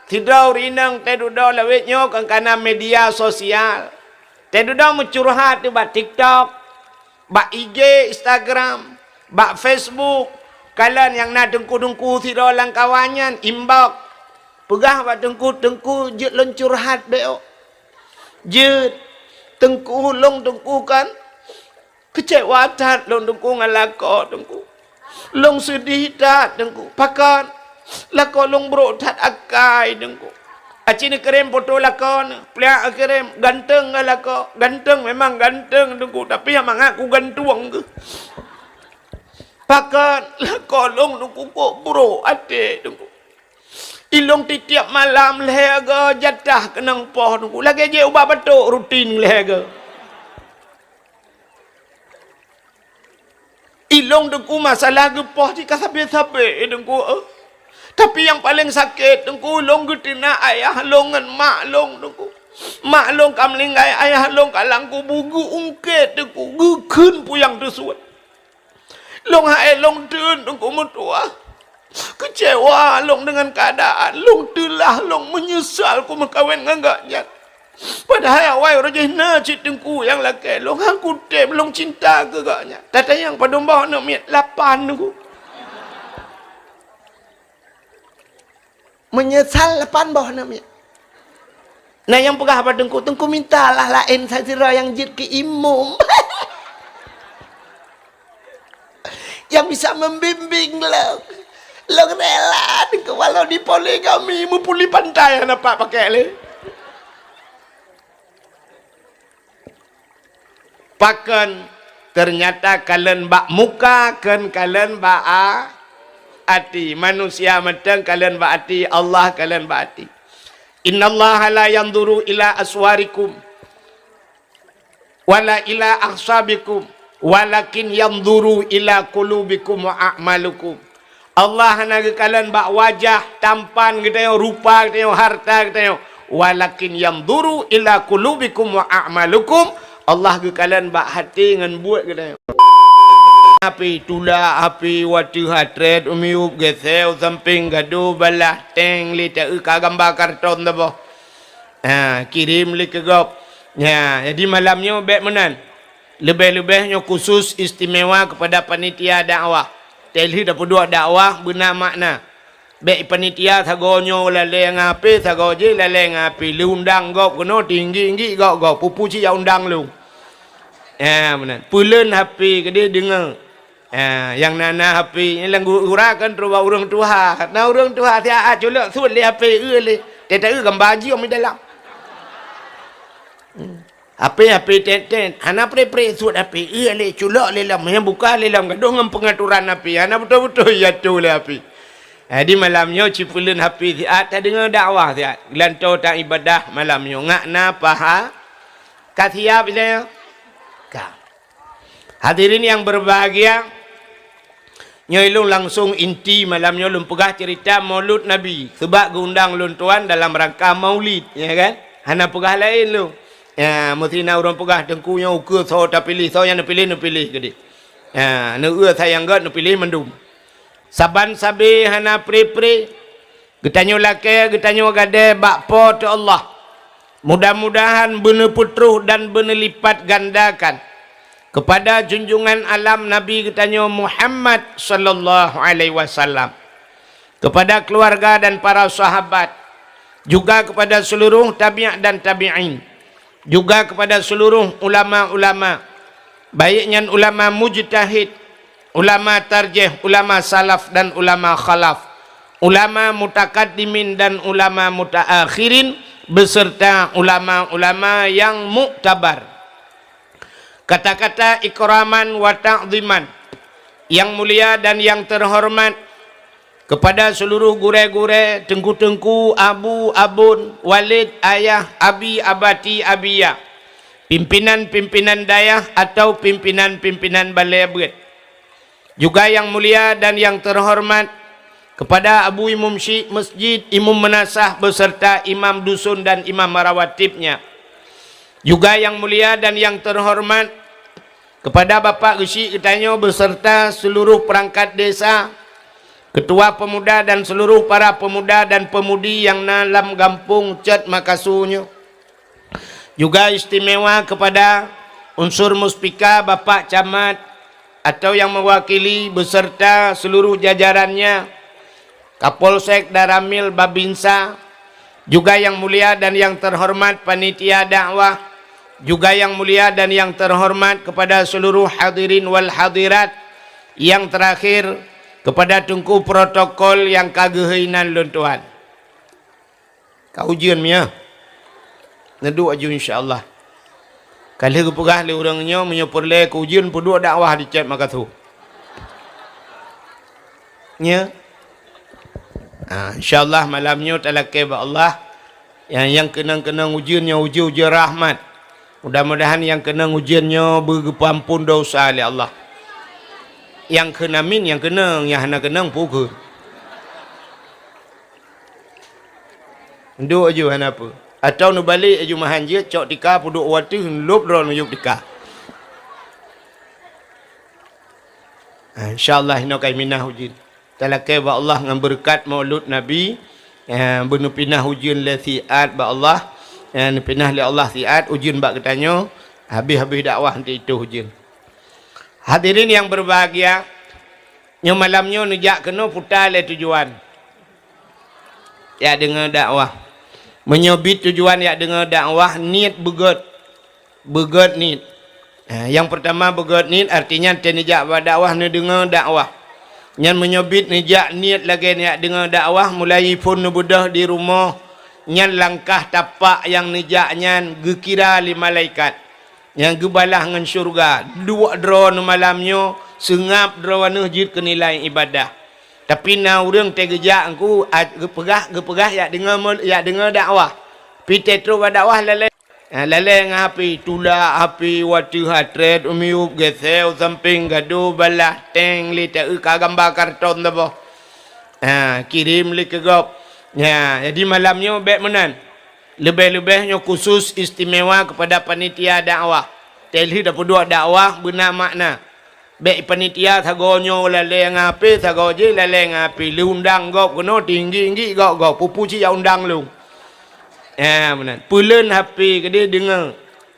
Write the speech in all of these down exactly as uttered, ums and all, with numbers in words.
Sidroe ureueng inong teududoe lawét nyoe kon kana media sosial. Teududoe meucurhat bak TikTok, bak I G, Instagram, bak Facebook. Kalon nyang na teungku-teungku sidroe lam kawan nyan, inbox. Peugah bak teungku, "Teungku, jeuet lôn curhat beuh." Jeuet, "Teungku, lôn teungku kan keucewa that lôn teungku ngon lakoe teungku. Lôn seudeh that teungku. Pakon? Lakoe lôn brok that akai teungku." Aci neukirém foto lakoe neuh, pliak kirém, "Ganteng ngon lakoe?" "Ganteng, memang ganteng teungku, tapi nyang mangat kugantung keuh." "Pakon?" "Lakoe lôn teungku kok brok até teungku. Ilôn tiep-tiep malam lhèe go jatah keunong poh teungku. Lagèe jép ubat batuk rutin lhèe go. Ilôn teungku masalah geupoh jih ka sabé-sabé teungku, eh. Tapi nyang paleng sakét teungku, lôn geuteunak ayah lôn ngon mak lôn teungku. Mak lôn ka meuninggai, ayah lôn ka lam kubu geu-ungkét teungku, geukheun puyang teusuet. Lôn hai lôn teun teungku meutuah. Keucewa lôn deungon keuadaan. Lôn teulah lôn meunyeusal kumeukawen ngon gobnyan. Padahai awai uroe jih na cit teungku nyang lakèe lôn, han kutem lôn cinta keu gobnyan. Tatanyong padum boh aneuk miet? Lapan teungku. Meunyeusal lapan boh aneuk miet. Na nyang peugah bak teungku, "Teungku mintalah laén sasidroe nyang jeuet keu imum." Nyang bisa membimbing lôn. Lôn rela teungku walau dipoligami, meupuli pantai hana pat pakèk lé. Pakon? Teunyata kalon bak muka, kon kalon bak a-, até. Manusia mantong kalon bak até, Allah kalon bak até. "Innallaha la yanzuru ila aswarikum, wala ila ahsabikum, walakin yanzuru ila qulubikum wa a'malikum." Allah hana geukalon bak wajah, tampan geutanyoe, rupa geutanyoe, harta geutanyoe. "Walakin yanzuru ila qulubikum wa a'malikum." Allah geukalon bak até ngon buet geutanyoe. Api tulak, api watèe hatret, umiup geuseu sampéng gadoh balah teng lé taeu ka gamba karton saboh. Ha, kirém lé keu gob. Ha, jadi malam nyoe bèk meunan. Leubeh-leubeh nyoe khusus istimewa kepada panitia dakwah. Teulheueh tapeuduek dakwah beuna makna. Bèk panitia sagoe nyoe lalée ngon api, sagoe jih lalée ngon api. Lé undang gob keunoe tinggi-tinggi gob-gob. Peue-peue cit ya undang lôn. Ya, meunan. Peuleuen api keudeh deungoe. Ha, nyang na-na api, nyang lam gura kan trok bak ureuëng tuha. Na ureuëng tuha siat culok sut lé api eu lé. Teuta eu gamba jiom di dalam. Hmm. Api-api tet-tet, hana pré-pré sut api, eu lé culok lé lom, nyang buka lé lom, gadoh ngon pengaturan api, hana beutôi-beutôi jatuh lé api. Jadi malam nyoe cipeuleuen api siat, tadeungoe dakwah siat, geulantoe ta ibadah malam nyoe, ngak na paha, ka siap ilée? Ka. Hadirin yang berbahagia, nyoe lôn langsung inti malam nyoe lôn peugah cerita Maulud Nabi, seubab geuundang lôn tuan dalam rangka Maulid, ya kan? Hana peugah laén lôn. Ya, meusti na ureuëng peugah teungku nyoe ukeue soe tapiléh, soe nyang neupiléh, neupiléh keudeh. Ya, neueu sayang gét neupiléh mandum. Saban sabe hana pré-pré, geutanyoe lakée, geutanyoe gadée bak Po teu Allah. Mudah-mudahan beuneupeutroh dan beuneulipat gandakan kepada junjungan alam Nabi geutanyoe Muhammad sallallahu alaihi wasallam, kepada keluarga dan para sahabat, juga kepada seluruh tabi'at dan tabi'in, juga kepada seluruh ulama-ulama, baik nyan ulama mujtahid, ulama tarjih, ulama salaf dan ulama khalaf, ulama mutakaddimin dan ulama mutaakhirin, beserta ulama-ulama yang muktabar. Kata-kata ikraman wa ta'ziman, yang mulia dan yang terhormat, kepada seluruh gurée-gurée, teungku-teungku, abu, abon, walid, ayah, abi, abati, abiya, pimpinan-pimpinan dayah atau pimpinan-pimpinan balée beuet. Juga yang mulia dan yang terhormat kepada Abu Imum Syik Masjid, Imum Meunasah beserta Imam Dusun dan Imam Rawatibnya. Juga yang mulia dan yang terhormat kepada Bapak Geuchik geutanyoe beserta seluruh perangkat desa, Ketua pemuda dan seluruh para pemuda dan pemudi nyang na lam gampông Cot Makasu nyoe. Juga istimewa kepada unsur Muspika, Bapak Camat atau yang mewakili beserta seluruh jajarannya, Kapolsek, Danramil, Babinsa, juga yang mulia dan yang terhormat panitia dakwah, juga yang mulia dan yang terhormat kepada seluruh hadirin wal hadirat, yang terakhir kepada teungku protokol nyang ka geuhôi nan lôn tuan. Ka ujeuen miah. Neuduek aju insya Allah. Ka lheueh geupeugah lé ureuëng nyoe meunyoe peureulée keu ujeuen peuduek dakwah di Cot Makasu. Nya. Ha, insya Allah malam nyoe talakée bak Allah. Nyang, nyang keunong-keunong ujeuen nyoe ujeuen-ujeuen rahmat. Mudah-mudahan nyang keunong ujeuen nyoe beugeupeuamphon desya lé Allah. Nyang kheun amin, nyang keunong, nyang hana keunong peue kheun. Duek aju hana peue. Atawa neubalek aju meuhan jeuet cok tika peuduek u ateueh lôb droe neuyueb tika. Ha, insya Allah inoe ka iminah ujeuen. Talakée bak Allah ngon beureukat Maulud Nabi, eh, beuneupinah ujeuen lé siat bak Allah, eh, neupinah lé Allah siat ujeuen bak geutanyoe, habéh-habéh dakwah nyan itoh ujeuen. Hadirin yang berbahagia, nyoe malam nyoe neujak keunoe peue lé tujuan. Jak deungoe dakwah. Meunyoe biet tujuan jak deungoe dakwah, niet beugét. Beugét niet. Ha, nyang peurtama beugét niet, artinya teuh neujak bak dakwah neudeungoe dakwah. Nyan meunyoe biet neujak niet lagée neujak deungoe dakwah, mulai phon neubeudôh di rumoh, nyan langkah tapak nyang neujak nyan geukira lé malaikat. Nyang geubalah ngon syeuruga, duek droe neumalam nyoe, seungab droe neuh jeuet keu nilai ibadah. Tapi na ureuëng teuh geujak engku, a, geupeugah, geupeugah jak deungoe mul-, jak deungoe dakwah. Pi teuh trok bak dakwah lalée. Ha, lalée ngon HP, tulak HP, wateueh hatret, u miyueb, geusée u sampéng, gadôh, balah, teng, lé taeu ka gamba karton saboh. Ha, kirém lé keu gob. Ha, jadi malam nyoe bék meunan. Leubeh-leubeh nyoe khusus istimewa kepada panitia dakwah. Teuh lheueh tapeuduek dakwah beuna makna. Bék panitia sagoe nyoe lalée ngon HP, sagoe jih lalée ngon HP. Lé undang gob keunoe tinggi-tinggi gob-gob, peue-peue cit jak undang lôn. Ha, meunan. Peuleuen HP keudeh deungoe.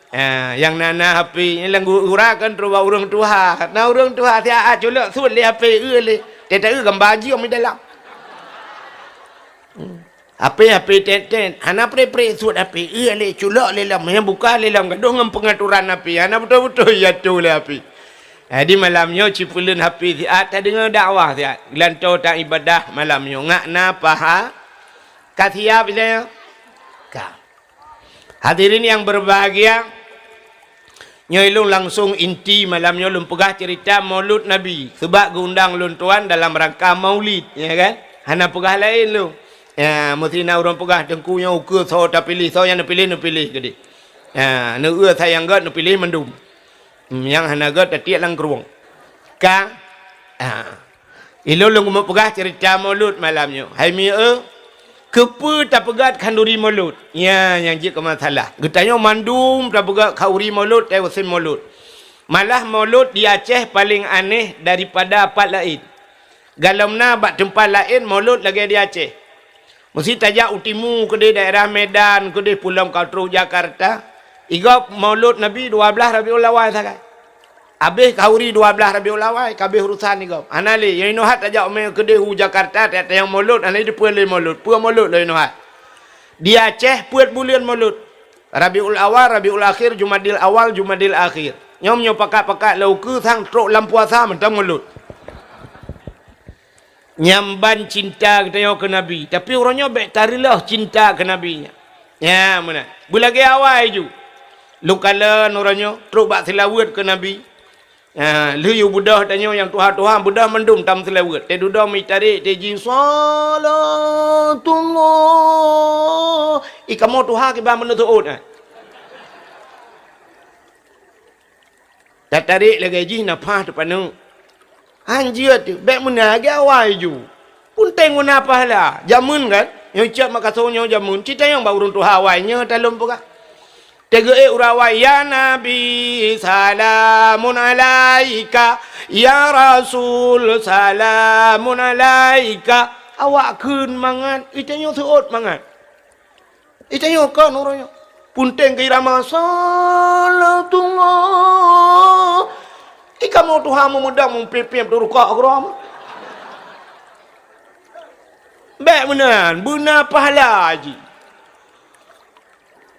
Ha, nyang na-na HP, nyang lam gura-gura kan trok bak ureuëng tuha. Na ureuëng tuha siat culok sut lé HP eu lé. Teuh taeu gamba jih di dalam. Hmm. HP, HP tet-tet, hana preh-preh sut HP, eu lé culok lé lom, nyang buka lé lom, gadoh ngon peungaturan HP, hana beutôi-beutôi jatuh lé HP. Jadi malam nyoe cipeuleuen HP siat, tadeungoe dakwah siat, geulantoe taibadah malam nyoe, ngak na paha, ka siap ilée? Ka. Hadirin yang berbahagia, nyoe lôn langsung inti malam nyoe lôn peugah cerita Maulud Nabi, sebab geuundang lôn tuan dalam rangka Maulid, ya kan? Hana peugah laén lôn. Ya, meusti na ureuëng peugah teungku nyoe ukeue soe tapiléh, soe nyang neupiléh, neupiléh keudeh. Ya, neueu sayang gét neupiléh mandum. Hmm, nyang hana gét tatiek lam krueng. Ka? Ha. Ilôn lôn keumeung peugah cerita Maulud malam nyoe. Hai mieu, keupeue tapeugét khanduri Maulud? Nya, nyang jeuet keu masalah. Geutanyoe mandum tapeugét khanduri Maulud, teuh musim Maulud. Malah Maulud di Aceh paleng aneh daripada pat laén. Galom na bak teumpat laén Maulud lagée di Aceh. Meusti tajak u timu keudeh daerah Medan, keudeh pulom ka trok Jakarta. Igob Maulud Nabi dua blaih Rabiul Awal sagai. Abéh khanduri dua blaih Rabiul Awal, ka abéh urosan igob. Hana lé, nyang inoe hat tajak ume keudeh u Jakarta, tajak tanyong Maulud, hana jiteupeue lé Maulud. Peue Maulud lé inoe hat. Di Aceh peuet buleuen Maulud. Rabiul Awal, Rabiul Akhir, Jumadil Awal, Jumadil Akhir. Nyoe meunyoe pakat-pakat lé ukeue sang trok lam puasa mantong Maulud. Nyang ban cinta geutanyoe keu Nabi, tapi uroe nyoe bék tareuloh cinta keu Nabi nyan. Nya meunan. Beulagée awai ju. Lôn kalon uroe nyoe trok bak seulaweuet keu Nabi. Ha, lheueh yue beudôh tanyoe nyang tuha-tuha beudôh mandum tam seulaweuet. Teududoe meutarek teuji salatullah. Ih kamoe tuha kiban meuneuseuôt, ha. Tatarek lagée jih nafah teupaneuk. Hanjeuet teuh, bék meunan lagée awai ju. Peunteng guna pahala. Jameun kan? Nyang cit makaso nyoe jameun. Cit tanyong bak ureuëng tuha awai nyoe talom peugah. Teugeue ék uroe awai, "Ya Nabi, salamun alaika. Ya Rasul, salamun alaika." Awak kheun mangat, geutanyoe seuôt mangat. Geutanyoe kon uroe nyoe. Punteng keu irama, "Salatullah." I kamoe tuha meumudam, meupiep-piep, teuruka keudroe. Bék meunan, beuna pahala jih.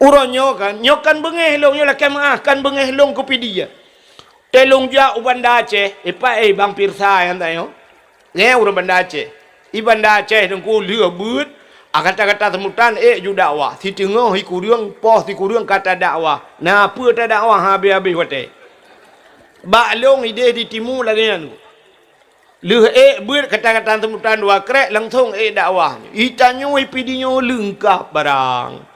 Uroe nyoe kan, nyoe kan beungéh lôn, nyoe lakée meuáh, kan beungéh lôn keu Pidie. Teuh lôn jak u Banda Aceh, ipat, eh, Bang Pirsa nyang tanyoe. Nyan ureuëng Banda Aceh. I Banda Aceh teungku lheueh beuet, a gata-gata seumutan ék ju dakwah. Siteungoh sikureueng, poh sikureueng ka tadakwah. Na peue tadakwah habéh-habéh watée. Bak lôn idéh di timu lagée nyan. Lheueh ék beuet kata-kata seumutan dua krek langsong ék dakwah. I tanyoe i Pidie nyoe leungkab barang.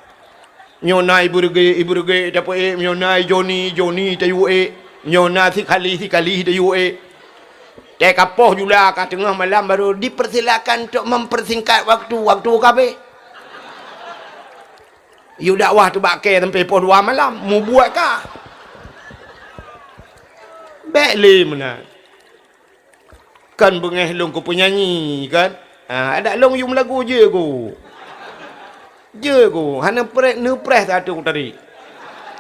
Nyoe na i Beureuguek, i Beureuguek tapeuék, nyoe na i Joni, i Joni tayue ék, nyoe na Sikali, Sikali tayue ék. Teuka poh jula ka teungoh malam baru dipersilakan untuk mempersingkat waktu, waktu ka habéh. Yue dakwah teubak kée sampai poh dua malam, mubuet ka. Bék lé meunan. Kan beungéh lôn keu peunyanyi, kan? Ha, adak lôn yum lagu jeuet ku. Jeuet ku, hana preh, neupreh satu tadi.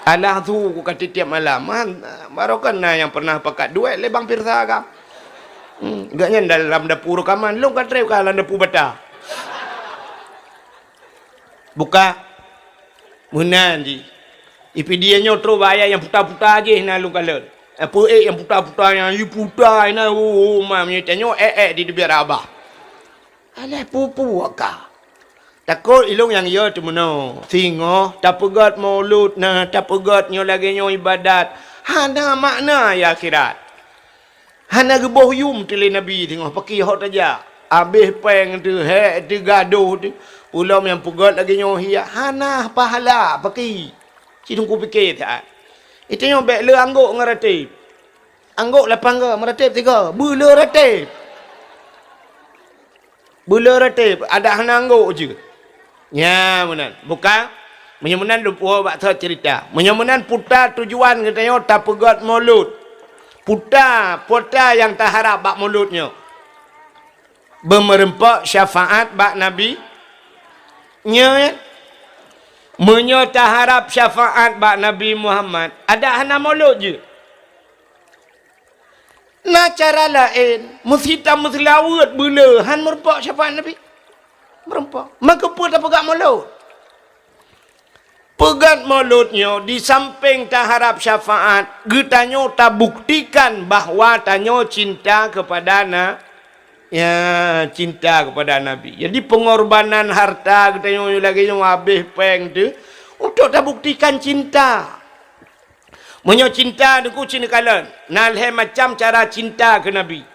Alah su ku ka tiep-tiep malam. Man, baroe kan na nyang pernah pakat duet lé Bang Pirsa ka. Hmm, gobnyan dalam dapu reukaman, lôn ka trép ka lam dapu bata. Buka. Meunan jih. I Pidie nyoe trok bak ayat nyang puta-puta jih na lôn kalon. Peue ék nyang puta-puta nyan, i puta na, oh, oh, ma, meunyoe tanyoe ék-ék di teubiet Abah. Alah pupu ka. Takot ilôn nyang yo teumeunoe. Singoh tapeugét maulud na, tapeugét nyoe lagée nyoe ibadat. Hana makna ya akhirat. Hana geuboh yum teuh lé Nabi teungoh paki hot tajak. Abéh péng teuh, hék teuh, gadôh teuh. Peulom nyang peugét lagée nyoe hiyak hana pahala paki. Ci Teungku pike that. Geutanyoe bék le anggôk ngon rateb. Anggôk lapan go, meurateb tiga, beule rateb. Beule rateb, adak hana anggôk jeuet. Nya meunan. Buka, meunyoe meunan lôn puwoe bak thot ceurita. Meunyoe meunan puta tujuan geutanyoe tapeugét maulud. Puta, puta nyang taharab bak maulud nyoe. Beumeureumpok syafaat bak Nabi. Nyoe, meunyoe taharab syafaat bak Nabi Muhammad, adak hana maulud jeuet. Na cara laén, meusi tameuseulaweuet beule han meurumpok syafaat Nabi. Meurumpok. Meukeue peue tapeugah maulud? Peugah maulud nyoe di sampéng taharab syafaat, geutanyoe tabuktikan bahwa tanyoe cinta keupada na, ya, cinta keupada Nabi. Jadi peungorbanan harta geutanyoe lagée nyoe habéh péng teuh untuk tabuktikan cinta. Meunyoe cinta Teungku ci neukalon, na lhée macam cara cinta keu Nabi.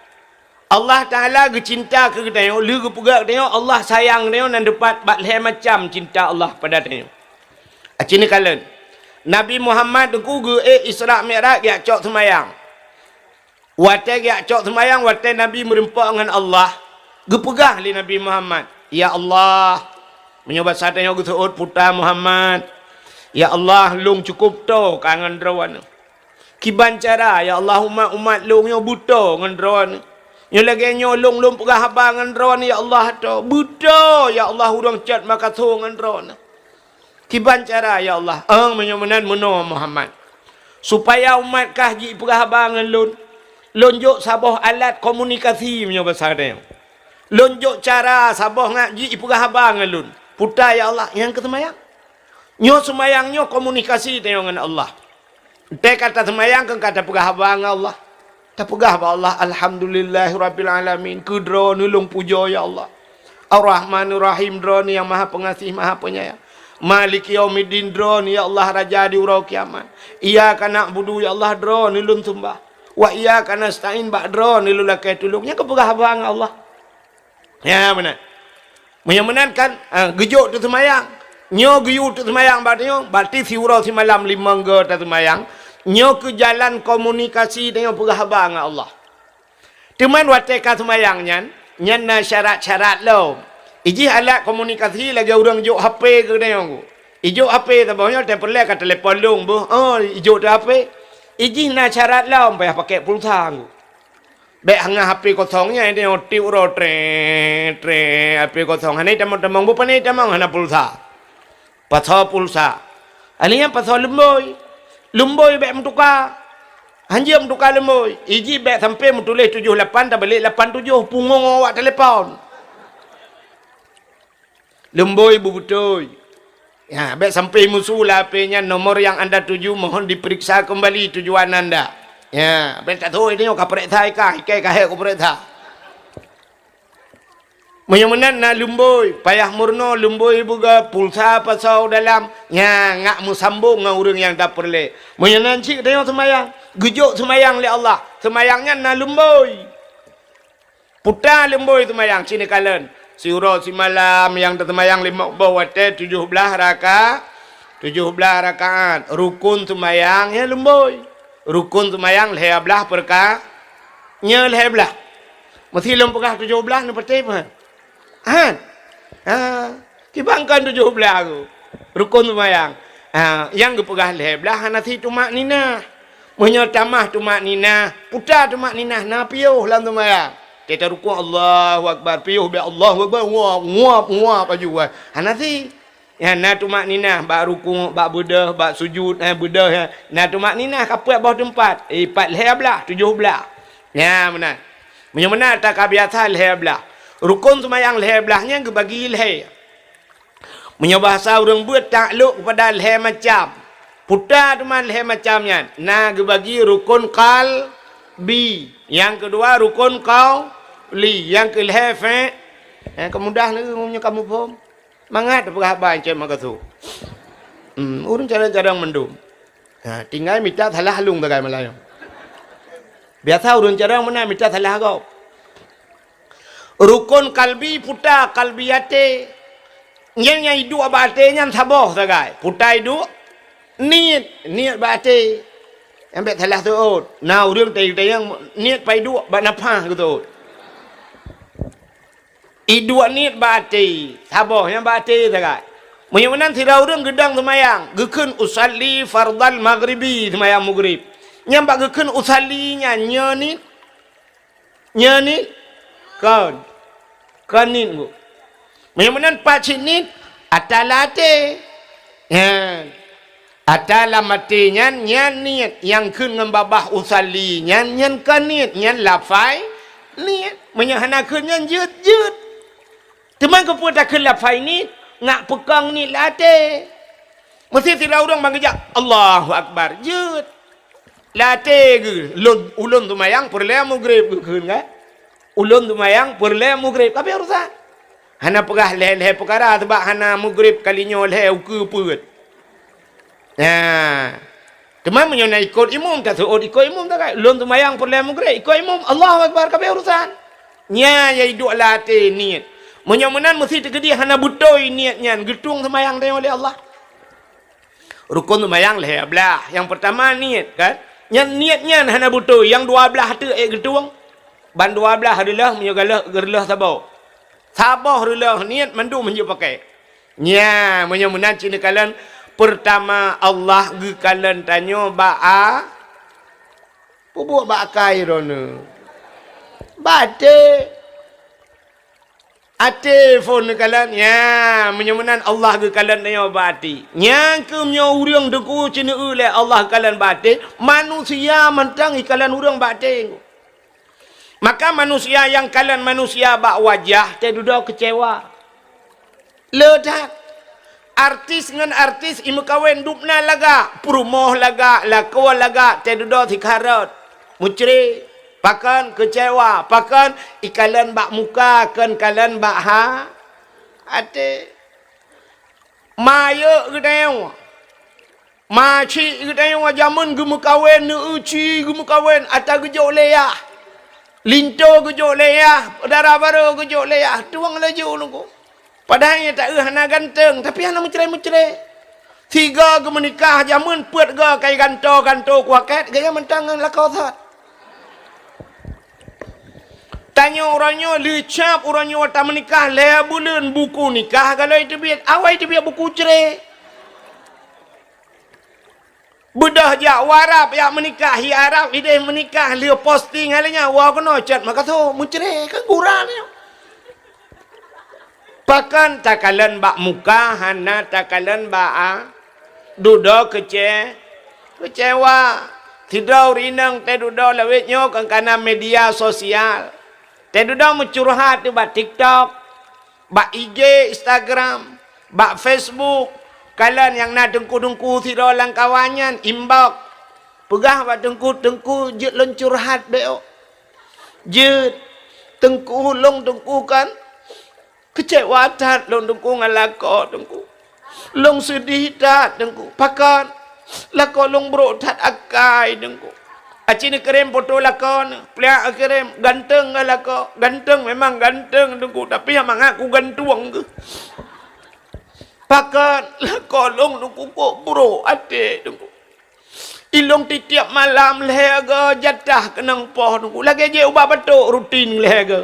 Allah Taala geucinta keu geutanyoe, lheueh geupeugah geutanyoe Allah sayang geutanyoe nan teupat bak lhée macam cinta Allah pada tanyoe. Ci neukalon, Nabi Muhammad Teungku geuék Isra Mi'raj geujak cok seumayang. Watée geujak cok seumayang, watée Nabi meurumpok ngon Allah, geupeugah lé Nabi Muhammad, "Ya Allah," meunyoe basa tanyoe geuseuôt puta Muhammad, "Ya Allah, lôn cukôp toe ka ngon Droeneuh. Kiban cara, ya Allah, umat-umat lôn nyoe beutoe ngon Droeneuh. Nyoe lagée nyoe lôn, lôn peugah haba ngon Droeneuh, ya Allah, toe. Beutoe, ya Allah, ureuëng cot makaso ngon Droeneuh. Kiban cara, ya Allah." Eng, meunyoe meunan meunoe Muhammad. Supaya umat kah jipeugah haba ngon lôn. Lôn jok saboh alat komunikasi meunyoe basa tanyoe. Lôn jok cara saboh ngat jipeugah haba ngon lôn. Puta, ya Allah, nyang keu seumayang. Nyoe seumayang nyoe komunikasi tanyoe ngon Allah. Teuka taseumayang keu ka tapeugah haba ngon Allah. Tapeugah bak Allah, "Alhamdulillahirabbil alamin, keu Droeneuh lôn pujoe, ya Allah. Ar-Rahmanir Rahim, Droeneuh nyang Maha Peungaséh, Maha Peunyayang. Maliki yaumiddin, Droeneuh, ya Allah, Raja di uroe kiamat. Iyyaka na'budu, ya Allah, Droeneuh lôn seumbah. Wa iyyaka nasta'in, bak Droeneuh lôn lakée tulông." Nyan keupeugah haba ngon Allah. Ya, meunan. Meunyoe meunan kan, ha, geujok teuseumayang. Nyoe geuyue teuseumayang bak tanyoe, berarti siuroe simalam limong go taseumayang. Nyoe keu jalan komunikasi tanyoe peugah haba ngon Allah. Teuma watée ka seumayang nyan, nyan na syarat-syarat lom. Ijih alat komunikasi lagée ureuëng jok H P keu tanyoe. Ijok H P saboh nyoe, teupeureulee ka telepon lôn boh. Oh, ijok teuh H P. Ijih na syarat lom, payah pakai pulsa. Bék hana H P kosong nyan, dia tiep uroe, treng, treng, H P kosong. Hana tamong-tamong, bukon hana tamong, hana pulsa. Pasoe pulsa. Alèh nyan pasoe lumbôi. Lumbôi bék meutuka. Hanjeuet meutuka lumbôi. Ijih bék sampai meutuléh tujoh lapan, tabalek lapan tujoh, pungong awak telepon. Lumbôi beubeutôi. Ya, bék sampai musu lah H P nyan, nomor yang anda tuju mohon diperiksa kembali tujuan anda. Ya, bék tak tahu ini ka peuriksa ikan, ikan ka hek ku peuriksa. Meunyoe meunan na lumbôi, payah meurunoe lumbôi beuga pulsa pasoe dalam, nya ngak meusambong ngon ureuëng nyang tapeureulée. Meunyoe nan cit tanyoe seumayang, geujok seumayang lé Allah, seumayang nyan na lumbôi. Puta lumbôi seumayang, ci neukalon. Siuroe simalam nyang teuseumayang limong boh watée tujoh blaih raka-, tujoh blaih rakaat. Rukon seumayang nyan lumbôi. Rukon seumayang lhée blaih peurka-, nyoe lhée blaih. Meusé lôn peugah tujoh blaih neupatéh, ha? Han? Ha, kiban kon tujoh blaih tu. Rukon seumayang. Ha, nyang geupeugah lhée blaih hana si tumakninah. Meunyoe tamah tumakninah, puta tumakninah na piôh lam seumayang. Teuta rukon Allahu Akbar, piôh bak Allahu Akbar, nguap, nguap, nguap aju, wah. Hana si. Nyan na tumakninah bak rukuk, bak beudôh, bak sujud, eh, beudôh, eh. Na tumakninah ka peuet boh teumpat, eh, pat lhée blaih, tujoh blaih. Nyan meunan. Meunyoe meunan ata ka biasa lhée blaih. Rukon seumayang lhée blaih nyan geubagi lhée. Meunyoe bahasa ureuëng beuet taklok keupada lhée macam. Puta teuma lhée macam nyan. Na geubagi rukon qalbi. Nyang keudua rukon qauli. Nyang keulhée fe-, eh, keumudah lagée meunyoe kamoe phom. Mangat peugah haba Encik Makasu. Hmm, ureuëng carông-carông mandum. Ha, tinggai mita salah lôn sagai malam nyoe. Biasa ureuëng carông meunan mita salah gob. Rukon kalbi puta, kalbi até. Nyang, nyang iduek bak até nyan saboh sagai. Puta iduek, niet, niet bak até. Nyang bék salah seuôt. Na ureuëng tayang-tayang niet pai iduek bak nafah geuseuôt. Iduek niet bak até, saboh nyang bak até sagai. Meunyoe meunan sidroe ureuëng geudong seumayang, geukheun usalli fardal maghribi, seumayang maghrib. Nyang bak geukheun usalli nyan nyoe niet, nyoe niet, kon, kon niet bu. Meunyoe meunan pat cit niet, ata lam até. Nyan. Ata lam até nyan, nyan niet nyang kheun ngon babah usalli nyan, nyan kon niet, nyan lafai niet. Meunyoe hana kheun nyan jeuet, jeuet. Teuma keupeue takheun lafai niet, ngak peukong niet lam até. Meusé sidroe ureuëng ban geujak, Allahu Akbar, jeuet. Lam até geuh, lôn, ulôn seumayang peureulée maghrib geukheun kan? Ulôn seumayang peureulée maghrib, ka habéh urusan. Hana peugah lhée-lhée peukara, sabab hana maghrib kali nyoe lhée ukeue peuet. Nah, teuma meunyoe na ikot imum, taseuôt ikot imum sagai. Lôn seumayang peureulée maghrib, ikot imum, Allahu Akbar, ka habéh urusan. Nyan nyang iduek lam até niet. Meunyoe meunan meusti teukeudi hana beutôi niet nyan, geutueng seumayang tanyoe lé Allah. Rukon seumayang lhée blaih. Nyang peurtama niet, kan? Nyan niet nyan hana beutôi, nyang dua blaih teuk ék geutueng. Ban dua blaih reuloh meunyoe galeh reuloh saboh. Saboh reuloh niet mandum hanjeuet pakai. Nya, meunyoe meunan cit neukalon, peurtama Allah geukalon tanyoe bak a-, peubuet bak akai droeneuh. Bak até. Até phon neukalon, nya, meunyoe meunan Allah geukalon tanyoe bak até. Nyang keuh meunyoe ureuëng teungku ceuneu lé Allah geukalon bak até, manusia mantong ikalon ureuëng bak até. Maka manusia nyang kalon manusia bak wajah, teududoe keucewa. Le that. Artis ngon artis imeukawen dubna lagak, peurumoh lagak, lakoe lagak, teududoe sikharot. Mucre, pakon keucewa, pakon ikalon bak muka, kon kalon bak ha-, até. Ma yeuek geutanyoe. Ma cik geutanyoe jameun geumeukawen, neueu ci geumeukawen, ata geujok lé yah. Linto geujok lé yah, dara barô geujok lé yah, tueng laju nunggu. Padahai nyang taeu hana ganteng, tapi hana meucre-meucre. Sigo geumeunikah jameun peuet go kai ganto-ganto kuakét, gaya mantong ngon lakoe sot. Tanyoe uroe nyoe leucab uroe nyoe tameunikah lhée buleuen buku nikah galoi teubiet, awai teubiet buku cre. Beudôh jak u Arab, jak meunikah, hi Arab, ideh meunikah, lheueh posting hai lé nyan, woe keunoe chat meukaso, meucre, kan kurang nyoe. Pakon takalon bak muka, hana takalon bak a, dudoe keuce-, keucewa. Sidroe ureueng inong teududoe lawét nyoe kon kana media sosial. Teududoe meucurhat bak TikTok, bak I G, Instagram, bak Facebook. Kalon nyang na teungku-teungku sidroe lam kawan nyan, inbox. Peugah bak teungku, "Teungku, jeuet lôn curhat beu." Jeuet, teungku, lôn teungku kan keucewa that lôn teungku ngon lakoe teungku. Lôn seudeh that teungku. Pakon? Lakoe lôn brok that akai teungku. Aci neukirém foto lakoe neuh, pliak kirém, ganteng ngon lakoe. Ganteng memang ganteng teungku, tapi nyang mangat kugantung keuh. Pakon? Lakoe lôn teungku kok brok até teungku. Ilôn tiep-tiep malam lhèe go jatah keunong poh teungku. Lagèe jép ubat batuk rutin lhèe go.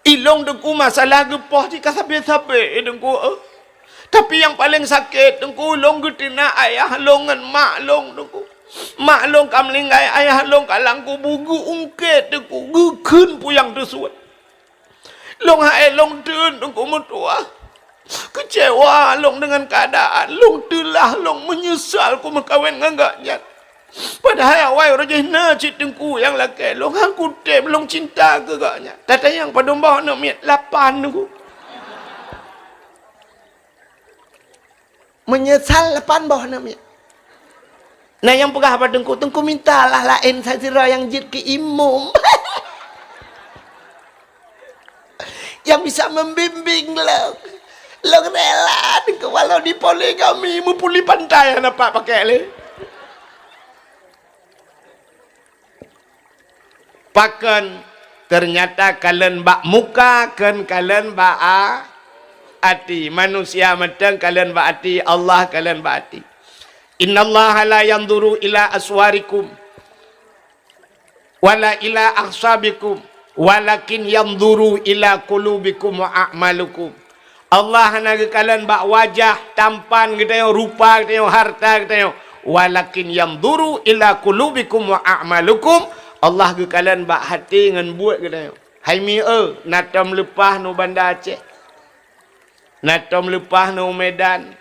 Ilôn teungku masalah geupoh cit ka sabe-sabe teungku, eh. Tapi nyang paleng sakét teungku, ilôn geuteunak ayah lôn ngon mak lôn teungku. Mak lôn ka meuninggai, ayah lôn ka lam kubu, geuungkét teungku, geukheun puyang teusuet. Lôn hai lôn teun teungku meutuah. Keucewa lôn deungon keuadaan lôn, teulah lôn, meunyeusal kumeukawen ngon gobnyan. Padahai awai uroe jih na cit teungku nyang lakèe lôn, han kutem lôn cinta keu gobnyan. Tatanyong padum boh aneuk miet? Lapan teungku. Meunyeusal lapan boh aneuk miet. Na nyang peugah bak teungku, "Teungku mintalah laén sasidroe nyang jeuet keu imum." Nyang bisa membimbing lôn. Lôn rela teungku walau dipoligami, meupuli pantai hana pat pakèk lé. Pakon? Teunyata kalon bak muka, kon kalon bak a-, até. Manusia mantong kalon bak até, Allah kalon bak até. "Innallaha la yanzuru ila aswarikum, wala ila akhsabikum, walakin yanzuru ila qulubikum wa a'malukum." Allah hana geukalon bak wajah tampan geutanyoe, rupa geutanyoe, harta geutanyoe. "Walakin yanzuru ila qulubikum wa a'malukum." Allah geukalon bak até ngon buet geutanyoe. Hai mi eu, na tom leupah nu Banda Aceh. Na tom leupah nu Medan.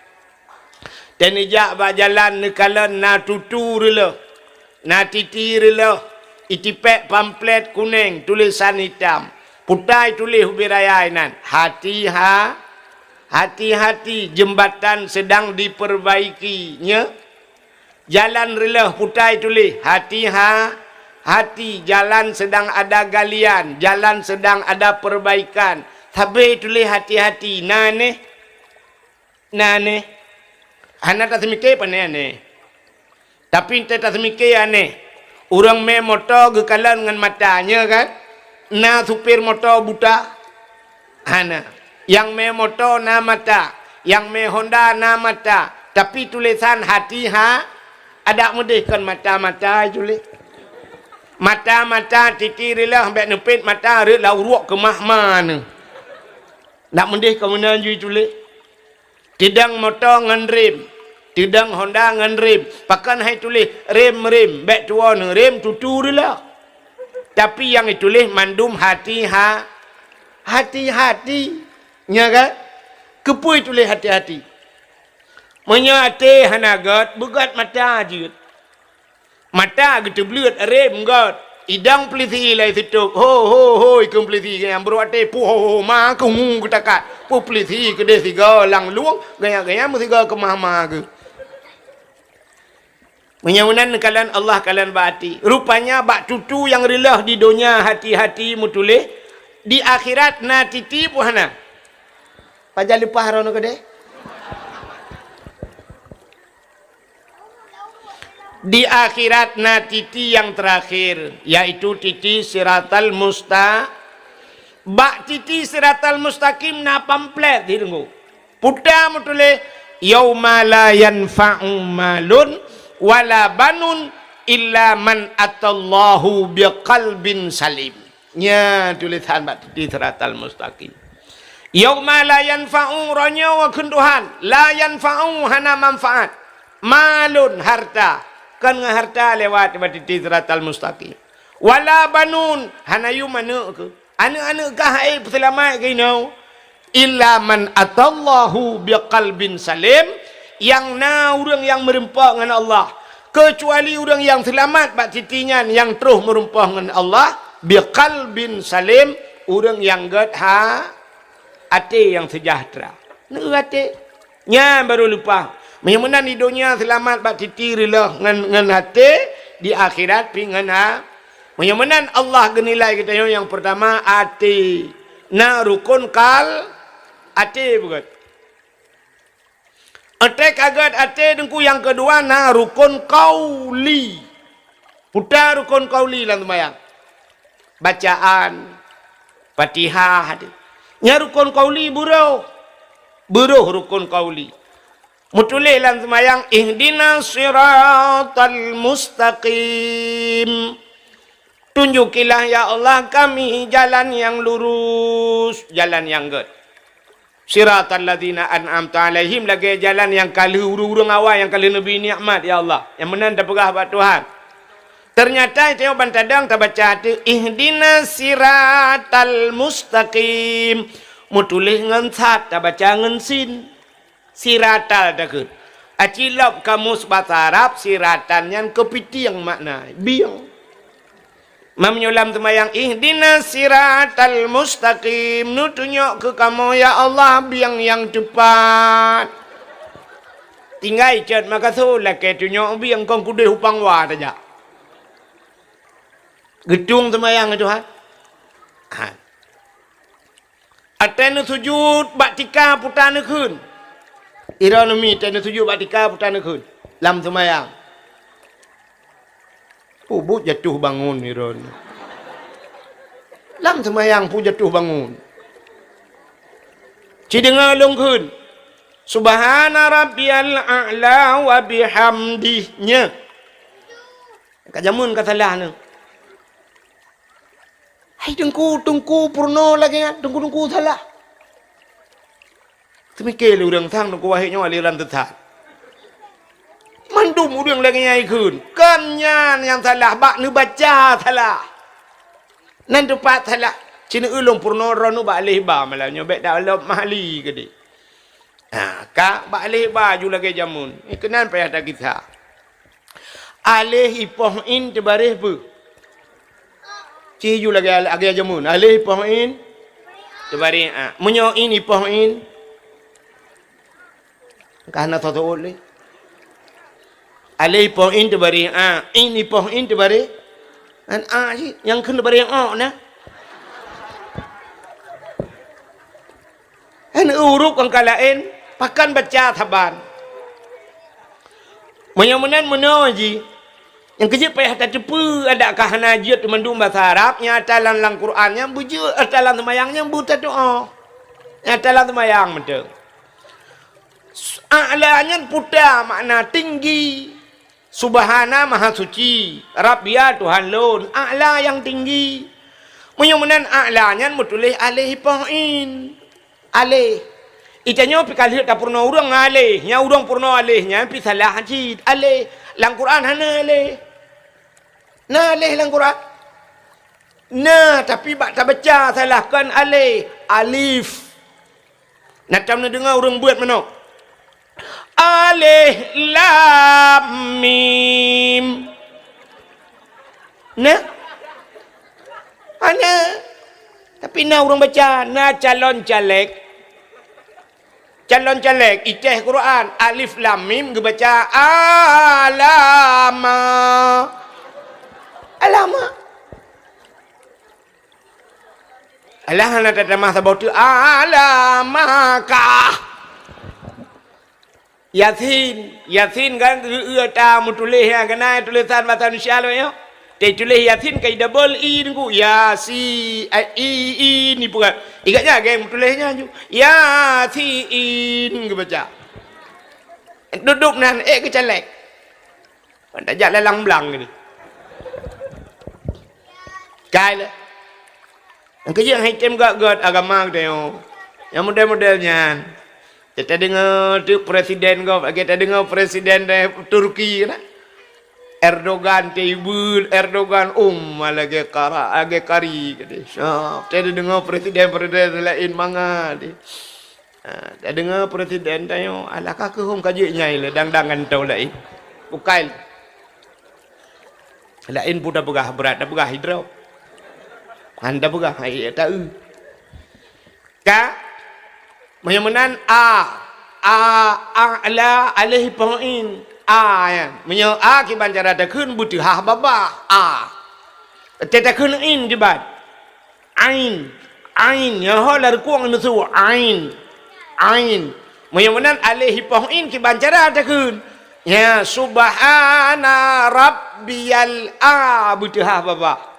Teunijak bak jalan neukalon na tutu reulôh, na titi reulôh, itipèk pamflet kunèng tulésan itam. Putai tuléh ubé raya inan, "Hati-ha-, hati-hati jembatan sedang diperbaiki, nyoe." Jalan reulôh putai tuléh, "Hati-ha-, hati jalan sedang ada galian, jalan sedang ada perbaikan." Sabé tuléh hati-hati, na neh. Na neh. Hana taseumiké pane aneh. Tapi teuh taseumiké aneh. Ureueng mé moto geukalon ngon mata, nyoe kan? Na supir moto buta? Hana. Nyang mé moto na mata, nyang mé Honda na mata, tapi tulésan hati ha, adak meudeh kon mata-mata tuléh. Mata-mata titi reulôh bèk neupét mata rhot lam uruek keumah ma neuh. Dak meudeh kon meunan jih tuléh. Teudong moto ngon rem, teudong Honda ngon rem. Pakon hai tuléh rem-rem, bèk tuwoe neu rem tutu reulôh. Tapi nyang ituléh mandum hati ha, hati-hati. Nya kan? Keupeue tuléh hati-hati? Meunyoe até hana gèt, beugèt mata jeuet. Mata geuteubleuet, rem gèt. Idong peulisi lé sitôb. Ho, ho, ho, ikheun peulisi nyang brôk até. Puh, ho, ho, ma keuh ngu geutakat. Puh peulisi keudeh sigoe lam lueng, gaya-gaya meusigoe keumah ma geuh. Meunyoe meunan kalon Allah kalon bak até. Rupanya bak tutu nyang reulôh di donya hati-hati meutuléh, di akhirat na titi peue hana? Pajan leupah droeneuh keudeh? Di akhirat na titi nyang teurakhir, yaitu titi siratal musta-, bak titi siratal mustaqim na pamflet di deungoe. Puta meutuléh, "Yauma la yanfa'u malun wala banun illa man atallahu biqalbin salim." Nya tulésan bak titi siratal mustaqim. Yauma la yanfa'u, uroe nyoe kheun Tuhan, la yanfa'u, hana manfaat, malun, harta, kon ngon harta lewat bak titi siratal mustaqim, wala banun, hana yum aneuk keuh. Aneuk-aneuk kah hai peuseulamat keunoe, illa man atallahu biqalbin salim, nyang na ureuëng nyang meurumpok ngon Allah, keucuali ureuëng nyang seulamat bak titi nyan nyang troh meurumpok ngon Allah, biqalbin salim, ureuëng nyang gét ha-, até nyang seujahteura. Neu até. Nyan barô leupah. Meunyoe meunan di donya seulamat bak titi reuloh ngon, ngon até, di akhirat pih ngon a-, meunyoe meunan Allah geunilai geutanyoe nyang peurtama até. Na rukon kal-, até beugét. Até ka gét até Teungku, nyang keudua na rukon qauli. Peue rukon qauli lam seumayang? Bacaan Fatihah. Nyan rukon qauli, beuroh. Beuroh rukon qauli. Meutuléh lam seumayang, "Ihdinas siratal mustaqim." Tunjukilah, ya Allah, kami jalan nyang lurus, jalan nyang gét. Siratal ladzina an'amta 'alaihim, lagée jalan nyang ka lheueh ureuëng-ureuëng awai nyang ka lheueh neubri nikmat, ya Allah. Nyang meunan tapeugah bak Tuhan. Teunyata tanyoe ban tadong tabaca ateueh, "Ihdinas siratal mustaqim." Meutuléh ngon sad, tabaca ngon sin. Siratal takheun. Aci lom kamus basa Arab, siratan nyan keupitieng makna, bieng. Meunyoe lam seumayang, "Ihdinas siratal mustaqim," neutunyok keu kamoe, ya Allah, bieng nyang teupat. Tinggai cot makaso lakée tunyok bieng, kon keudeh u pangwa tajak. Geutueng seumayang Tuhan. Ha. Watée neusujuet bak tika peue neukheun. Droeneuh mi watée neusujuet bak tika peue neukheun. Lam seumayang. Peue buet jatuh bangun droeneuh. Lam seumayang peue jatuh bangun. Ci deungoe lôn kheun. Subhana rabbiyal a'la wa bihamdih. Nyan. Ka jameun ka salah nyoe. Hai teungku, teungku peurunoe lagée nyan, teungku-teungku salah. Teumike lé ureuëng sang teungku wahé nyoe aliran teusat. Mandum ureuëng lagée nyan ikheun, kon nyan nyang salah, bak neubaca salah. Nan teupat salah, ci neueu lôn peurunoe droeneuh bak aleh ba malam nyoe bék dak lom mahali keudeh. Ha, ka bak aleh ba ju lagée jameun. Keunan payah takisah. Aleh ipoh in teubareh peue? Ci ju lagée, lagée jameun. Aleh ipoh in teubareh a. Meunyoe in ipoh in, ka hana soe seuôt lé. Aleh ipoh in teubareh a, in ipoh in teubareh ngon a cit, nyang kheun teubareh o na. Hana ureuëng ka laén, pakon baca saban. Meunyoe meunan meunoe jih, nyang keujeuet payah tateupeue adak ka hana jeuet mandum basa Arab, nyang ata lam, lam Quran nyan beujeuet, ata lam seumayang nyan beutatu'oh. Nyang ata lam seumayang mantong. A'la nyan peue makna tinggi. Subhana, maha suci, Rabbiya, Tuhan lôn, A'la nyang tinggi. Meunyoe meunan A'la nyan meutuléh aleh ipoh in. Aleh. Itanyoe pih ka lheueh tapeurunoe ureuëng aleh, nyang ureuëng peurunoe aleh nyan pih salah cit. Aleh. Lam Quran hana aleh. Na aleh lam Quran? Na, tapi bak tabaca salah, kon aleh, alif. Na tom neudeungoe ureuëng beuet meunoe. Aleh lam mim. Na? Hana. Tapi na ureuëng baca, na calon caleg. Calon caleg, itéh Quran, alif lam mim geubaca alama. Alama. Alah hana tatamah saboh teuk, alamakah. Yasin, Yasin kan geu-, eu ta meutuléh nyan, keunan tulésan basa Indonesia lom nyoe. Teutuléh Yasin ka idouble i Teungku. Yasi, a, i, i, ni peugah. Ingat nyan geng meutuléh nyan ju. Yasiin geubaca. Dudob nan, ék geucalek. Ban tajak lalang blang gini. Kai le. Nyang keujeuet hai tem gét-gét agama geutanyoe. Nyang model-model nyan. Tadeungoe teuk presiden gob, lagèe tadeungoe presiden dari Turki na. Erdogan, teuibeul Erdogan, um, lagèe kara, lagèe kari, kata. Syap, tadeungoe presiden-presiden laén mangat. Ha, tadeungoe presiden tanyoe, alah ka keuhom ka jeuet nyai lé, dang-dang ngon teu laén. Bukai. Laén pun tapeugah brat, tapeugah hidrop. Han tapeugah, hai, taeu. Ka? Meunyoe meunan a, a, a, la, aléh poh in, a nyan. Meunyoe a kiban cara takheun beuteuhah babah, a. Teutakheun in kiban. Ain, ain, nyoe ho lam rukuk meusu, ain, ain. Meunyoe meunan aléh poh in kiban cara takheun. Ya, subhana rabbiyal a beuteuhah babah.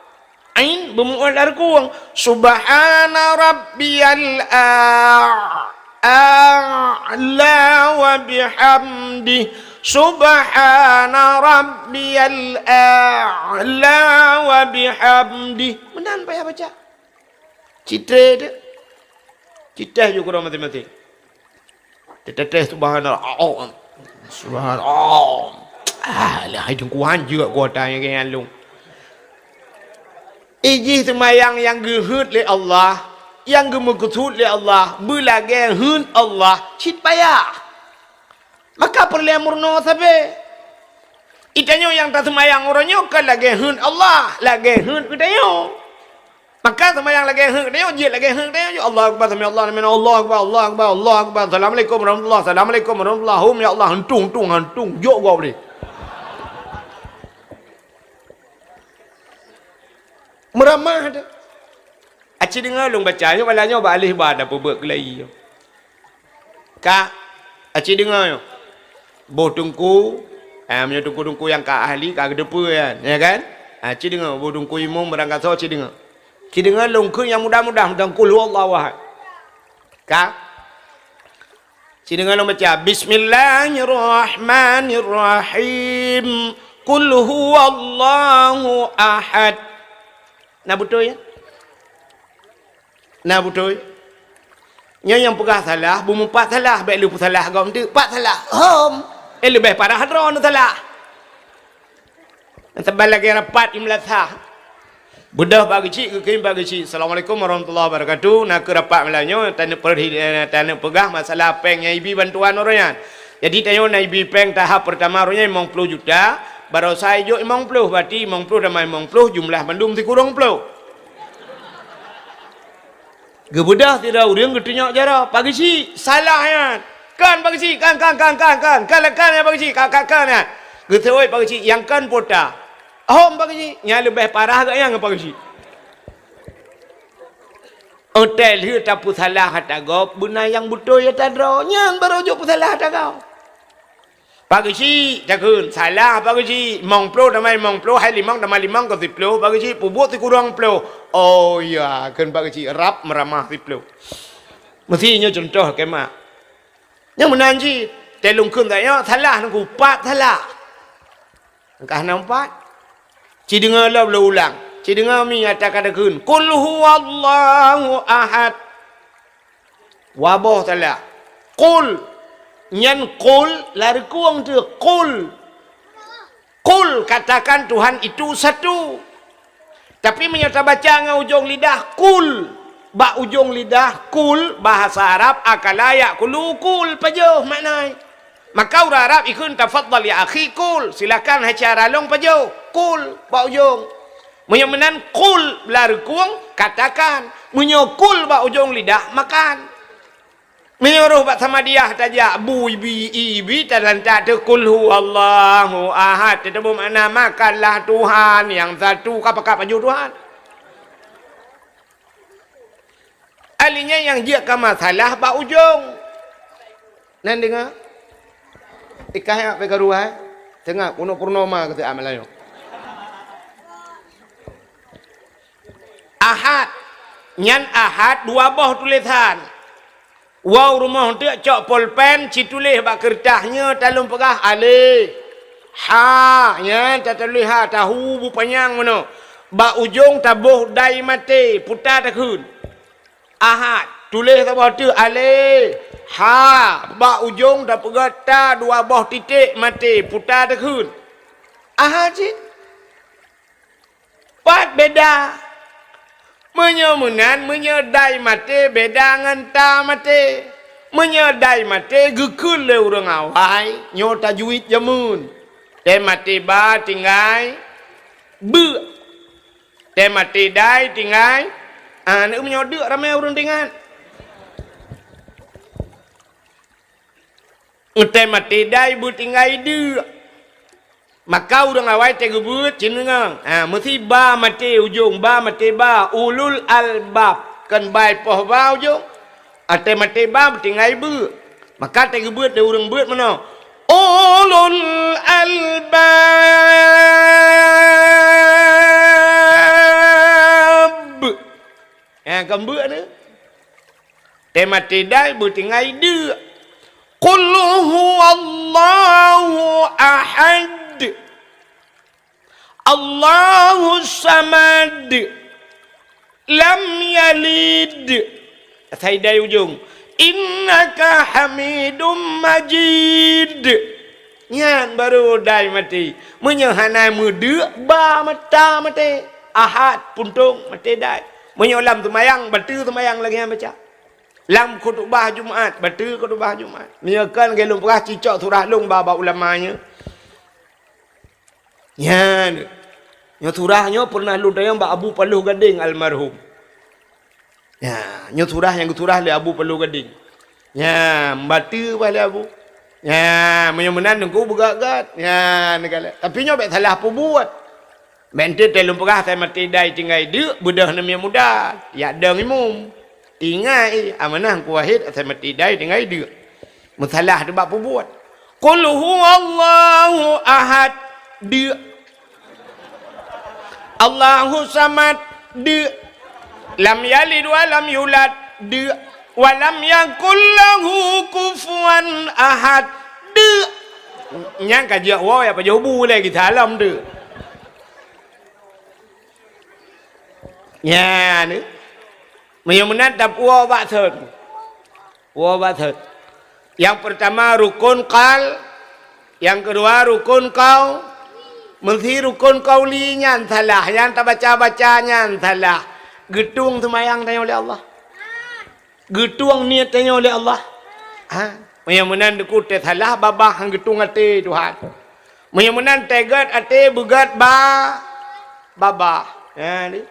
Ain beumu'ah lam rukuk. Subhana rabbiyal a-, a'la wa bihamdi. Subhana rabbiyal a'la wa bihamdi. Meunan payah baca. Citré teuh. Citré ju keudroe maséng-maséng. Teuteuteh subhanallah. Oh, subhanallah. Ah, lah hai teungku hanjeuet kuota nyang keu nyan lôn. Ijih seumayang nyang geuheuet lé Allah, nyang geumeukeusut lé Allah, beulagèe heuet Allah, cit payah. Maka peureulèe meurunoe sabe. Itanyoe nyang taseumayang uroe nyoe kon lagèe heuet Allah, lagèe heuet geutanyoe. Maka seumayang lagèe heuet geutanyoe, jeuet lagèe heuet geutanyoe. Allahu Akbar, sami Allahu liman, Allahu Akbar, Allahu Akbar, Allahu Akbar. Assalamualaikum warahmatullah, assalamualaikum warahmatullah. Hum, ya Allah, hantung, tung, hantung. Jok gob lé. Meuramah teuh. Aci deungoe lôn baca, nyoe bala nyoe bak aléh ba tapeubuet keulayi. Ka, aci deungoe nyoe. Boh teungku, eh, meunyoe teungku-teungku nyang ka ahli, ka geuteupeue nyan, ya kan? Aci deungoe, boh teungku imum barangkasoe aci deungoe. Aci deungoe lôn kheun nyang mudah-mudah, mantong qul huwallahu ahad. Ka? Aci deungoe lôn baca, bismillahirrahmanirrahim. Qul huwallahu ahad. Na beutôi, ya? Na beutôi? Nyoe nyang peugah salah, beumeupat salah, bèk lé peusalah gob teuk, pat salah. Hom. Eh, leubeh parah droeneuh salah. Saban lagèe rapat i meulasah. Beudôh bak geuchik, geukheun bak geuchik, "Assalamualaikum warahmatullahi wabarakatuh. Na keuh rapat malam nyoe, taneuk peurhi-, eh, taneuk peugah masalah péng nyang ibi bantuan uroe nyan. Jadi, tanyoe na ibi péng tahap peurtama uroe nyan limong ploh juta, baroesa ijok limong ploh, berarti limong ploh tamah limong ploh, jumlah bandum sikureueng ploh." Geubeudôh sidroe ureueng geutunyok jaroe, "Pak Geuchik, salah nyan. Kon Pak Geuchik, kon, kon, kon, kon, kon. Kon, kon, ya Pak Geuchik, kon, kon, kon nyan." Geuseuôt Pak Geuchik, "Nyang kon pota." "Hom Pak Geuchik, nyan leubeh parah geuh nyan ngon Pak Geuchik." Otai lheueh tapeusalah ata gob, beuna nyang beutôi ata droe, nyan barô jok peusalah ata gob. Pak Geuchik, takheun, salah Pak Geuchik, limong ploh tamah limong ploh, hai limong tamah limong kon siploh, Pak Geuchik, peubuet sikureueng ploh. Oh ya, kheun Pak Geuchik, rab meuramah siploh. Meusti nyoe cuntoh keu mak. Nyang meunan cit, teuh lôn kheun tanyoe, salah teungku, pat salah. Ka hana meupat. Ci deungoe lom lôn ulang. Ci deungoe mi ata ka takheun, "Qul huwallahu ahad." Waboh salah. Qul. Nyan qul, lam rukuk teuh, qul. Qul, katakan Tuhan itu satu. Tapi meunyoe tabaca ngon ujong lidah, kul. Bak ujong lidah, kul, bahasa Arab, akala ya'kulu, kul, pajoh makna. Maka ureueng Arab ikheun, "Tafadhal ya akhi, kul." Silakan, hai syedara lôn, pajoh. Kul, bak ujong. Meunyoe meunan, kul, lam rukuk, katakan. Meunyoe kul, bak ujong lidah, makan. Meunyoe roh bak Samadiyah tajak, bu ibi, ibi, talantak teuh, "Qul huwallahu ahad." Teuh teuboh makna, "Makanlah Tuhan yang satu." Ka pakat pajoh Tuhan. Ahli nyan nyang jeuet ka masalah bak ujong. Nan deungoe? Ikah nyan pih ka ruwah, eh? Teungoh, keuneuk purnoma keu si Ahmad Layu. Ahad. Nyan ahad dua boh tulésan. Woe u rumoh teuk cok polpen, ci tuléh bak keureutah nyoe talôn peugah aleh. Ha, nyan tatuléh ha, tahu bu panyang meunoe. Bak ujong taboh dai maté, puta takheun. Ahad. Tuléh saboh teuk alif, ha, bak ujong tapeugét ta dua boh titék maté, puta teukheun. Aha cit. Pat beda? Meunyoe meunan, meunyoe dai maté beda ngon ta maté. Meunyoe dai maté geukheun lé ureuëng awai, nyoe tajwid jameun. Tée maté ba tinggai beuk. Tée maté dai tinggai, ah, meunyoe deuk ramé ureuëng teuingat. Tée maté dai beutinggai deuk. Maka ureuëng awai tée geubeuet cit deungoe. Ha, meusi ba maté ujong, ba maté ba, ulul albab. Kon bai poh ba ujong. Tée maté ba beutinggai beuk. Maka tée geubeuet lé ureuëng beuet meunoe. Ulul albab. Ha, kon beuk ni. Tée maté dai beutinggai deuk. Qul huwallahu ahad. Allahus samad. Lam yalid. Asai dai ujong. Innaka hamidum majid. Nyan baru dai maté. Meunyoe hana meudeuk, ba mata maté. Ahad, puntông, maté dai. Meunyoe lam seumayang, bateue seumayang lagée nyan baca. Lam khutubah Jumat, bateue khutubah Jumat. Meunyoe kon lagée lôn peugah cicok surah lôn ba bak ulama nyoe. Nyan. Nyoe surah nyoe pernah lôn tanyong bak Abu Paloh Gadeng almarhum. Ya, nyoe surah nyang geusurah lé Abu Paloh Gadeng. Ya, bateue bah lé Abu. Ya, meunyoe meunan teungku beugét-gét. Ya, neukalon. Tapi nyoe bék salah peubuet. Bék enteuk tée lôn peugah asai maté dai tinggai deuk, beudôh neumiet muda. Yak dong imum. Ingat, eh, amanah Teungku Wahid asai maté dai tinggai deuk. Meusalah teuh bak peubuet. Qul huwallahu ahad. Deuk. Allahu samad. Deuk. Lam yalid wa lam yulad. Deuk. Wa lam yakul lahu kufuwan ahad. Deuk. Nyan ka jeuet woe ya pajoh bu lé geusalam tu. Nyan. Meunyoe meunan tapuwoe bak thon. Woe bak thon. Nyang peurtama rukun qal, nyang keudua rukun qau-, meusi rukun qauli nyan salah, nyang tabaca-baca nyan salah. Geutueng seumayang tanyoe lé Allah. Geutueng niet tanyoe lé Allah. Ha? Meunyoe meunan teungku teusalah babah nyang geutueng até Tuhan. Meunyoe meunan teuh gét até beugét ba-, babah. Ha, ni.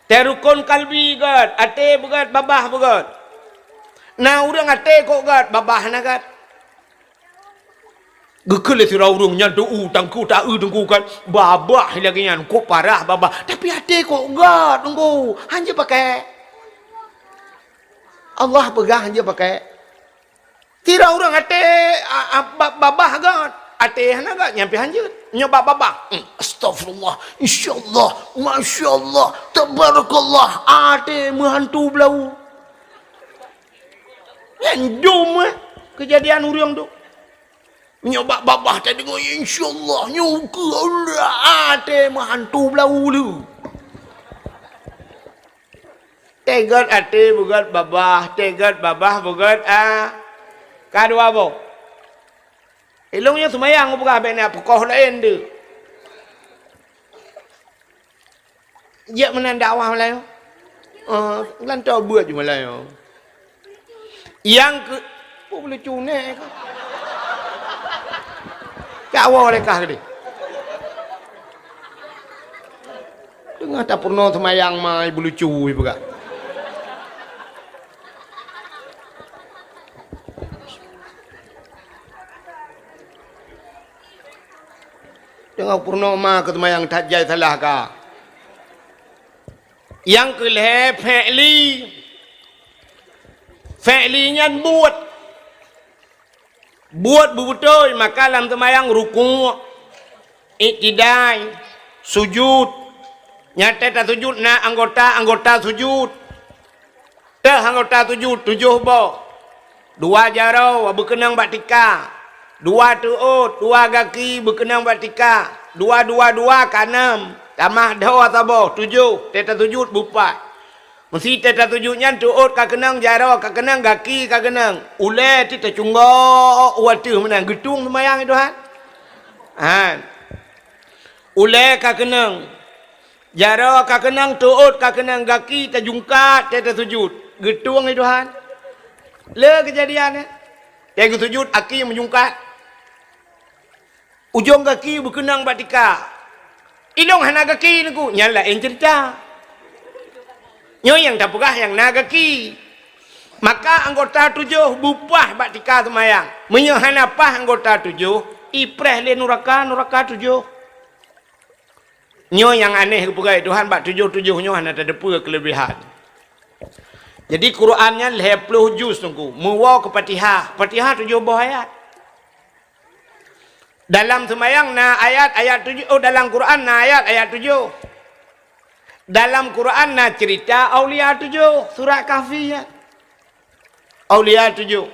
Teuh rukun kalbi gét, até beugét, babah beugét. Na ureuëng até kok gét, babah na gét. Geukheun lé sidroe ureuëng nyan teu-u tangku ta-eu teungku kan, babah lagée nyan kok parah babah. Tapi até kok gét teungku, hanjeuet pakai. Allah peugah hanjeuet pakai. Sidroe ureuëng até, a, a, ba-, babah gét, até hana gét, nyan pih hanjeuet. Nyoe bak babah, hmm, astagfirullah, insyaallah, masyaallah, tabarakallah, até meuhantu blau. Nyan jom, eh, keujadian ureuëng tu. Nyoe bak babah tadeungoe, insyaallah, nyoe keu Allah, até meuhantu blau lé. Teuh gét até beugét babah, teuh gét babah beugét a-, ka dua boh. Ilong nyoe seumayang peugah bék na peukoh laén deuh. Jeuet meunan dakwah malam nyoe. Eh, lantoe beuet ju malam nyoe. Nyang keu-, peue beulecu nèk ka. Cak woe lé kah keudeh. Teungoh tapeurunoe seumayang ma beulecu peugah. Teungoh peurunoe ma keu seumayang that jai salah ka. Nyang keu lhèe fi'li. Fi'li nyan buet. Buet beubeutôi, maka lam seumayang rukuk, iktidai, sujud. Nyang teuh tasujud na anggota-anggota sujud. Teuh anggota sujud tujoh boh. Dua jaroe beukeunong bak tika, dua teuôt, dua gaki beukeunong bak tika, dua, dua, dua ka nam, tamah dhoe saboh, tujoh, teuh tasujud beupat. Meusé teuh tasujut nyan, teuôt ka keunong, jaroe ka keunong, gaki ka keunong. Ulée teuh tacunggok u ateueh meunan, geutueng seumayang, ya Tuhan. Ha. Ulée ka keunong, jaroe ka keunong, teuôt ka keunong, gaki tajungkat teuh tasujut. Geutueng, ya Tuhan. Le keujadian, eh. Teuh geusujut, aki meujungkat. Ujong gaki beukeunong bak tika. Ilong hana gaki Teungku, nyan laén ceurita. Nyoe nyang tapeugah nyang na gaki. Maka anggota tujoh beupaih bak tika seumayang. Meunyoe hana paih anggota tujoh, ipreh lé nuraka, nuraka tujoh. Nyoe nyang aneh geupeugah Tuhan, bak tujoh-tujoh nyoe hana tateupeue keuleubehan. Jadi Quran nyan lhée ploh juz Teungku, meuwoe keu Fatihah. Fatihah tujoh boh ayat. Dalam seumayang na ayat-ayat tujoh, oh, dalam Quran na ayat-ayat tujoh. Dalam Quran na cerita aulia tujoh, surat Kahfi nyan. Aulia tujoh.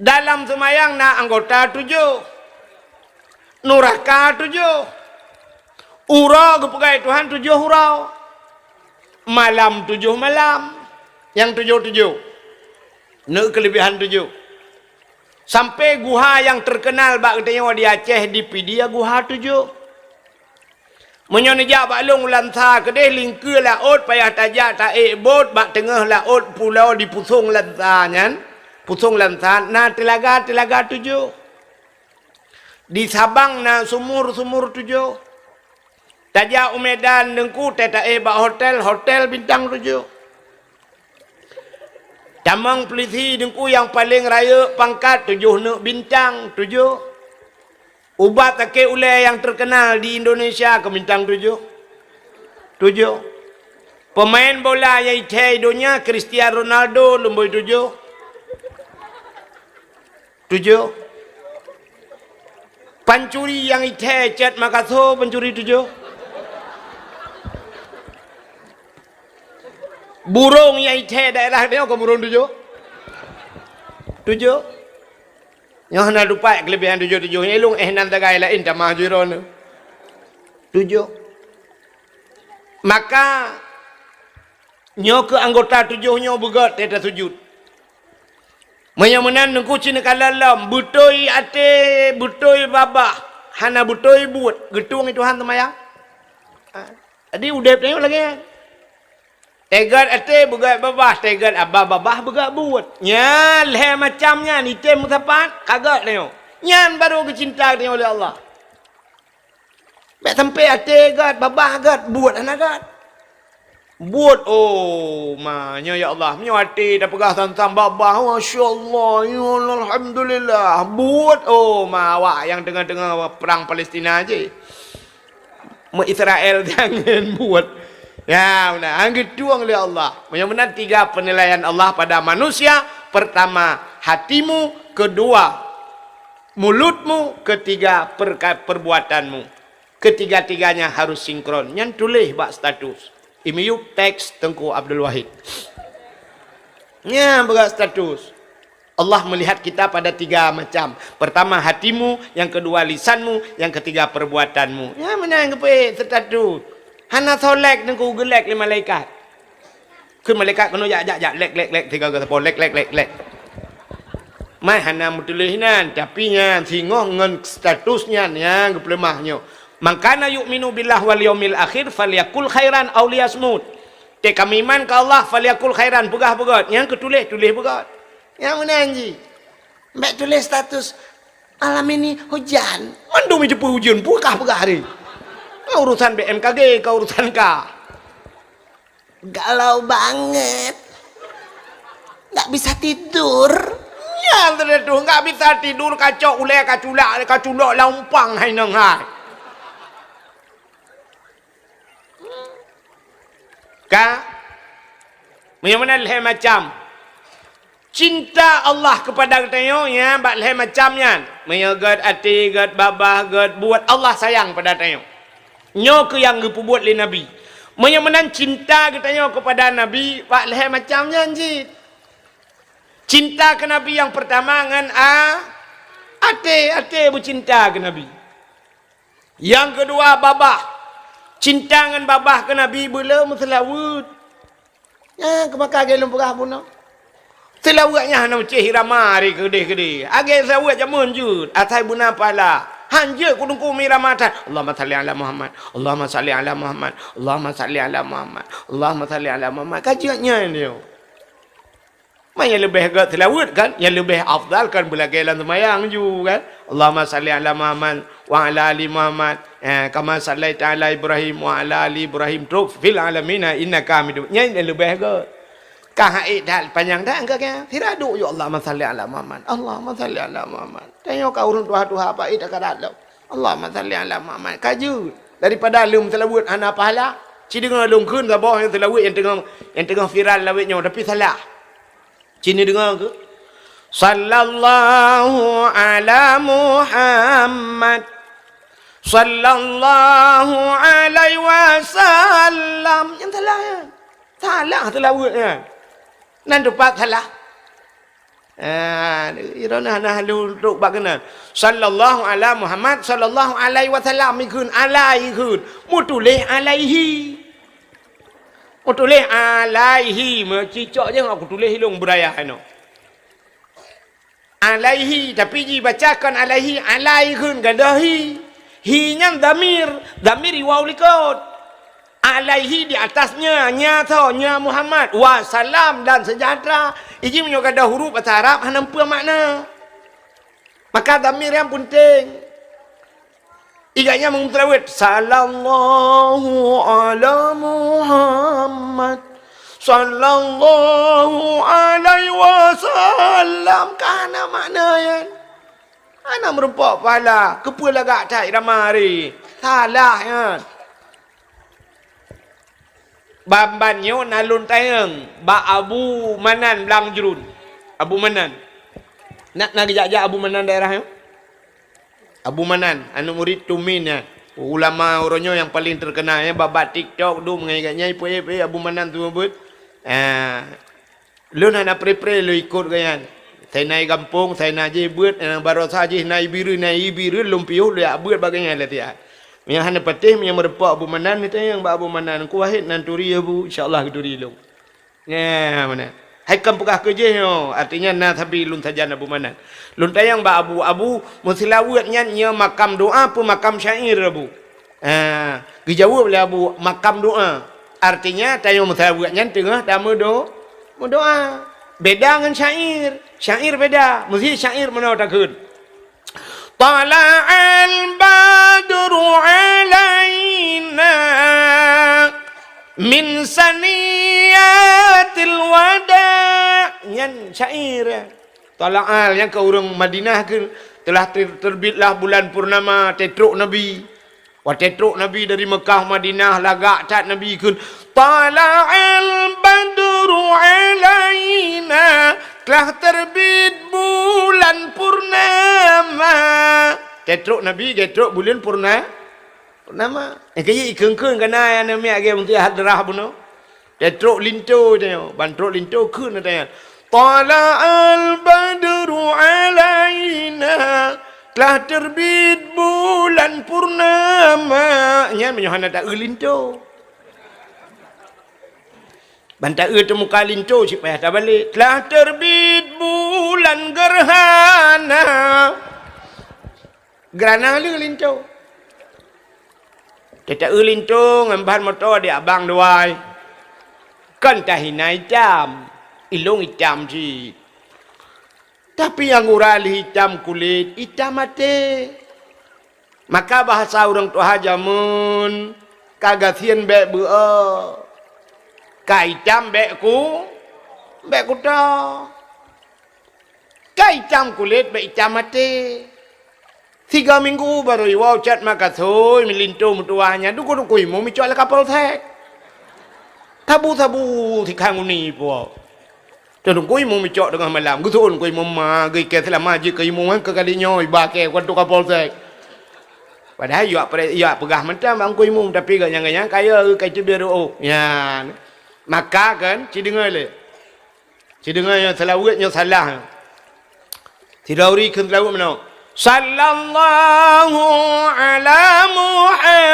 Dalam seumayang na anggota tujoh. Nuraka tujoh. Uroe geupeugah Tuhan tujoh uroe. Malam tujoh malam. Nyang tujoh-tujoh. Nyoe keuleubehan tujoh. Sampai guha nyang teukeunal bak geutanyoe di Aceh, di Pidie, guha tujoh. Meunyoe neujak bak lôn u Lansa keudeh, lingkeue laôt payah tajak taék bot bak teungoh laôt pulo di Pusong Lansa nyan. Pusong Lansa na teulaga-teulaga tujoh. Di Sabang na sumur-sumur tujoh. Tajak u Medan Teungku, teuh taéh bak hotel, hotel bintang tujoh. Tamong pulisi Teungku nyang paleng rayeuk pangkat, tujoh neuk bintang, tujoh. Ubat sakét ulée nyang teukeunal di Indonesia keu bintang tujoh. Tujoh. Peumaén bola nyang ithée donya, Cristiano Ronaldo, lumboi tujoh. Tujoh. Pancuri nyang ithée cét makaso, pancuri tujoh. Burông nyang ithée daerah nyoe kon burông tujoh. Tujoh. Nyoe hana lupa keuleubehan tujoh-tujoh nyan, ilong éh nan sagai laén tamah jih droeneuh. Tujoh. Maka nyoe keuh anggota tujoh nyoe beugét teuh tasujut. Meunyoe meunan Teungku cit neukalon lom, beutôi até, beutôi babah, hana beutôi buet, geutueng Tuhan seumayang. Ha, jadi udeb tanyoe lagée nyan. Teuget até beugét babah, teuget babah beugét buet. Nyan lhée macam nyan, item meusapat, ka gét tanyoe. Nyan barô geucinta tanyoe lé Allah. Bék sampai até gét, babah gét, buet hana gét. Buet, oh ma, nyoe ya Allah, meunyoe até tapeugah tantang babah, masya Allah, ya Allah, alhamdulillah. Buet, oh ma, awak nyang teungoh-teungoh perang Palestina jih. Meu Israel jangan buet. Ya, beuna. Hang geutueng lé Allah. Meunyoe meunan tiga penilaian Allah pada manusia, pertama hatimu, kedua mulutmu, ketiga perka-, perbuatanmu. Ketiga-tiganya harus sinkron. Nyan tuléh bak status. Imiyub teks Teungku Abdul Wahid. Nyan bak status. Allah melihat kita pada tiga macam. Pertama hatimu, yang kedua lisanmu, yang ketiga perbuatanmu. Ya, meunan geupeuék status. Hana soe lek Teungku, geulek lé malaikat. Keu malaikat keunoe jak, jak, jak, lek, lek, lek, tiga, tiga, sapo, lek, lek, lek, lek. Mai hana meutuléh nan, tapi nyan singoh ngon status nyan nyang geupeuleumah nyoe. "Man kana yu'minu billahi wal yaumil akhir falyakul khairan aw liyasmut." Teuka meuiman keu Allah, "Falyakul khairan," peugah beugét. Nyang keu tuléh, tuléh beugét. Nyang meunan jih. Bék tuléh status, "Malam ini hujan." Mandum jiteupeue ujeuen, peugah-peugah hari. Ka urusan B M K G, ka urusan ka. Galau banget. Nggak bisa tidur. Nyan teuh, nggak bisa tidur, kacok ulée, kaculak, kaculok laumpang hai nong hai. Ka? Meunyoe meunan lhée macam. Cinta Allah keupada geutanyoe nyan bak lhée macam nyan. Meunyoe gét até, gét babah, gét buet, Allah sayang pada tanyoe. Nyoe keuh nyang geupeubuet lé Nabi. Meunyoe meunan cinta geutanyoe keupada Nabi bak lhée macam nyan cit. Cinta keu Nabi nyang peurtama ngon a-, até, até beucinta keu Nabi. Nyang keudua babah. Cinta ngon babah keu Nabi beuleu meuseulaweuet. Nyan keuh maka lagèe lôn peugah bunoe. Seulaweuet nyan hana meucéh irama ari keudeh-keudeh. Lagèe seulaweuet jameun jeuet, asai beuna pahala. Han jeuet kudungku irama that. Allahumma shalli ala Muhammad. Allahumma shalli ala Muhammad. Allahumma shalli ala Muhammad. Allahumma shalli ala Muhammad. Ka jeuet nyan nyoe. Man nyang leubeh gèt seulaweuet kan? Nyang leubeh afdal kan beulagèe lam seumayang ju kan? Allahumma shalli ala Muhammad wa ala ali Muhammad. Eh, kama shallaita ala Ibrahim wa ala ali Ibrahim trok fil alamina innaka Hamidum. Nyan nyang leubeh gèt. Ka hana ék that panyang that angka kan? Sira duek, "Ya Allahumma shalli ala Muhammad. Allahumma shalli ala Muhammad." Tanyoe ka ureueng tuha-tuha apa ék that ka that lom. Allahumma shalli ala Muhammad. Ka jeuet. Daripada lôn seulaweuet hana pahala. Ci deungoe lôn kheun saboh nyang seulaweuet nyang teungoh, nyang teungoh viral lawét nyoe, tapi salah. Ci neudeungoe keuh. Sallallahu ala Muhammad. Sallallahu alaihi wasallam. Nyang salah nyan. Salah seulaweuet nyan. Nan teumpat salah. Ah, droeneuh hana lôn trok bak keunan. Sallallahu ala Muhammad, sallallahu alaihi wasallam, ikheun, alai ikheun. Meutuléh alaihi. Meutuléh alaihi, meucicok jih ngon kutuléh ilôn beuraya inoe. Alaihi, tapi jibaca kon alaihi, alai ikheun gadôh hi. Hi nyan dhamir, dhamir iwau likot. Alaihi di atasnya, nya tho, nya Muhammad, wa salam dan sejahtera. Iji meunyoe gadôh huruf basa Arab hana peue makna. Maka dhamir nyan peunteng. Iga nyan meutawet, sallallahu ala Muhammad, sallallahu alaihi wasallam. Ka hana makna nyan. Hana meurumpok pahala. Keupeue lagak that irama hari? Salah nyan. Ban-ban nyoe na lôn tanyong bak Abu Manan Blang Jrun. Abu Manan. Na, na geujak-jak Abu Manan daerah nyoe? Abu Manan, aneuk murit Tumin nyan. Ulama uroe nyoe nyang paleng terkenal, nyan bak-bak TikTok dum ngon gobnyan, ipeuék-pék Abu Manan tu beuet. Ah. Lôn hana pre-pre lôn ikot gobnyan. Sai na i gampông, sai na jih beuet, nyang baroesa jih na i Bireuen, na i Bireuen lôn piôh lôn jak beuet bak gobnyan lé siat. Meunyo hana patéh, meunyo meurumpok Abu Manan, neutanyong bak Abu Manan, "Teungku Wahid nan turi Abu?" "Insya Allah geuturi lôn." Nyan meunan. Hai kon peugah keu jih nyoe, artinya na sabe lôn sajan Abu Manan. Lôn tanyong bak Abu, "Abu, meuseulaweuet nyan nyoe makam doa peue makam syair, Abu?" Ha, geujaweueb lé Abu, "Makam doa." Artinya, tanyoe meuseulaweuet nyan teungoh tameudo-, meudoa. Beda ngon syair. Syair beda. Meusi syair meunoe takheun. Tala'al badru alaina min saniyatil wada. Nyan syair. Tala'al, nyan keu ureueng Madinah kheun, telah ter-, terbitlah bulan purnama, teutrok Nabi. Watèe trok Nabi dari Meukah Madinah, lagak that Nabi kheun, "Tala'al badru alaina," telah terbit bulan purnama. Teutrok Nabi, geutrok buleuen purna-, purnama. Nyang keujih ikheun-kheun kana nyang neumiet lagèe meunteuk hadrah bunoe. Teutrok linto tanyoe, ban trok linto kheun tanyoe, "Tala'al badru alaina," telah terbit bulan purnama. Nyan meunyoe hana taeu linto. Ban taeu teumuka linto cit payah tabalek. Telah terbit bulan gerhana. Geurana le linto. Teuta-eu linto ngon ban moto di abang dua ai. Kon tahina itam, ilong itam cit. Tapi nyang gura lé itam kulét, itam até. Maka bahasa ureuëng tuha jameun, ka gasien bék beuo, ka itam bék ku, bék kuto. Ka itam kulét bék itam até. Tiga minggu barô iwoe cat makathôi meulinto meutuwah nyan dukon-dukon imum icok lé Kapolsek. Sabu-sabu sikhan uni puwoe. Teudukon imum icok teungoh malam. Geuthon keu imum ma, geukée seulama jeuet keu imum keu kali nyoe iba kée keu Kapolsek. Padahai yak pre-, yak peugah mantong bak keu imum, tapi gobnyan-gobnyan kaya ka iteubiet reuôh. Nyan. Maka kan, ci deungoe lé. Ci deungoe nyang seulaweuet nyoe salah. Sidroe ureuëng kheun seulaweuet meunoe, "Sallallahu ala Muhammad."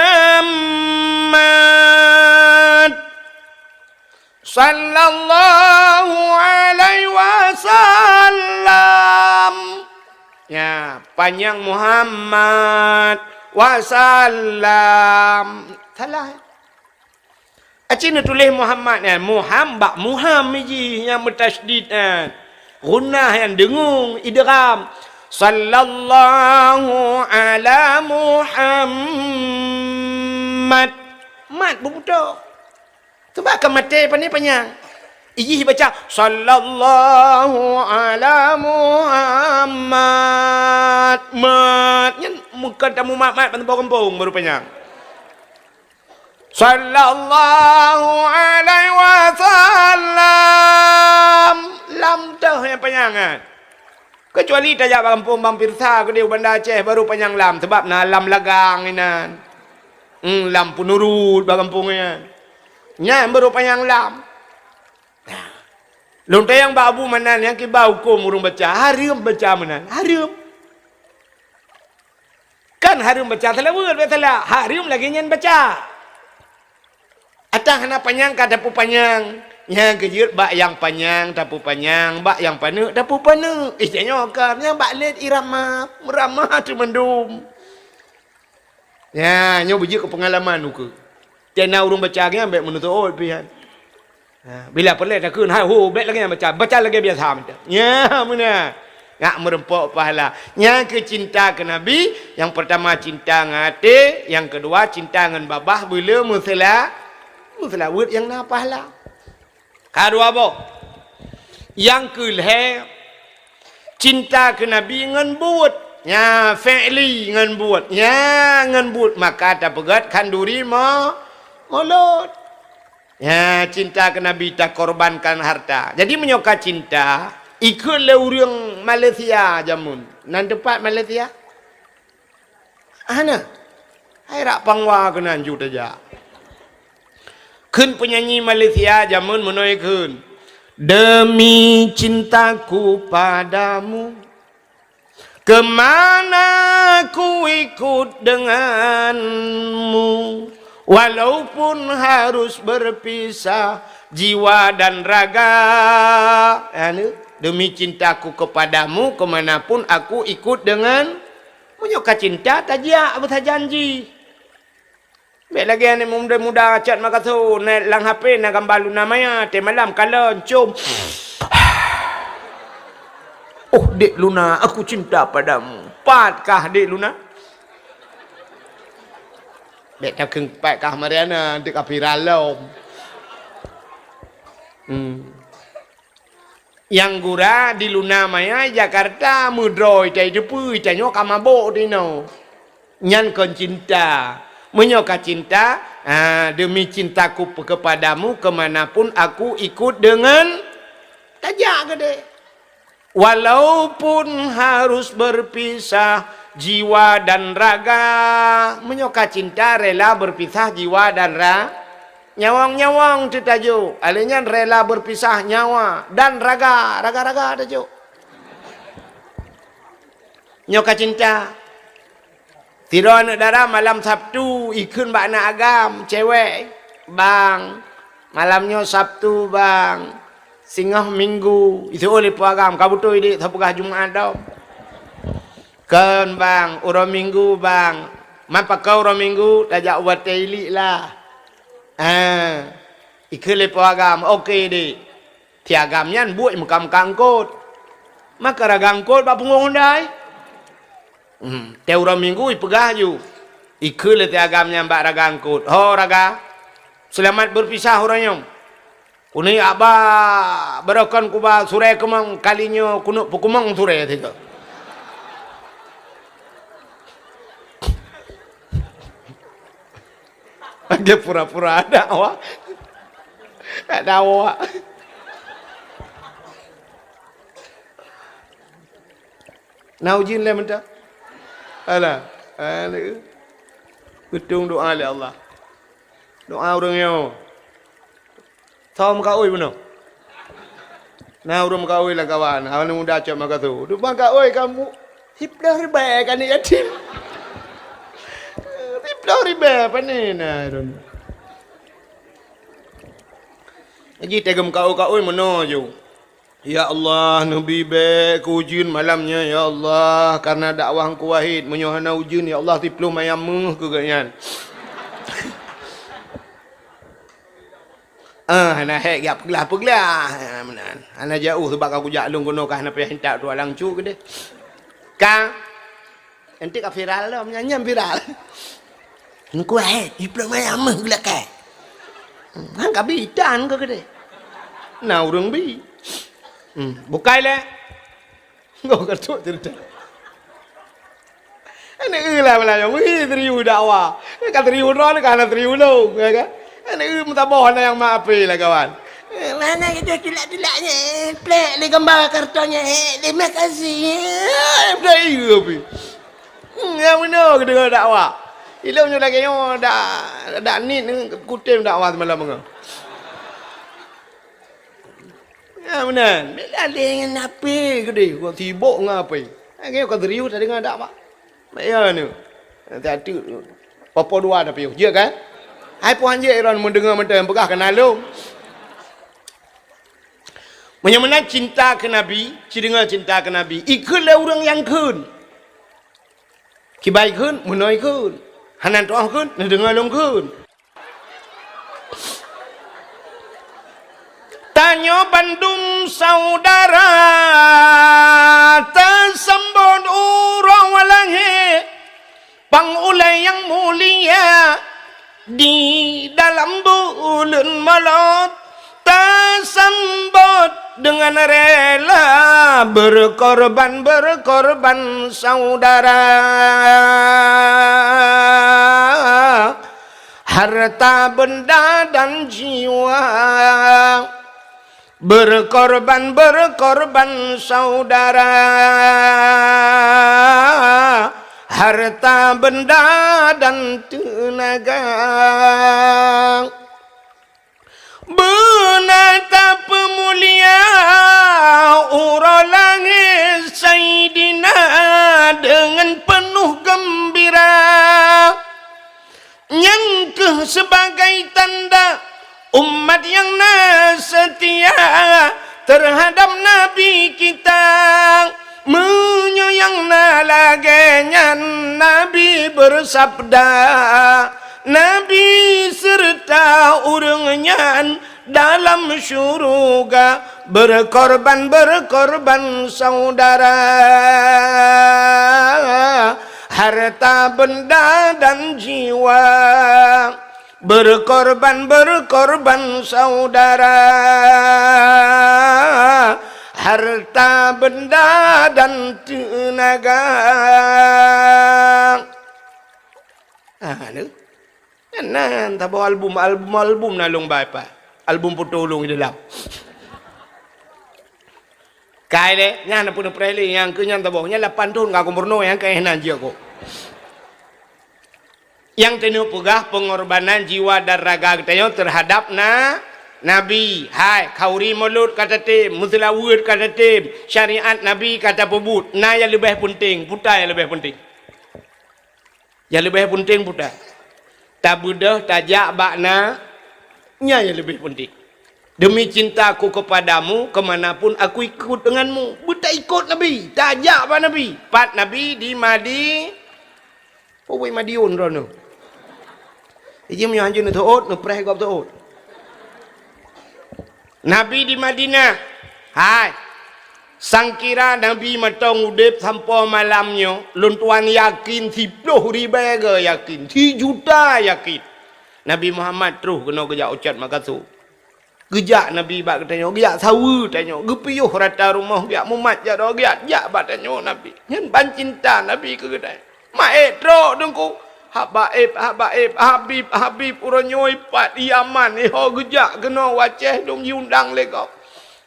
Sallallahu alaihi wasallam. Ya, panyang Muhammad wasallam. Salah. Aci neutuléh Muhammad nyan, Muham bak Muham jih nyang meutasydid nyan. Ghunnah nyang deungung, idgham. Sallallahu ala Muhammad. Mat beubutôh. Sabab ka maté pane panyang. Ijih baca, "Sallallahu ala Muhammad." Mat. Nyan meukan tamu mat-mat ban gampông baru panyang. Sallallahu alaihi wasallam. Lam teuh nyang panyang nyan. Keucuali tajak bak gampông Bang Pirsa keudeh u Banda Aceh baru panyang lam, sabab na lam lagang inan. Hmm, lam peunurut bak gampông nyan. Nyan baru panyang lam. Nah. Lôn tanyong bak Abu Manan nyang kiba huköm ureuëng baca, hareuem baca meunan, hareuem. Kan hareuem baca seulaweuet, bèk salah. Hareuem lagèe nyan baca. Atawa hana panyang ka tapeupanyang. Nyang keujeuet bak nyang panyang tapeupanyang, bak nyang paneuk tapeupeuneuk. Eh, tanyoe kan nyang bak lét irama, meurama teuh mandum. Nyan, nyoe beujeuet keu peungalaman ukeue. Tena ureuëng baca nyan bèk meunutôt pih nyan. Ha, bila peureulèe takheun, hai ho, bèk lagèe nyan baca, baca lagèe biasa mantong. Nya, meunan. Ngak meureumpok pahala. Nyang keu cinta keu Nabi, nyang peurtama cinta ngon até, nyang keudua cinta ngon babah, beuleu meusela-, meuseulaweuet nyang na pahala. Ka dua boh. Nyang keu lhèe, cinta keu Nabi ngon buet. Nya, fi'li ngon buet. Nya, ngon buet. Maka tapeugöt khanduri mo-, mulod. Ya, cinta keu Nabi takorbankan harta. Jadi, meunyoe ka cinta, ikheun lé ureuëng Malaysia jameun. Nan teumpat Malaysia? Hana. Hai rak Pangwa keunan ju tajak. Kheun peunyanyi Malaysia jameun meunoe kheun, "Demi cintaku padamu." Kemana ku ikut denganmu, walaupun harus berpisah jiwa dan raga. Anu, demi cintaku kepadamu, kemanapun aku ikut dengan. Meunyoe ka cinta, tajak beusajan jih. Bèk lagèe aneuk muda-muda chat makaso, na lam H P na gambar Luna Maya, teumalam kalon, com. Oh, Dek Luna, aku cinta padamu. Pat kah, Dek Luna? Bèk takheun pat kah Mariana, dek ka viral lom. Hmm. Nyang gura di Luna Maya Jakarta, meudroe ita iteupeue, ita nyoe ka mabök tinoe. Nyan kon cinta. Meunyoe ka cinta, ha, demi cintaku kepadamu, kemanapun aku ikut dengan, tajak keudeh. Walaupun harus berpisah jiwa dan raga. Meunyoe ka cinta, rela berpisah jiwa dan ra-, Nyawöng-nyawöng teutajok, alèh nyan rela berpisah nyawa dan raga, raga-raga tajok. Nyoe ka cinta. Sidroe aneuk dara malam Sabtu ikheun bak aneuk agam cewek, "Bang, malam nyoe Sabtu, Bang. Singoh Minggu." Iseuôt lé po agam, "Ka beutôi, Dek, sapeugah Jumat dong." "Kon, Bang, uroe Minggu, Bang." "Man pakon uroe Minggu?" "Tajak u watèe ilik lah." Ah, ikheun lé po agam, "Oke, Dek." Ti agam nyan buet meuka-meuka eungkôt. Maka raga eungkôt bak punggông undai. Hmm, teuh uroe Minggu ipeugah ju. Ikheun lé ti agam nyan bak raga eungkôt, "Ho, raga, seulamat beurpisah uroe nyoe. Keuneuk haba barokon kuba surèe keumong, kali nyoe keuneuk peukeumong surèe sigoe." Lagèe pura-pura ada awak. Ada awak. Na ujeuen lé mantong? Alah. Alah. Beutong doa lé Allah. Doa ureueng nyoe. Soe meukaôi bunoe? Na ureueng meukaôi lam kawan, aneuk muda cok meukaso. Duek meukaôi kamoe siploh ribèe keu aneuk yatim. Siploh ribèe pane na ureueng. Jih tagem kaôi-kaôi meunoe ju. Ya Allah, neubi bèk keu ujeuen malam nyoe, ya Allah, kareuna dakwah Teungku Wahid. Meunyoe hana ujeuen, ya Allah, siploh mayam méuh keu geuhnyan. Ah, hana hék jak peuglah-peuglah. Ah, meunan. Hana jiôh sabab ka kujak lôn keunoe ka hana payah intat tuan langcut keudeh. Ka. Nanti ka viral dah, nyan viral. Teungku Wahid, siploh mayam méuh geulakèe. Hmm, han ka bi tan keu keudeh. Na ureueng bi. Hmm, bukai lé. Ngon ka trok ceurita. Aneuk eu lah meulayeue, wih, serius dakwah. Ka serius droe, ka hana serius lôn, ya kan? Aneuk eu meusaboh hana nyang ma ape lah, kawan. Eh, mana kita tulak-tulak nyan, eh, plek lé gambar karton nyan, eh, terima kasih, eh, plek iya pi. Hmm, nyang beuna geudeungoe dakwah. Ilôn nyoe lagèe nyoe dak, dak nit kutem dakwah semalam nyoe. Ya, meunan. Bila lé ngon ape keudeh, kok sibok ngon ape. Lagèe ka serius tadeungoe dakwah. Mak ya ni. Satu, popo dua tapi, jeuet kan? Hai puhan jeuet droen meudeungoe mantong peugah keunan lôn. Meunyoe meunan cinta keu Nabi, ci deungoe cinta keu Nabi. Ikheun lé ureueng nyang kheun. Kiban kheun, meunoe kheun. Hana tu'oh kheun, neudeungoe lôn kheun. Tanyoe bandum saudara tasambot uroe walangét, bang ulèe nyang mulia di dalam buleuen Molot. Tasambot deungon rela berkorban-berkorban saudara, harta benda dan jiwa. Berkorban-berkorban saudara, harta benda dan teunaga. Beuna tapeumulia uroe langét Saidina deungon peunoh geumbira. Nyan kheueh sibagai tanda umat nyang na seutia teuhadab Nabi kita. Meunyoe nyang na lagèe nyan, Nabi beusabda, Nabi seureuta ureueng nyan dalam syuruga berkorban-berkorban saudara, harta benda dan jiwa. Berkorban-berkorban saudara, harta benda dan teunaga. Ah, tu. Nyan, nyan, saboh album, album, album na lôn ba ipat. Album foto lôn di dalam. Kai lé, nyan pun preh lé, nyang keu nyan saboh. Nyan lapan thon ka kumeurunoe, nyang keu nan jeuet kok. Nyang keuneuk peugah pengorbanan jiwa dan raga geutanyoe teuhadap na, Nabi. Hai, khauri mulod ka tatem, meuseulaweuet ka tatem, syariat Nabi ka tapeubuet. Na nyang leubeh peunteng, peue nyang leubeh peunteng? Nyang leubeh peunteng peue? Tabeudôh tajak bak na, nyan nyang leubeh peunteng. Demi cintaku kepadamu, ke mana pun aku ikut denganmu. Beutaikot Nabi, tajak bak Nabi. Pat Nabi di Madi-, Puwei Madiun droeneuh. Iji meunyoe hanjeuet neuteuôt, neupreh gob teuôt. Nabi di Madinah. Hai. Sangkira Nabi mantong udeb sampoe malam nyoe, lôn tuan yakin siploh ribèe goe yakin, sijuta yakin. Nabi Muhammad troh keunoe geujak u Cot Makassar. Geujak Nabi bak geutanyoe, geujak saweue tanyoe, geupiôh rata rumoh, geujak mumat jaroe, geujak jak bak tanyoe Nabi. Nyan ban cinta Nabi keu geutanyoe. Maet trok Teungku. Habaib, habaib, habib, habib, uroe nyoe pat Yaman, iho geujak keunoe u Aceh dum jiundang lé gob.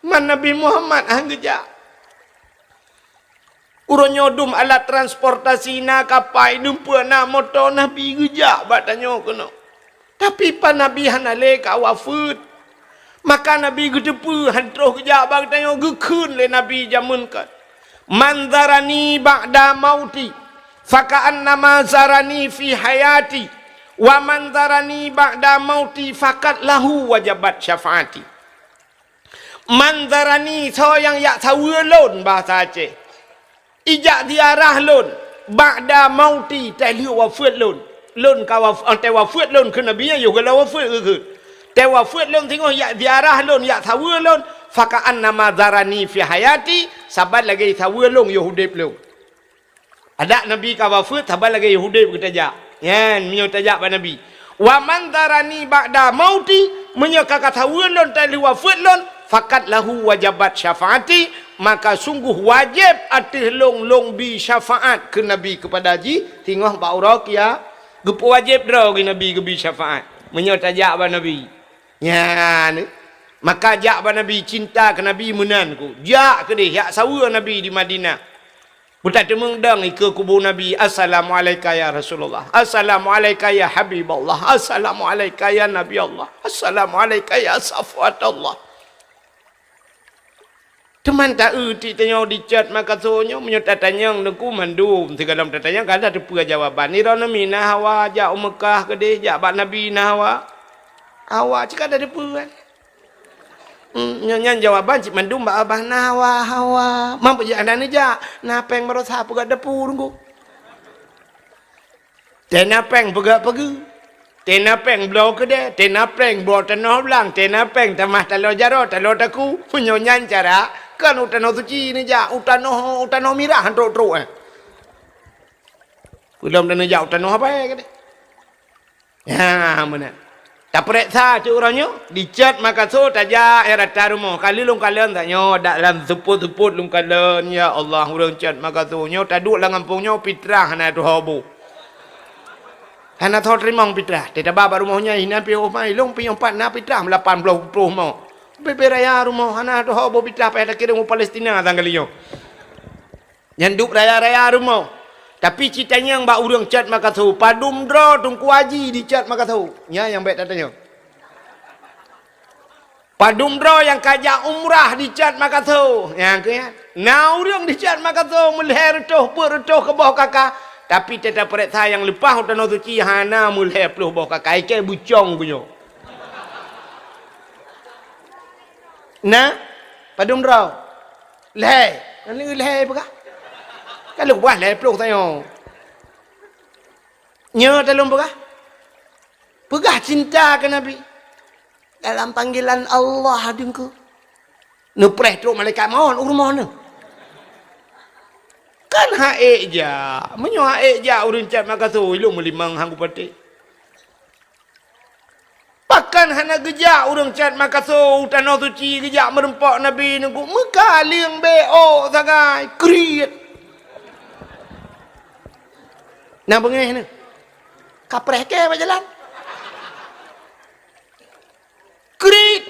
Man Nabi Muhammad han geujak. Uroe nyoe dum alat transportasi na kapai, dumpeue na moto, Nabi geujak bak tanyoe keunoe. Tapi pat Nabi hana lé ka wafeuet. Maka Nabi geuteupeue han troh geujak bak tanyoe, geukheun lé Nabi jameun kan, "Man zarani ba'da mauti, faka'annama zarani fi hayati, wa man zarani ba'da mauti, fakat lahu wajabat syafaati." Man zarani, soe nyang jak saweue lôn, bahasa Aceh. Ijak ziarah lôn, ba'da mauti, 'oh lheueh wafeuet lôn. Lôn ka waf-, 'oh wafeuet lôn kheun Nabi nyan, yoh gohlom wafeuet geukheun. 'Oh wafeuet lôn singoh jak ziarah lôn, jak saweue lôn, faka'annama zarani fi hayati, saban lagèe saweue lôn yoh udép lôn. Adak Nabi ka wafeuet, saban lagèe yoh udép geutanyoe jak. Nyan, meunyoe tajak bak Nabi. Wa man zarani ba'da mauti, meunyoe ka, ka saweue lôn 'oh lheueh wafeuet lôn, faqad lahu wajabat syafa'ati, maka sungguh wajéb ateueh lôn, lôn bi syafaat keu Nabi keupada jih, singoh bak uroe kia-, geupeuwajéb droe geuh Nabi geubi syafaat. Meunyoe tajak bak Nabi. Nyan, maka jak bak Nabi, cinta keu Nabi meunan ku. Jak keudeh, jak saweue Nabi di Madinah. Beutateumeung dong ikeue kubu Nabi, "Assalamu'alaika ya Rasulullah, assalamu'alaika ya Habiballah, assalamu'alaika ya Nabi Allah, assalamu'alaika ya Safwat Allah." Teuma taeu tiep tanyoe di Cot Makassar nyoe, meunyoe tatanyong Teungku mandum, sigohlom tatanyong ka na teupeue jawaban. Droeneuh mina hawa jak u Meukah keudeh, jak bak Nabi na hawa. Hawa cit ka na teupeue kan. Hmm, nyan, nyan jawaban cit mandum bak babah na hawa, hawa. Man peue jih hana neujak, na péng baroesa peugöt dapu Teungku. Tena péng peugöt pageue. Tena péng bloe keudè, tena péng bloe tanoh blang, tena péng tamah taloe jaroe, taloe takue. Meunyoe nyan cara, kon u tanoh suci neujak, u tanoh, u tanoh mirah trok-trok, eh. Peulom tanoh jak u tanoh abai keudeh. Ha, meunan. Tapeuriksa cit uroe nyoe, di Cot Makassar tajak, eh, rata rumoh. Kali lôn kalon tanyoe, dak lam seupôt-seupôt lôn kalon, ya Allah, ureueng Cot Makassar nyoe, taduek lam gampông nyoe, pitrah hana tuho boh. Hana tuho teurimong pitrah. Teutabah bak rumoh nyan, inan pih oh mai, lôn pih nyoe pat na pitrah, lapan ploh ploh mo. Bebe raya rumoh, hana tuho boh pitrah, payah takirém u Palestina sang kali nyoe. Nyan dub raya-raya rumoh. Tapi cit tanyong bak ureueng Cot Makassar, padum droe Teungku Haji di Cot Makassar? Nyan nyang bèk tatanyong. Padum droe nyang ka jak umrah di Cot Makassar? Nyan keuh nyan. Na ureueng di Cot Makassar meulhèe reutôh peuet reutôh keuboh kaka, tapi teuta peuriksa nyang leupah u tanoh suci hana meulhèe ploh boh kaka, ikei bucong geuh nyoe. Na? Padum droe? Lhèe. Nyan lhèe peugah. Ka lheueh peugah lhèe ploh tanyoe. Nyoe talôn peugah. Peugah cinta keu Nabi. Dalam panggilan Allah Teungku. Neupreh trok malaikat maut u rumoh neuh. Kan han ék jak. Meunyoe han ék jak ureueng Cot Makassar, ilôn meulimong han kupatéh. Pakon hana geujak ureueng Cot Makassar u tanoh suci geujak meureumpok Nabi Teungku? Meukaleng beu ôk sagai, kriet. Na beungéh neuh. Kapreh kèe bak jalan. Kriet.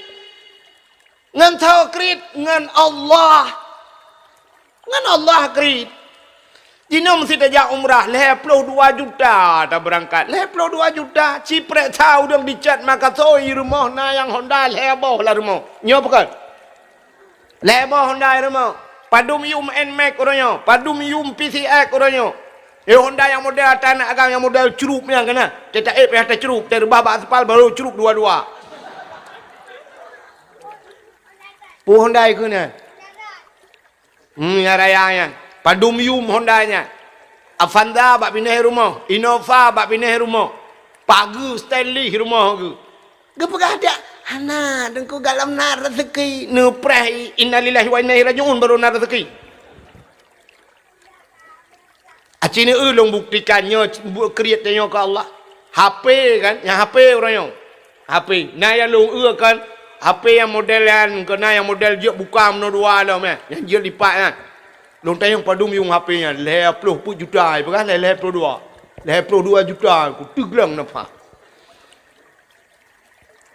Ngon soe kriet? Ngon Allah. Ngon Allah kriet. Jinoe meusi tajak umrah, lhèe ploh dua juta tabeurangkat. Lhèe ploh dua juta, ci peuriksa ureueng di Cot Makassar, i rumoh na nyang Honda lhèe boh lam rumoh. Nyoe pakon? Lhèe boh Honda i rumoh. Padum yum Nmax uroe nyoe, padum yum P C X uroe nyoe. Eh, Honda nyang model ata aneuk agam nyang model cerup nyan keunan. Teuta ék payah tacerup, tareubah bak aspal baru cerup dua-dua. Peue Honda keunan? Hmm, nyang raya nyan. Padum yum Honda nyan. Avanza bak binéh rumoh, Innova bak binéh rumoh. Pageue Stanley rumoh geuh. Geupeugah dak, "Hana, Teungku, gohlom na raseuki." Neupreh, "Innalillahi wa inna ilaihi raji'un," baru na raseuki. Aci neu lôn buktikan nyoe, buet kriet tanyoe keu Allah. H P kan, nyang H P uroe nyoe. H P. Na nyang lôn eu kan, H P nyang model nyan, keu na nyang model jeuet buka meunoe dua lom, eh. Nyang jeuet lipat nyan. Lôn tanyong padum yum H P nyan, lhèe ploh peuet juta, peugah lhèe, lhèe ploh dua. Lhèe ploh dua juta, ku teugleng nafah.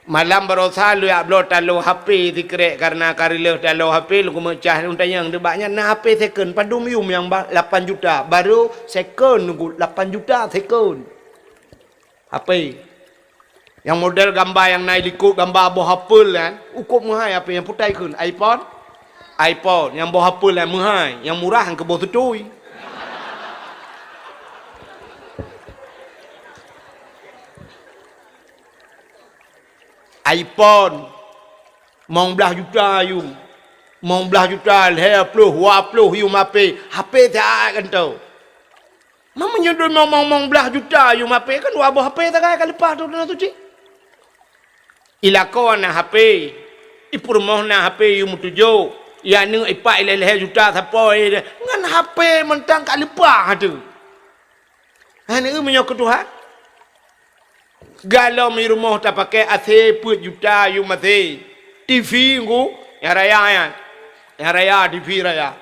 Malam baroesa lôn jak bloe taloe H P sikrek, kareuna ka reuloh taloe H P, lôn keumeung cah lôn tanyong, "Bak nyan na H P second, padum yum nyang ba-, lapan juta?" Baru second, lapan juta second. H P. Nyang model gamba nyang na i likot gamba boh apel nyan, ukop meuhai H P nyang putai kheun, iPhone? iPhone, nyang boh apel nyan meuhai, nyang murah nyang keu boh seutui. iPhone. Limong blaih juta yum. Limong blaih juta, lhèe ploh, dua ploh yum H P. H P siat kantô. Meunyoe dua limong, limong blaih juta yum H P, kan dua boh H P sagai ka leupah teuh na suci. Ilakoe na H P, ipeurumoh na H P yum tujoh, i aneuk ipat ilèe-lhèe juta sapo, ngon H P mantong ka leupah teuh. Hai neu meunyoe keu Tuhan. Galom i rumoh tapakèe A C peuet juta yum A C. T V ngku, nyang raya nyan. Nyang raya, T V raya.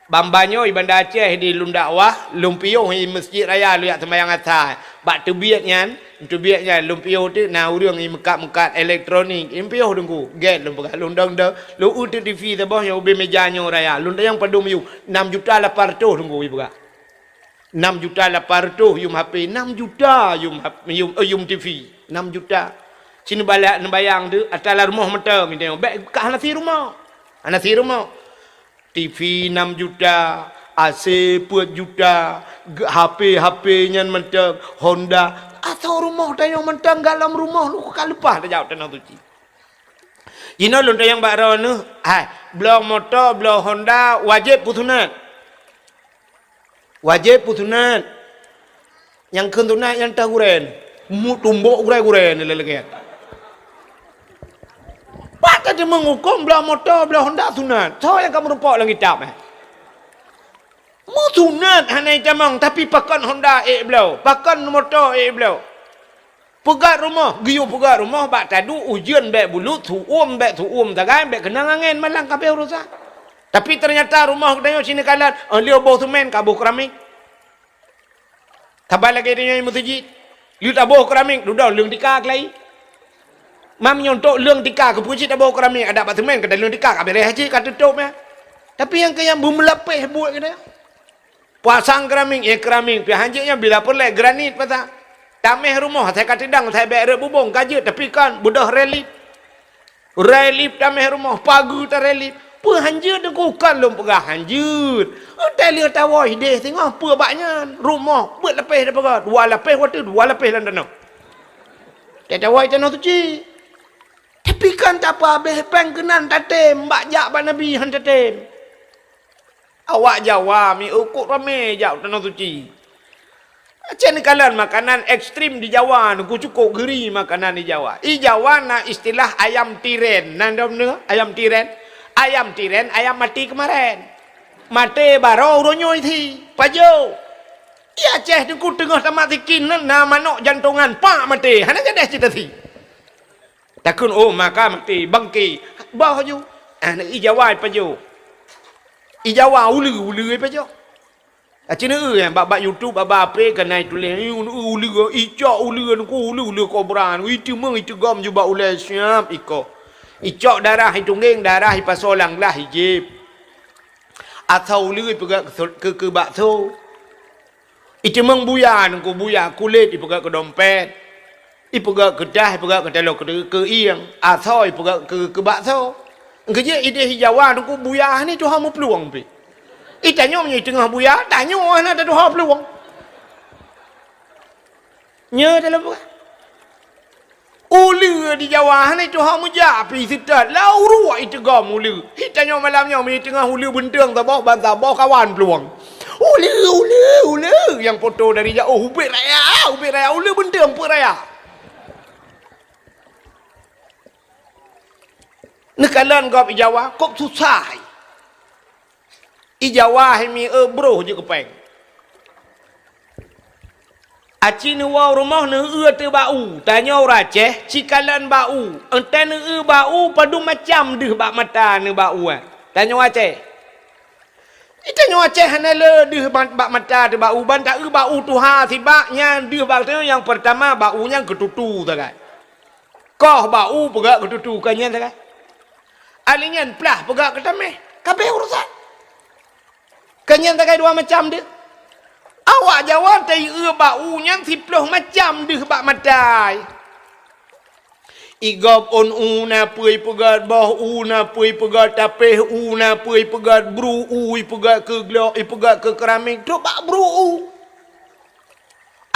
Ban-ban nyoe i Banda Aceh di lôn dakwah, lôn piôh i Meuseujid Raya lôn jak seumayang asa. Bak teubiet nyan, teubiet nyan lôn piôh teuk na ureueng i meukat-meukat elektronik, lôn piôh teungku. Gèt lôn peugah, lôn dong-dong, lôn eu teuk T V saboh nyang ubé meuja nyoe raya. Lôn tanyong padum yum, nam juta lapan reutôh teungku i peugah. Nam juta lapan reutôh yum H P, nam juta yum H-, yum, eh, yum T V, nam juta. Ci neubalak neubayang teuk, ata lam rumoh mantong, bèk ka hana sie rumoh. Hana sie rumoh. T V nam juta, A C peuet juta, ge-, H P, H P nyan mantong, Honda. Asoe rumoh tanyong mantong, galom rumoh lôn ka leupah tajak tanoh suci. Jinoe lôn tanyong bak droeneuh, hai, bloe moto, bloe Honda, wajéb peusunat? Wajéb peusunat. Nyang kheun sunat nyan teuh gurèe. Meutumbok gurèe-gurèe ni lagèe nyan. Pat tadeungoe hukôm bloe moto, bloe Honda sunat? Soe nyang ka meurumpok lam kitab, eh? Meusunat hana itamong, tapi pakon Honda ék bloe, pakon moto ék bloe. Peugöt rumoh, geuyue peugöt rumoh bak taduek ujeuen bèk bulut, su'uem bèk su'uem sagai, bèk keunong angén, malang ka abéh urosan. Tapi teunyata rumoh geutanyoe sineuk kalon, oh, lheueh boh seumén ka boh keramik. Saban lagèe tanyoe i meuseujid, lheueh taboh keramik, dudoe leueng tika keulayi. Meunyoe untuk leueng tika, keupeue cit taboh keramik, adak bak seumén ka taleueng tika, ka beureh cit, ka teutôp nyan. Tapi nyang keu nyang beumeulapéh buet geutanyoe. Pasang keramik, ya keramik, pih hanjeuet nyan bila peureulèe granit pasang. Taméh rumoh, asai ka teudong, asai bèk rot bubông, ka jeuet, tapi kon, beudôh relief. Relief taméh rumoh, pageue tarelief. Peue hanjeuet teungku, kon lôn peugah hanjeuet. Watèe lheueh tawoe idéh singoh, peue bak nyan? Rumoh, beuet lapéh tapeugah, dua lapéh watèe, dua lapéh lam tanoh. Watèe tawoe tanoh suci. Tapi kon tapeuhabéh péng keunan tatém, bak jak bak Nabi han tatém. Awak Jawa miseue kok ramé jak u Tanoh Suci. Aceh neukalon makanan ekstrem di Jawa, nungku cukôp geuri makanan di Jawa. I Jawa na istilah ayam tiren. Na dom neu ayam tiren? Ayam tiren, ayam mati kemarin. Maté baroe uroe nyoe thi. Pajoh. I Aceh nungku teungoh tamat sikin na, na manok jantongan, pak maté. Hana jadeh cita thi. Takheun, oh, maka maté, bangke. Bah ju. Ah, i Jawa ipajoh. I Jawa uleue, uleue ipajoh. Aci neu, eh, bak, bak YouTube, bak, bak H P keunan ituléh, eh, uleue, uleue, icok uleue, nungku uleue, uleue kobra, iteumeung, iteugom ju bak ulèe siap iko. Icok darah itunggeng, darah ipasoe lam glah ijép. Asoe uleue ipeugah keu, keu, keu bakso. Iteumeung buya, nungku buya, kulét ipeugah keu dompet, ipeugah keu tas, ipeugah keu taloe, keu, keu ieng, asoe ipeugah keu, keu bakso. Keujeuet idéh i Jawa, nungku buya hana tuha meuplueng pih. Itanyoe meunyoe teungoh buya, tanyoe hana tatuha plueng. Nyoe dalam peugah. Uleue di Jawa hana tuha meujak pih seutôt, lau ruek iteugom uleue. Itanyoe malam nyoe meunyoe teungoh uleue beunteueng saboh ban saboh kawan plueng. Uleue, uleue, uleue. Nyang poto dari jaoh, ubit raya, ubit raya, uleue beunteueng peuet raya. Neukalon gob i Jawa, kok susah. I Jawa hai miseue broh jeuet keu péng. Aci neuwoe rumoh neueu teuk bak u, tanyoe ureueng Aceh, cikalon bak u. Enteuk neueu bak u, padum macam deuh bak mata neueu bak u, eh. Tanyoe Aceh. Itanyoe Aceh hana le deuh bak, bak mata teuk bak u, ban taeu bak u tuha sibak nyan deuh bak teuk nyang peurtama bak u nyan keututu sagai. Koh bak u peugah keututu ka nyan sagai. Ahli nyan plah peugah keutameh, ka abéh urusan. Ka nyan sagai dua macam deuh. Awak Jawa taieu bak u nyan siploh macam deuh bak matai. Igob ôn u na peue ipeugah, boh u na peue ipeugah, tapéh u na peue ipeugah, bru u ipeugah keu glok, ipeugah keu keramik, trok bak bru u.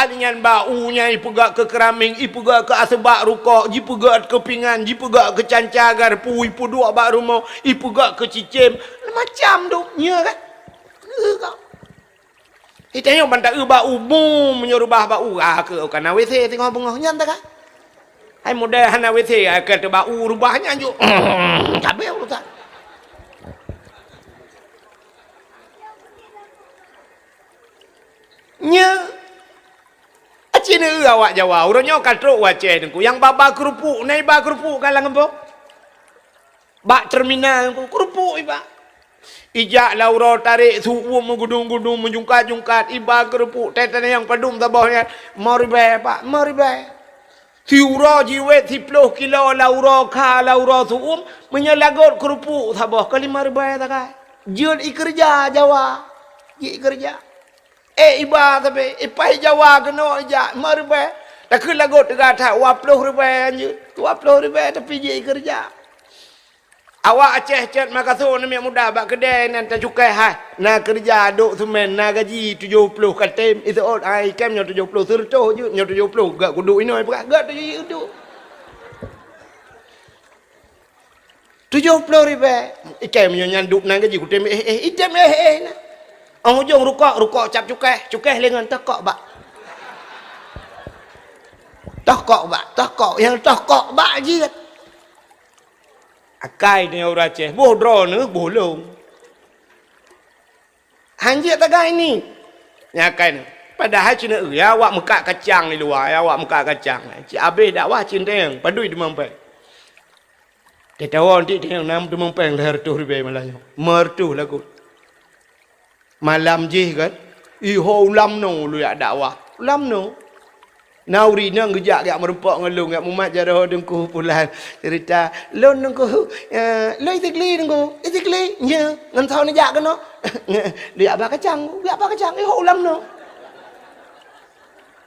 Nyan bak u nyan ipeugah keu keurameng, ipeugah keu aseubak rukok, jipeugah keu pingan, jipeugah keu canca garpu, ipeuduek bak rumoh, ipeugah keu cicém, macam tu, nyo kan? Keu kau. Itanyong ban ta-eu bak u, bum, meunyoe reubah bak u, ah, keu ka na W C singoh beungoh nyan ta ka. Hai model hana W C, ah, ka teuba u reubah nyan ju. Cabé urusan. Nya, aci neu awak Jawa, uroe nyoe ka trok u Aceh Teungku, nyang ba-ba keurupuk, na iba keurupuk ka lam gampông. Bak terminal Teungku, keurupuk iba. Ijak lam uroe tarek su uem meugudong-gudong, meujungkat-jungkat, iba keurupuk, teuh-teuh nyang padum saboh nyan, lima ribèe, Pak, lima ribèe. Siuroe jiwét siploh kilo lam uroe kha, lam uroe su uem, meunyoe lagot keurupuk saboh ka lima ribèe sagai. Jeuet ikeureuja Jawa. Jeuet ikeureuja. Eh, iba sabe, ipai Jawa keunoe ijak, lima ribèe. Takheun lagot teuga that, dua ploh ribèe hanjeuet. Dua ploh ribèe tapi jeuet ikeureuja. Awak Aceh cot makaso aneuk muda bak keudè nan tacukai hai. Na keureuja dok seumén, na gaji tujoh ploh ka tem, iseuôt hai ikem nyoe tujoh ploh, seureutoh jeuet nyoe tujoh ploh, gak kuduek inoe peugah, gak tujoh jeuet. Tujoh ploh ribèe, ikem nyoe nyan duek nan gaji kutem, eh, eh, item, eh, eh, na. Ong ujong rukok, rukok cap cukai, cukai lé ngon toh kok bak. Toh kok bak, toh kok, nyang toh kok bak jeuet. Akai nyoe ureueng Aceh, boh droeneuh, boh lôn. Hanjeuet tagai ni. Nyan akai nyoe. Padahai cit neu, ya awak meukat kacang di luwa, ya awak meukat kacang. Cit abéh dakwah cit teueng, padui teumeumpéng. Teuh tawoe nyoe teueng na teumeumpéng lhèe reutôh ribèe malam nyoe. Lhèe reutôh lagot. Malam jih kan, iho ulam noe lôn jak dakwah. Ulam noe. Na ureueng inong geujak, geujak meurumpok ngon lôn, geujak mumat jaroe Teungku Pulan. Cerita, "Lôn Teungku, eh, lôn Isigli Teungku, Isigli, nyo, ngon soe neujak keunoe?" "Geujak ba kacang, geujak ba kacang, iho ulam noe."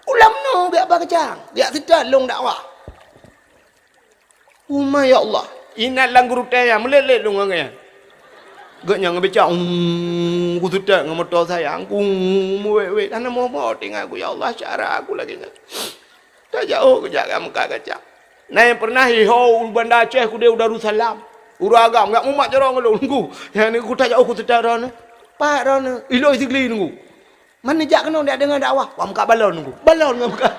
Ulam noe geujak ba kacang, geujak seutôt lôn dakwah. Uma ya Allah, inan lam geurutée nyan, meulet-let lôn ngon gobnyan. Gobnyan ngon becak, "Umm, kuseutôt ngon moto sayang ku, umm, wet-wet, hana moh-moh teuingat ku, ya Allah, syara ku lagée nyan." Tajak ôh geujak lam meukat kacang. Na nyang pernah iho u Banda Aceh kudeh u Darussalam. Ureueng agam geujak mumat jaroe ngon lôn, Teungku. Nyan ku tajak ôh kuseutôt droeneuh. Pat droeneuh, ilôn Isigli Teungku. Man neujak keunoe jak deungoe dakwah, wah meukat balon Teungku. Balon ngon meukat.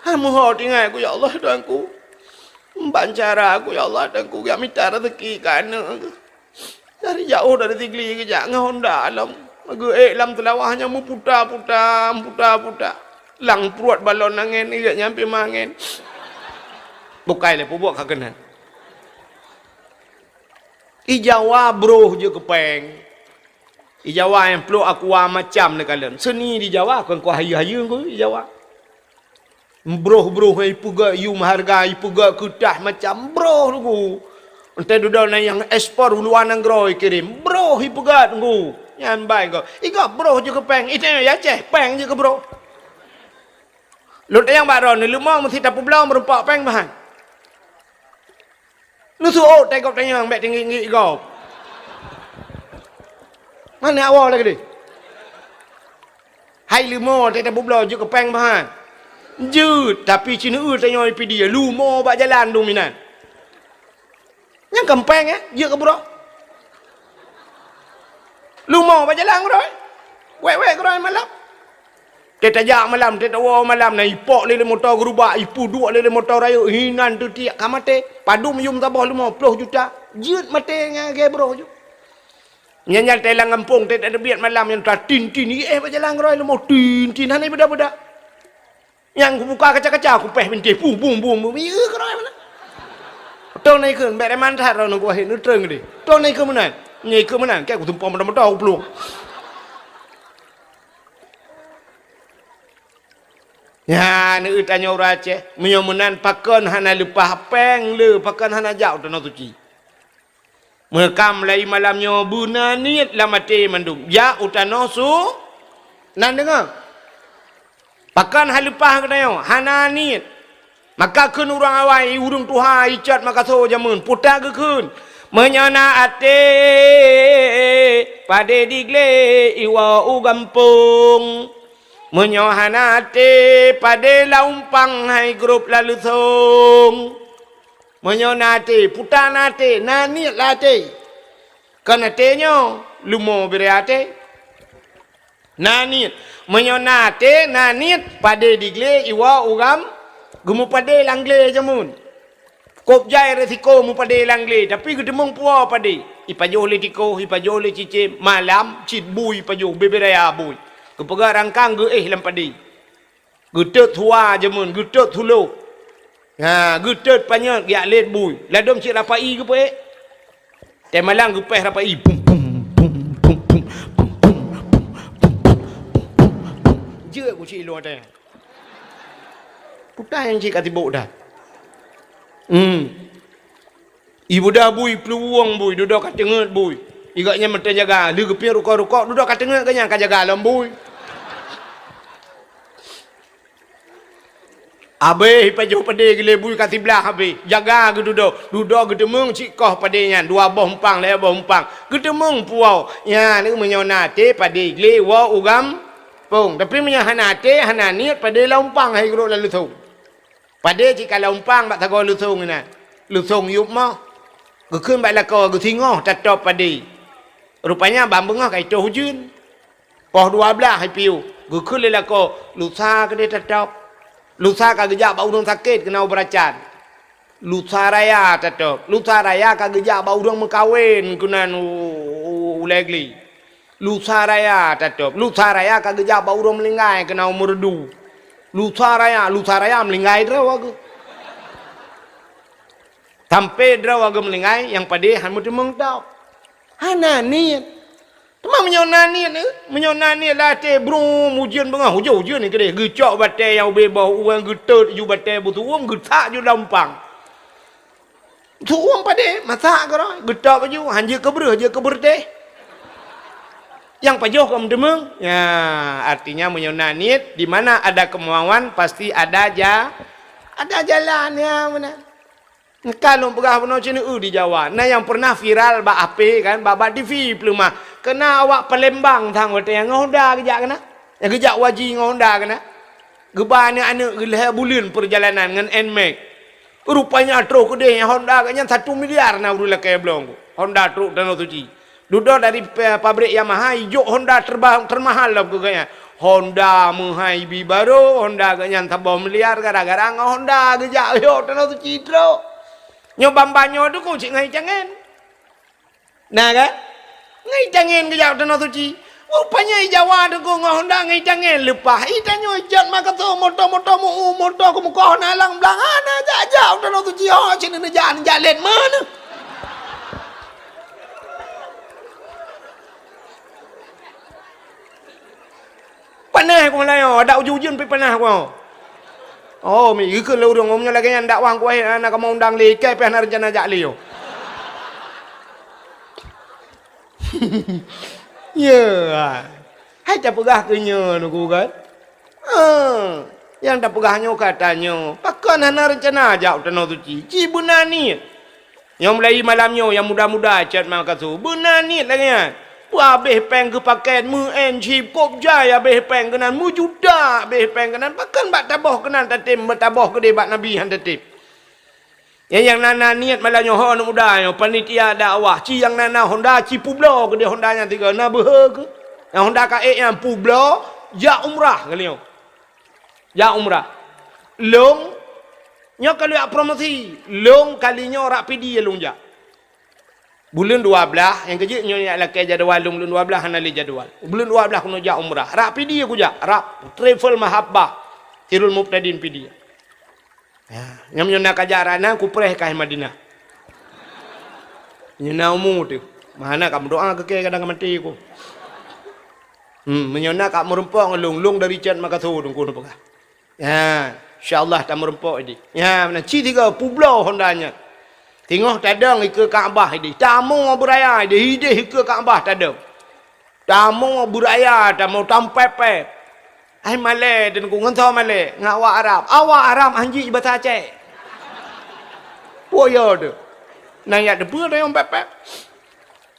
Hai meuho teuingat ku, ya Allah, Tuhanku. Ban cara ku, ya Allah, Tuhanku, geujak mita raseuki keu aneuk. Dari jaoh dari Sigli geujak ngon honda lom. Geuék lam seulawah nyan meuputa-puta, meuputa-puta. Lam pruet balon angén, geuék nyan pih meuangén. Bukai lé peubuet ka keunan. I Jawa broh jeuet keu péng. I Jawa nyang plôk aqua macam neukalon. Seuni di Jawa kon keu hayeue-hayeue ngku i Jawa. Broh-broh nyang ipeugét yum hareuga, ipeugét keureutah macam broh ngku. Enteuk dudoe na nyang ekspor u luwa nanggroe ikirém, broh ipeugét ngku. Nyan bai ngku. I gob broh jeuet keu péng, i Aceh péng jeuet keu broh. Lôn tanyong bak droeneuh, leumo meusti tapeubloe meurumpok péng meuhan? Neuseuôt teuh gob tanyong bék teungiek-ngiek gob. Meunan awoe lagée deh. Hai leumo teuh tapeubloe jeuet keu péng meuhan? Jeuet, tapi ci neueu tanyoe i Pidie, leumo bak jalan dum inan. Nyan kon péng, eh, jeuet keu broh. Leumo bak jalan keudroe. Wék-wék keudroe malam. Teuh tajak malam, teuh tawoe malam, na ipok lé, lé moto geurubak, ipeuduek lé, lé moto rayeuk, hinan teutiek ka maté. Padum yum saboh leumo ploh juta. Jeuet maté ngon lagée broh ju. Nyan, nyan teuh lam gampông, teuh tateubiet malam nyan tatin-tin, iéh bak jalan keudroe leumo tin-tin, hana ibeuda-beuda. Nyang kubuka kaca-kaca, kupéh bintéh, bum, bum, bum, bum. Iya, keudroe meunan. Tong na ikheun, bék reman that droeneuh kuwahé, neutrön geudeh. Tong na ikheun meunan. Nyan ikheun meunan, keu kutumpông meudo-meudo kuplueng. Nyan, eu tanyoe ureueng Aceh, meunyoe meunan pakon hana leupah péng le, pakon hana jak u Tanoh Suci. Meukam lé malam nyoe beuna niet lam até mandum, jak u tanoh su-, nan deungoe. Pakon hana leupah geutanyoe, hana niet. Maka kheun ureueng awai, ureueng tuha, icot makaso jameun, peue ta geukheun, Meunyoe na até, padé diglé iwoe u gampông. Meunyoe hana até, padé laumpang hai grob laleusông. Meunyoe na até, puta na até, na niet lam até. Kon até nyoe, leumo bire até. Na niet. Meunyoe na até, na niet, padé diglé iwoe u gam, geumupadé lam glé jameun. Kôb jai resiko mupadé lam glé, tapi geuteumeung puwoe padé. Ipajoh lé tikoh, ipajoh lé cicém, malam cit bui ipajoh, bubé raya bui. Geupeugah rangkang geuéh lam padé. Geutot suwa jameun, geutot sulôh. Ha, geutot panyöt geujak lét bui. Ladôm cit rapai geupeuék. Teumalang geupéh rapai. Bum, bum, bum. Jeuet ku cit ilong watèe nyan. Puta nyang cit ka sibôk that. Hmm. Ibuda bui, peuluwueng bui, dudoe ka teungeut bui. Igak nyan meuteun jaga, lheueh geupiep rukok-rukok, dudoe ka teungeut geuh nyan ka jaga lom bui. Abéh ipajoh padé glé bui ka siblah abéh. Jaga geududoe. Dudoe geuteumeung cit koh padé nyan, dua boh umpang, lhèe boh umpang. Geuteumeung puwoe. Nyan meunyoe na até padé glé woe u gampông. Tapi meunyoe hana até, hana niet, padé lam umpang hai grob laleusông. Padé cit ka lam umpang bak sagoe leusông inan. Leusông yup moh. Geukheun bak lakoe geusingoh tatôb padé. Rupanya ban beungoh ka itôh ujeuen. Poh dua blaih ipiôh, geukheun lé lakoe, lusa keudéh tatôb. Lusa ka geujak bak ureueng sakét keunan u Beuracan. Lusa raya tatôb. Lusa raya ka geujak bak ureueng meukawen keunan u, u, u Lhèe Glé. Lusa raya tatôb. Lusa raya ka geujak bak ureueng meuninggai keunan u Meureudu. Lusa raya, lusa raya meuninggai droe geuh. Sampoe droe geuh meuninggai, nyang padé han meuteumeung tôb. Hana niet. Teuma meunyoe na niet, eh, meunyoe na niet lam até, brum, ujeuen beungoh, ujeuen, ujeuen keudéh, geucok batèe nyang ubé boh, ureueng geutot ju batèe beusuuem, geusak ju lam umpang. Suuem padé, masak keudroe, geutôb ju, han jeuet keu breuh, jeuet keu beureutéh. Nyang pajoh ka meuteumeung. Ya, artinya meunyoe na niet, di mana ada kemauan, pasti ada ja-, ada jalan, ya, beuna. Ka lôn peugah bunoe cit di Jawa. Na nyang pernah viral bak H P kan, bak, bak T V peuleumah. Keunan awak Palembang sang watèe nyan ngon Honda geujak keunan. Nyang geujak u haji ngon Honda keunan. Geuba aneuk-aneuk geulhèe buleuen peurjalanan ngon Nmax. Rupanya troh keudéh Honda geuh nyan satu miliar na ureueng lakèe bloe. Honda trok tanoh suci. Dudoe dari pa-, pabrik Yamaha, ijok Honda terba-, termahal lom keu geuhnyan. Honda meuhai bi barô, Honda geuhnyan saboh miliar gara-gara ngon Honda geujak iyok tanoh suci trok. Nyoe ban-ban nyoe teuku cit ngon itangen. Na kan? Ngon itangen geujak tanoh suci. Rupanya i Jawa teuku ngon Honda ngon itangen leupah. Itanyoe ijat makaso moto-moto meu-, moto keumeukoh na lam blang hana jak-jak tanoh suci ho cit neujak, neujak lét meunan. Panas ku layoe, adak ujeuen-ujeuen pih panas ku. Oh, mi geukheun lé ureueng, meunyoe lagèe nyan dakwah ku akhé, na kamoe undang lé, ikai pih hana reuncana jak lé yo. Ya. Hai tapeugah keu nyoe nuku kan? Ah, nyang tapeugah nyoe ka tanyoe, pakon hana reuncana jak u tanoh suci? Ci beuna niet. Nyang mulai malam nyoe nyang muda-muda chat makasu, beuna niet lagèe nyan. Peuabéh péng keu pakèt, meu-én chip, kôb jai abéh péng keunan, meujuta abéh péng keunan, pakon bak taboh keunan tatém, taboh keudéh bak Nabi han tatém. Nyang, nyang na, na niet malam nyoe ho aneuk muda nyoe, panitia dakwah, ci nyang na, na Honda, ci peubloe keudéh Honda nyan tiga, na beuhe keu. Nyang Honda ka ék nyan peubloe, jak umrah kali nyoe. Jak umrah. Lôn, nyoe ka lheueh promosi, lôn kali nyoe rak Pidie lôn jak. Buleuen dua blaih, nyang keujeuet nyoe jak lakèe jadwal lôn, buleuen dua blaih hana lé jadwal. Buleuen dua blaih keuneuk jak umrah. Rak Pidie kujak, rak Travel Mahabbah, Sirul Mubtadin Pidie. Ya, nyam nyoe na kajak rana kupreh ka Madinah. Nyoe na umu teuh. Meuhana ka meudoa keu kèe kadang ka maté ku. Hmm, meunyoe na ka meurumpok ngon lôn, lôn dari Cot Makaso teungku neupeugah. Ya, insya Allah tameurumpok idéh. Ya, meunan ci tiga peubloe Honda nyan. Teungoh tadong ikeue Ka'bah idéh. Tamoe beuraya idéh, idéh ikeue Ka'bah tadong. Tamoe beuraya, tamoe tampépé. Hai malèe teungku ngon soe malèe? Ngon awak Arab. Awak Arab han jeuet basa Aceh. Woe yo teuh. Na nyang teupeu tanyong pép-pép.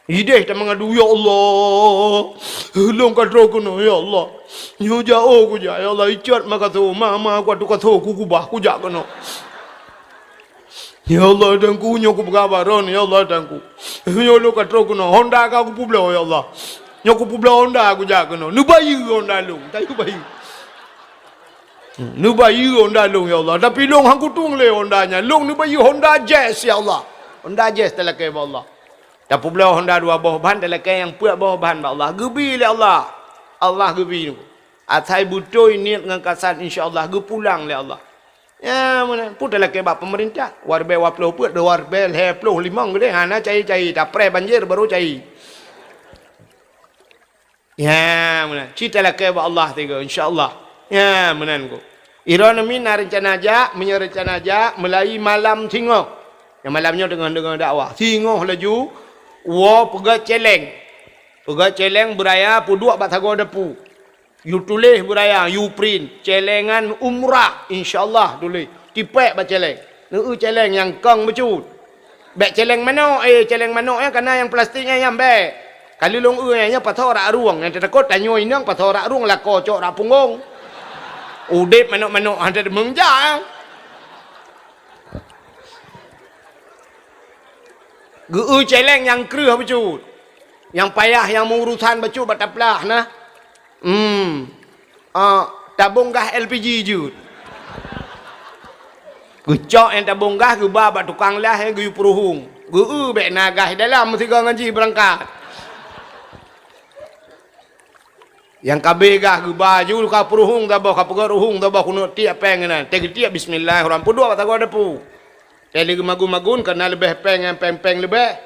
Idéh tameungadu, "Ya Allah, lôn ka troh keunoe, ya Allah. Nyoe jak, oh, kujak, ya Allah, icot makaso, ma, ma, kuatu kaso, kukubah, kujak keunoe. Ya Allah, Teungku, nyoe kupeugah baron, ya Allah, Teungku. Nyoe lôn ka troh keunoe, honda ka kupeubloe, ya Allah. Nyoe kupeubloe honda, kujak keunoe. Neubayeue honda lôn, tayue bayeue." Hmm, neubayeue honda lôn, ya Allah. Tapi lôn han kutueng lé honda nyan. Lôn neubayeue honda Jazz, ya Allah. Honda Jazz talakée bak Allah. Tapeubloe honda dua boh ban, talakée nyang peuet boh ban bak Allah. Geubi lé Allah. Allah geubi. Asai beutôi niet ngon kasat, insya Allah geupulang lé Allah. Ya, meunan. Peue talakée bak peumeurintah. Waribée dua ploh peuet, dua ribée lhée ploh limong geudeh. Hana cai-cai. Tapreh banjir baru cai. Ya, meunan. Ci talakée bak Allah tiga, insya Allah. Ya, meunan ku. Droeneuh mi na reuncana jak, meunyoe reuncana jak, mulai malam singoh. Nyang malam nyoe teungoh deungoe dakwah. Singoh laju, woe peugét céléng. Peugét céléng beuraya peuduek bak sagoe dapu. Yue tuléh beuraya, yue print. Céléngan umrah, insya Allah tuléh. Tipék bak céléng. Neu-eu céléng nyang kong bacut. Bék céléng manok, eh, céléng manok nyan kana nyang plastik nyan, nyan bék. Kali lôn eu nyan, nyan pasoe rak rueng, nyang teutakot tanyoe inong pasoe rak rueng, lakoe cok rak punggong. Udeb manok-manok han teudeungoe jak. Geu-eu céléng nyang kreueh bacut. Nyang payah nyang meuurusan bacut bak taplah na. Hmm. Ah, tabong gas L P G jeuet. Geucok nyang tabong gas geuba bak tukang las nyang geuyue peuruhueng. Geu-eu bék na gas dalam meusigoe ngon jih beurangkat. Nyang ka abéh gas geuba ju ka peuruhueng saboh, ka peugét ruhueng saboh keuneuk tiek péng keunan. Teugeutiek bismillahirrahmanirrahim. Peuduek bak sagoe dapu. Teuh lé geumagun-magun, kana leubeh péng nyang péng-péng leubeh.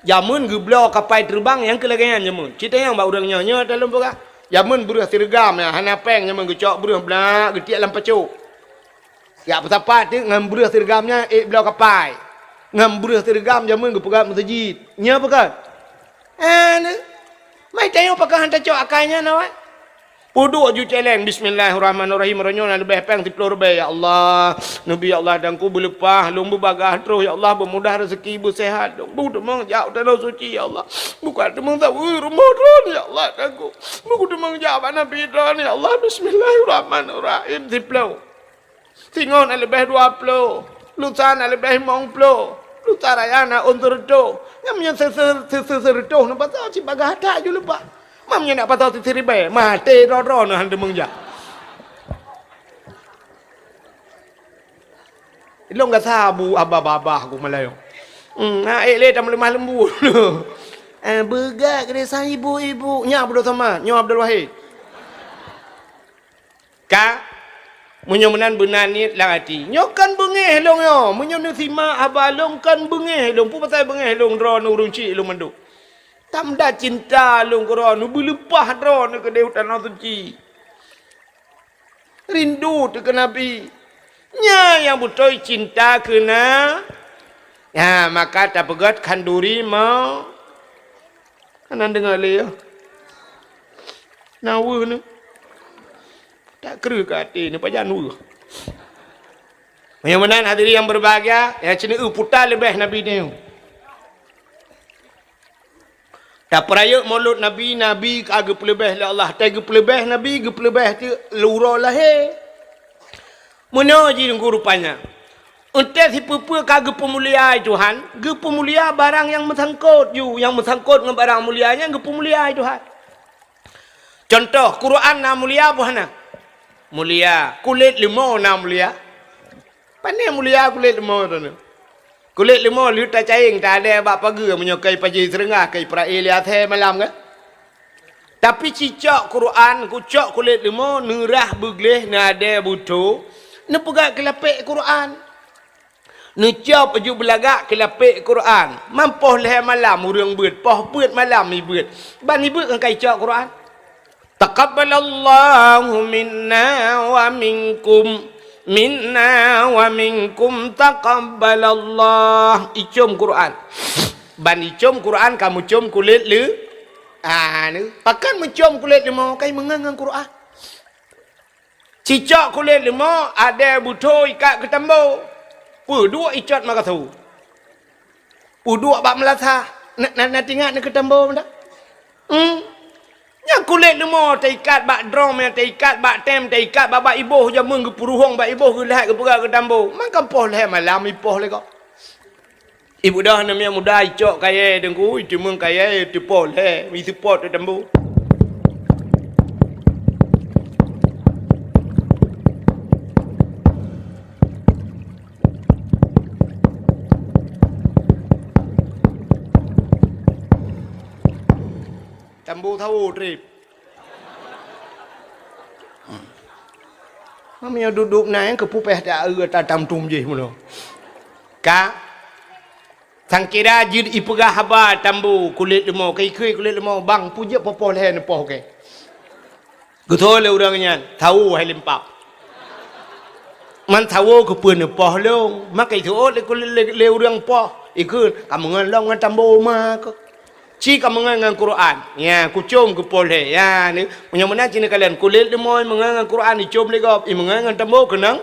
Jameun geubloe kapai teureubang nyang keu lagée nyan jameun. Cit tanyong bak ureuëng nyoe, nyoe teuh lôn peugah. Jameun breueh sireugam nyan hana péng, jameun geucok breueh blak geutiek lam pacok. Jak peusapat teuk ngon breueh sireugam nyan ék bloe kapai. Ngon breueh sireugam jameun geupeugét meuseujid. Nyoe peugét. Anu, mai tanyong pakon han tacok akai nyan awai. Peuduek ju céléng, bismillahirrahmanirrahim, uroe nyoe na leubeh péng siplôh ribée, ya Allah. Neubi, ya Allah, dan ku beuleupah, lôn beubagaih troh, ya Allah, beumudah raseuki, beuseuhat, lôn beuteumeung jak u Tanoh Suci, ya Allah. Buka teumeung saweue rumoh droen, ya Allah, dan ku beuteumeung jak bak Nabi droen, ya Allah, bismillahirrahmanirrahim, siplôh. Singoh na leubeh dua ploh, lusa na leubeh limong ploh, lusa raya na ôn seureutôh. Nyang meunyoe se-, se-, se-, se-, seureutôh na pasoe cit bagaih that ju leupah. Mam nyan nak pasoe siribée, maté droe-droe na han teumeung jak. Ilong gasa bu abah-babah ku malayo. Hmm, na ék lé tameuleumah leumbut. Eh, beugak keu desa ibu-ibu. Nya Abdul Somad, nyoe Abdul Wahid. Ka, meunyoe meunan beuna niet lam até. Nyoe kan beungéh lôn nyoe. Meunyoe neusimak haba lôn kan beungéh lôn. Peue pasai beungéh lôn droeneuh ureuëng chik lôn mandum. Tamda cinta lôn keu droeneuh, beuleupah droeneuh keudeh u Tanoh Suci. Rindu teuh keu Nabi. Nyan nyang beutôi cinta keu na. Ya, maka tapeugét khanduri mo. Hana deungoe lé, ya. Na weueh nyoe. Tak kreueh keu até nyoe pajan weueh. Meunyoe meunan hadirin yang berbahagia, ya, ceuneuk puta leubeh Nabi nyoe. Tapeurayeuk Maulud Nabi, Nabi ka geupeuleubeh lé Allah. Teuh geupeuleubeh Nabi, geupeuleubeh teuk uroe lahé. Meunoe jih Teungku rupanya. Eunteuk sipeue-peue ka geupeumulia Tuhan, geupeumulia barang nyang meusangkot ju, nyang meusangkot ngon barang mulia nyan geupeumulia Tuhan. Contoh, Quran na mulia boh hana? Mulia. Kulét leumo na mulia? Pane mulia kulét leumo droeneuh. Kulét leumo lheueh tacayeng, tadée bak pageue meunyoe kai paji seureunggah, kai peurae lé asée malam kan? Tapi cicok Quran, kucok kulét leumo, neurah beugleh, neuadée beuto, neupeugah keulapék Quran. Neucop uju beulagak keulapék Quran. Mampôh lhée malam ureuëng beuet, poh peuet malam ibeuet. Ban ibeuet ngon ka icok Quran. Taqabbalallahu minna wa minkum. Minna wa minkum taqabbalallah. Icom Quran. Ban icom Quran ka meucom kulét lé. Ah, ni. Pakon meucom kulét leumo kai meungon ngon Quran. Cicok kulét leumo, adée beuto ikat keu tambo. Peuduek icot makasu. Peuduek bak meulasah, na, na, na tingat neukeu tambo meuda? Hmm. Nyang kulét leumo teuikat bak drom, nyang teuikat bak tem, teuikat bak, bak iboh jamén geupuruhong, bak iboh geulhak geupeugah keu tambo. Mangka poh lhèe malam ipoh lé gob. Ibeudôh aneuk miet muda icok kayèe teungku, iteumeung kayèe, iteupoh lhèe, iteupoh teuk tambo. Tambo sawo trép. Meunyoe duek-duek na nyang keupupéh ta-, ta-, tam tum jih meunoe. Ka? Sangkira jeuet ipeugah haba tambo kulét leumo, ka ikheun kulét leumo, bang, peue jeuet poh-poh lhèe neupoh kèe. Geutôi lé ureueng nyan, sawo hai limpap. Man sawo keupeue neupoh lôn, maka iseuôt lé, lé, lé, lé ureueng poh, ikheun, ka meungon lom ngon tambo ma keuh. Ci ka meungon ngon Quran. Ya, kucôm keupoh lhèe. Ya, ni, meunyoe meunan ci neukalon kulét leumo meungon ngon Quran, icôm lé gob, imeungon ngon tambo keunong.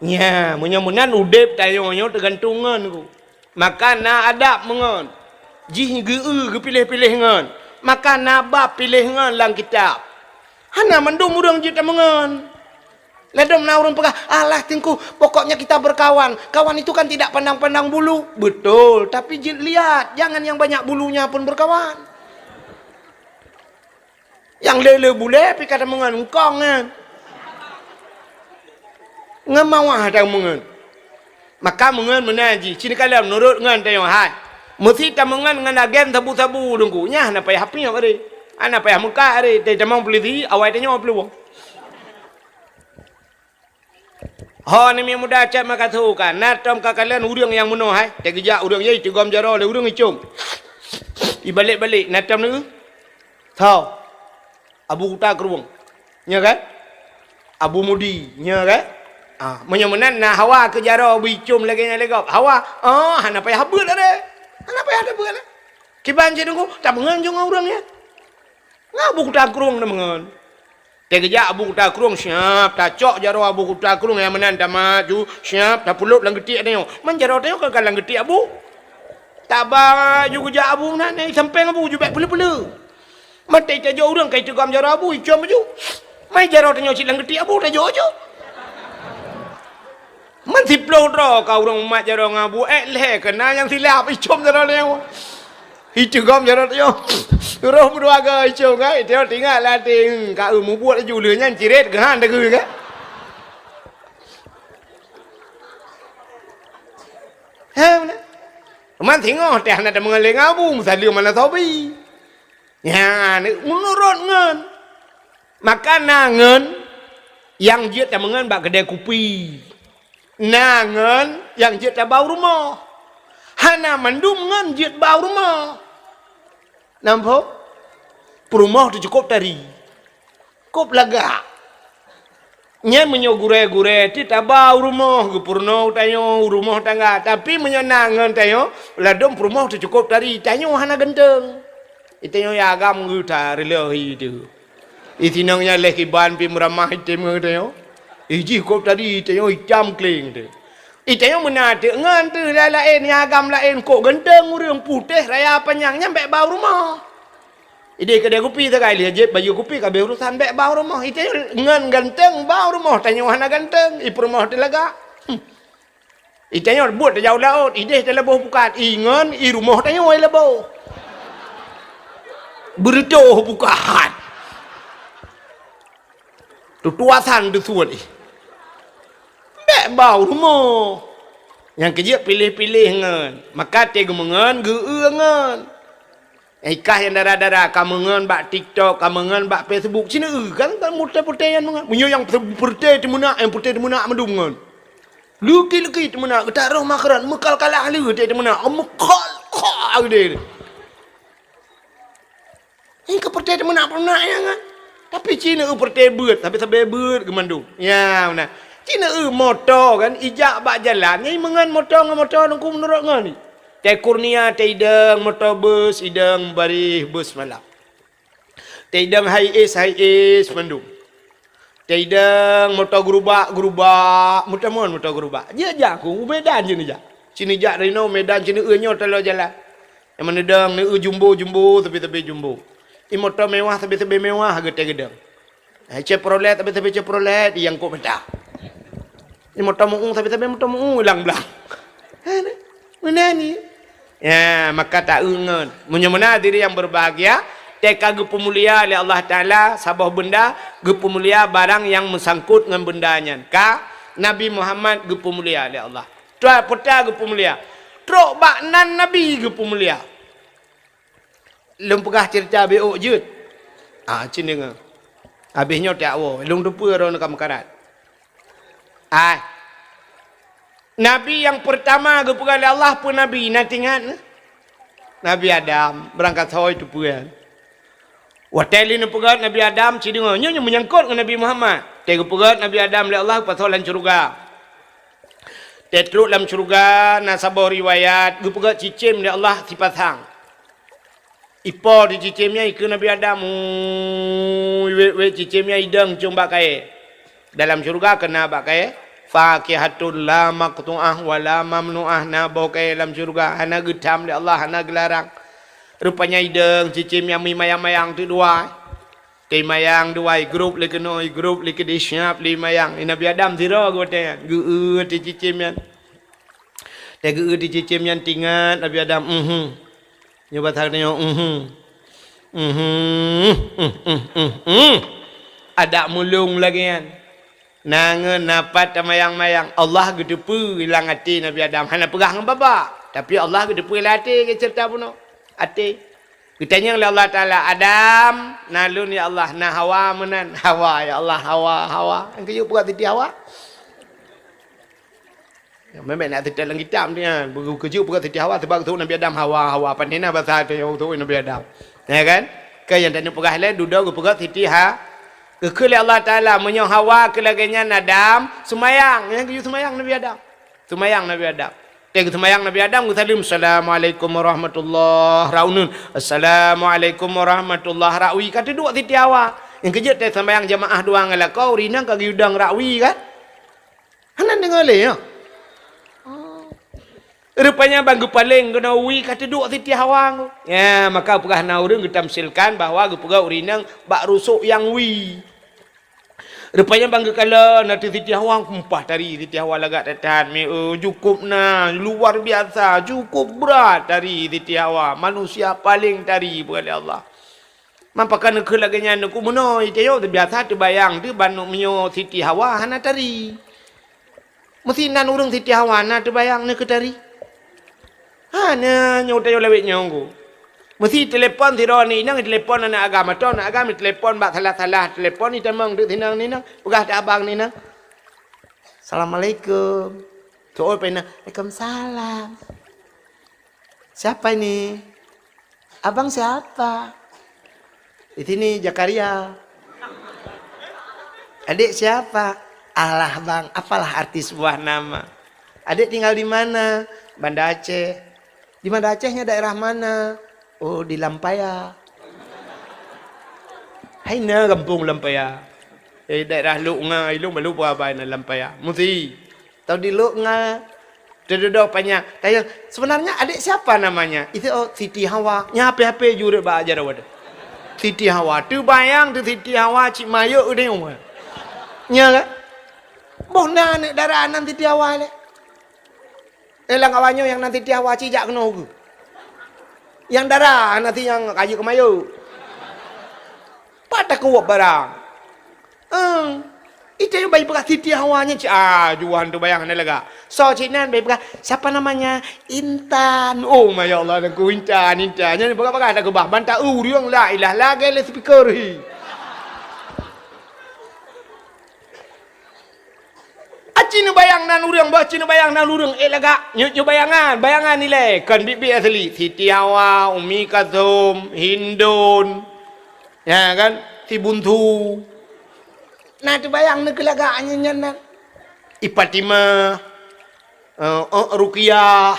Ya, meunyoe meunan udép tanyoe nyoe teugantung ngon ku. Maka na adab meungon. Jih geu-eu geupiléh-piléh ngon. Maka na bab piléh ngon lam kitab. Hana mandum ureueng jeuet tameungon. Ladôm na ureueng peugah, "Alah, Teungku, pokoknya kita berkawan. Kawan itu kan tidak pandang-pandang bulu." Betul, tapi jeuet lihat, jangan yang banyak bulunya pun berkawan. Nyang le-le bulèe pih ka tameungon, eungkong nyan. Ngon mawah tameungon. Maka meungon meunan jih, ci neukalon meunurot ngon tanyoe hai. Meusi tameungon ngon agen sabu-sabu Teungku. Nyan hana payah piep aré. Hana payah meukat aré. Teutamong peulisi, awai tanyoe peuluwang. Ho, aneuk miet muda, cit meukaso ka. Na tom ka kalon ureueng nyang meunoe hai. Teugeujak ureueng nyan iteugom jaroe lé ureueng icôm. Ibalek-balek, na tom neu. Tho. Abu Kuta Krueng. Nyo kan? Abu Mudi. Nyo kan? Ah, meunyoe meunan na hawa keu jaroe beu icôm lagèe nyan lé gob. Hawa. Oh, hana payah beuet aré. Hana payah tabeuet aré. Kiban cit Teungku, tameungon jih ngon ureueng nyan. Ngon Abu Kuta Krueng tameungon. Teugeujak Abu Kuta Krueng, siap tacok jaroe Abu Kuta Krueng nyang meunan tamaju, siap tapeulop lam geutiek tanyoe. Man jaroe tanyoe ka, ka lam geutiek Abu. Tabaju geujak Abu meunan, eh, sampéng Abu ju bèk peuleu-peuleu. Maté tajok ureueng ka iteugom jaroe Abu, icom aju. Man jaroe tanyoe cit lam geutiek Abu, tajok aju. Man siploh droe ka ureueng mumat jaroe ngon Abu, ék lhèe keunan nyang silap, icom jaroe tanyoe. Iteugom jaroe tanyoe. Roh meudua goe icom kan, iteungoh teuingat lam até, hmm, ka eu mubuet laju lheueh nyan cirét geuhan teugeue kan. He, meunan. Man singoh teuh hana tameungon lé ngon Abu, meusaleuem hana sobi. Nyan, meunurot ngon. Maka na ngon nyang jeuet tameungon bak keudè kupi. Na ngon nyang jeuet tabau rumoh. Hana mandum ngon jeuet bau rumoh. Nampak? Peurumoh teuh cukôp tari. Kôp lagak. Nyan meunyoe gurèe-gurèe teuh tabau rumoh, geupeurunoe tanyoe, rumoh tangga. Tapi meunyoe na ngon tanyoe, ladôm peurumoh teuh cukôp tari, tanyoe hana ganteng. Itanyoe ya agam geuta reuleuh itu. Itinong nyan leh kiban pi meuramah item ngon tanyoe. Ijih kôp tari, itanyoe itam kleng teuh. Itanyoe meunan teuh ngon teuh laén-laén, ya agam laén, kôk ganteng ureueng putéh raya panyang nyan bèk bau rumoh. Idéh keudè kupi sagai lheueh jép baju kupi ka abéh urusan bèk bau rumoh. Itanyoe ngon ganteng bau rumoh, tanyoe hana ganteng, ipeurumoh teuh lagak. Hmm. Itanyoe buet tajak u laôt, idéh teuh laboh pukat, ingon irumoh tanyoe laboh. Beureutoh pukat. Tutuasan teusuet ih. Bèk bau rumoh. Nyang keujeuet piléh-piléh ngon. Maka teuh geumeungon, geu-eu ngon. Ikah nyang dara-dara, ka meungon bak TikTok, ka meungon bak Facebook, ci neu-eu kan, kan putéh-putéh nyan meungon. Meunyoe nyang putéh teumeunak, nyang putéh teumeunak mandum ngon. Leuki-leuki teumeunak, geutak roh makeuran, meukal-kalah lé teuh teumeunak, meukal-kal geude. Nyang ka putéh teumeunak-meunak nyan kan. Tapi ci neu-eu putéh beuet, sabe-sabe beuet geumandum. Ya, meunan. Ci neu-eu moto kan, ijak bak jalan, nyan meungon moto ngon moto Teungku meunurot ngon. Teuh Kurnia, teuh idong moto bus, idong baréh bus malam. Teuh idong Hiace, Hiace mandum. Teuh idong moto gerubak, gerubak, meuteumon moto gerubak. Jeuet jak ku, u Medan jeuet neujak. Ci neujak dari noe Medan, ci neueu nyoe taloe jalan. Nyang meuneudong neueu jumbo-jumbo, sabe-sabe jumbo. I moto mewah, sabe-sabe mewah geutée geudong. Eh, Chevrolet, sabe-sabe Chevrolet, i nyang kok meuta. I moto mu'u, sabe-sabe moto mu'u, ilang blang. Meunan ni. Ya, maka taeu ngon. Meunyoe meunan diri yang berbahagia, teuka geupeumulia lé Allah Taala saboh benda, geupeumulia barang nyang meusangkut ngon benda nyan. Ka Nabi Muhammad geupeumulia lé Allah. Tuan Puta geupeumulia. Trok bak nan Nabi geupeumulia. Lôn peugah ceurita biôk jeuet. Ah, cit deungoe. Habéh nyoe tiak woe, lôn teupeue droeneuh ka meukarat. Ai. Nabi nyang peurtama geupeugah lé Allah peue nabi, na teuingat? Nabi Adam, beurangkat soe teupeue. Watée lé neupeugét Nabi Adam, ci deungoe, nyoe, nyoe meunyangkot ngon Nabi Muhammad. Watée geupeugét Nabi Adam lé Allah, geupasoe lam syeuruga. Watée trok lam syeuruga, na saboh riwayat, geupeugét cicém lé Allah sipasang. Ipo di cicém nyan, ikheun Nabi Adam, "Ui, wék-wék cicém nyan idong cong bak kayée." Dalam syeuruga keu na bak kayée, "Fakihatun la maqtu'ah wa la mamnu'ah," na boh kayée lam syeuruga, hana geutham lé Allah, hana geularang. Rupanya idong cicém nyang meumayang-mayang teuk dua. Teumayang dua, igrôp lé keunoe, igrôp lé keudeh, siap lé mayang. Nabi Adam sidroe geuh watée nyan, geueu teuh cicém nyan. Teuh geueu teuh cicém nyan teuingat Nabi Adam, mhm. Nyoe basa geutanyoe, mhm. Mhm. Mhm, mhm, mhm. Adak mulông lagée nyan. Na ngon na pat tamayang-mayang, Allah geuteupeue lam até Nabi Adam. Hana peugah ngon babah, tapi Allah geuteupeue lam até, geuceurita bunoe. Até. Geutanyong lé Allah Taala, "Adam, na lôn ya Allah, na Hawa meunan?" "Hawa ya Allah, Hawa, Hawa." Nyang keujeuet peugah Siti Hawa. Memang nak teutab lam kitab ni, ha. Keujeuet peugah Siti Hawa, sebab geusuet Nabi Adam Hawa, Hawa. Pandai na basa tu nyang geusuet Nabi Adam. Ya kan? Keu nyang tadi peugah lé, dudoe geupeugah Siti Ha-, geukheun lé Allah Taala, meunyoe Hawa keu lagée nyan Adam, seumayang. Nyang keujeuet seumayang Nabi Adam. Seumayang Nabi Adam. Teuh geuseumayang Nabi Adam geusaleuem, "Assalamualaikum warahmatullah." Rot uneuen, "Assalamualaikum warahmatullah." Rot wie ka teuduek Siti Hawa. Nyang keujeuet teuh seumayang jamaah dua ngon lakoe, ureueng inong ka geuyue dong rot wie kan? Hana deungoe lé nyoe. Rupanya ban geupaleng keunoe wie ka teuduek Siti Hawa. Ya, maka peugah na ureueng geutamsilkan bahwa geupeugah ureueng inong bak rusok nyang wie. Rupanya ban geukalon ateueh Siti Hawa, kumpah tari Siti Hawa lagak that-that, mi, eh, cukup na, luar biasa, cukup brat tari Siti Hawa, manusia paléng tari, peugah lé Allah. Man pakon neukheun lagée nyan, neukheun meunoe, tanyoe teubiasa teubayang teuh ban meunyoe Siti Hawa hana tari. Meusi nan ureueng Siti Hawa na teubayang neukheun tari? Hana, nyoe tanyoe lawét nyoe ku. Meusi telepon sidroe aneuk inong, telepon aneuk agam, atau aneuk agam telepon bak salah-salah telepon, itamong teuk sinan aneuk inong, peugah teuk abang aneuk inong, "Assalamualaikum." Soe pai na, "Waalaikumsalam." "Siapa ini?" "Abang siapa?" "Di sini, Zakaria." "Adik siapa?" "Alah, Bang, apalah arti sebuah nama?" "Adik tinggal di mana?" "Banda Aceh." "Di Banda Acehnya daerah mana?" "Oh, di Lampaya." "Hai na gampông Lampaya?" "Eh, daerah Lok Nga, ilong balu peue abai na Lampaya." Meusi. Tau di Lok Nga, teududoe panyang. Tanya, "Sebenarnya adik siapa namanya?" "Itu, oh, Siti Hawa." Nyan hape-hape jureuet bak jaroe wadoe. Siti Hawa. Teubayang teuh Siti Hawa cit mayok udeh umur. Nya kan? Boh na aneuk dara nan Siti Hawa lé. Eh, lam awak nyoe nyang nan Siti Hawa cit jak keunoe geuh. Nyang dara na si nyang kajeuet keu mayok. Pat takot barang. Eung. Ita nyang bai peugah Siti Hawa nyan cit, ah, juan teubayang hana lagak. Soe cit nan bai peugah, "Siapa namanya?" "Intan." Oh, masya Allah, Teungku, Intan, Intan. Nyan peugah-peugah hana keubah. Ban taeu ureueng la ilah lagée lé speaker hi. Aci neubayang nan ureueng, bah ci neubayang nan ureueng, eh, lagak. Nyoe, nyoe bayangan, bayangan ilée. Kon biet-biet asli. Siti Hawa, Umi Kalsum, Hindun. Ya kan? Si Buntu. Nah, teubayang neukheun lagak nyan, nyan, nyan. I Fatimah, eh, eh, Ruqyah.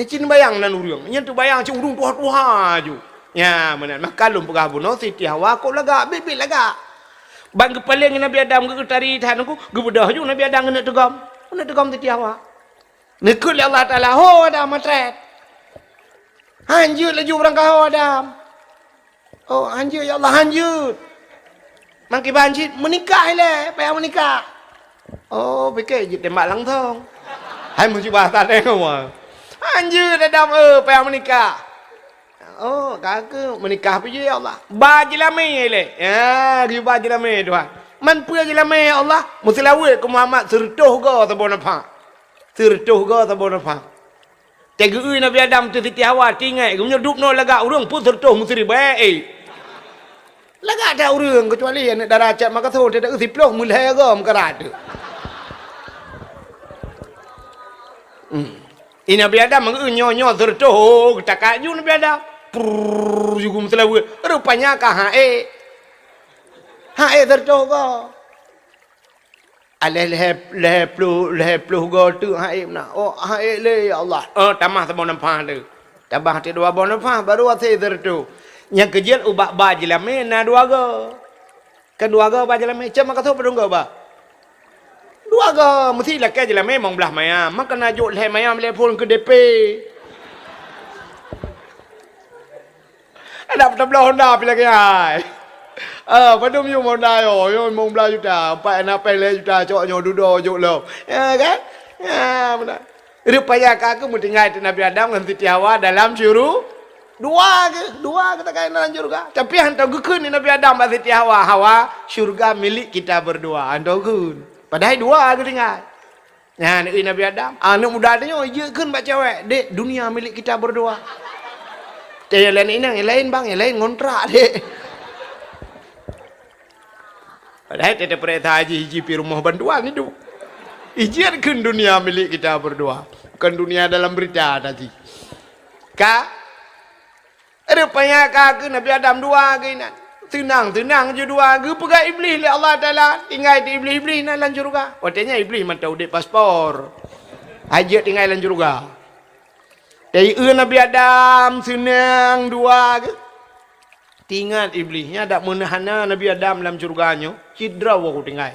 Nyan cit neubayang nan ureueng. Nyan teubayang cit ureueng tuha-tuha ju. Nya, meunan. Maka lôn peugah bunoe Siti Hawa kok lagak, biet-biet lagak. Ban geupaleng Nabi Adam geuh tari that nungku, geubeudôh ju Nabi Adam keuneuk teugom. Keuneuk teugom Siti Hawa. Neukheun lé Allah Taala, "Ho Adam, meutrét." Han jeuet laju beurangkaho Adam. "Oh, han jeuet, ya Allah, han jeuet." Mangkiban cit, "Meunikah ilée, payah meunikah." Oh, pike jitembak langsong. Hai musibah that, eh, kamoe. "Han jeuet, Adam, eh, payah meunikah." "Oh, ka keuh meunikah pih jih, ya Allah." "Ba jeulamé ilée." Ya, geuba jeulamé, Tuhan. "Man peue jeulamé, ya Allah?" "Meuseulaweuet keu Muhammad seureutôh goe saboh nafah." Seureutôh goe saboh nafah. Teugeue Nabi Adam teu Siti Hawa, teuingat, meunyoe dub noe lagak ureuëng pun seureutôh meusiribée, eh. Lagak that ureuëng, keucuali aneuëk dara Cot Makassar, teudeue siploh meulhée goe meukarat teuh. Hmm. I Nabi Adam meugeue nyoe-nyoe seureutôh, oh, geutakat ju Nabi Adam. Prrrr, ju geumeuseuleubeuet. Rupanya ka haék. Haék seureutôh goe. Aléh lhée, lhée ploh, lhée ploh goe teuk haék meunan. Oh, haék lé, ya Allah. Oh, tamah saboh nafah teuh. Tamah teuh dua boh nafah, baru asé seureutôh. Nyang keujeuet ubak ba jeulamé na dua goe. Kan dua goe ba jeulamé, cok meukasoe padum goe ba? Dua goe, meusti lakée jeulamé limong blaih mayam. Maka na jok lhée mayam lé phon keu D P. Ada peutabloe Honda pih lagée hai. Ah, padum yum Honda yo, yo limong blaih juta, empat na péng lhée juta, cok nyoe dudoe jok lom. Ya kan? Ya, beuna. Rupanya ka keuh meutinggai teuh Nabi Adam ngon Siti Hawa dalam syuru-, dua geuh, dua geuh takai dalam syurga. Tapi han tau geukheun lé Nabi Adam bak Siti Hawa, "Hawa, syurga milik kita berdua." Han tau geukheun. Padahai dua geuh tinggai. Nyan, eh, Nabi Adam, aneuëk muda tanyoe jeuet kheun bak cewek, "Dek, dunia milik kita berdua." Teuh nyang laén inong, nyang laén bang, nyang laén ngontrak, Dek. Padahai teuh tapeuriksa jih, jih pih rumoh bantuan idup. Ijin kheun dunia milik kita berdua. Bukan dunia dalam berita tadi. Ka? Rupanya ka keuh Nabi Adam dua geuh inan. Teunang-teunang ju dua geuh, geupeugah Iblih lé Allah Taala, tinggai teuh Iblih, Iblih na lam syurga. Watée nyan Iblih mantong udeb paspor. Hana jeuet tinggai lam syurga. Teuh Nabi Adam seunang dua geuh. Teuingat Iblih, nyan dak meunan hana Nabi Adam lam syurga nyoe, sidroe woe tinggai.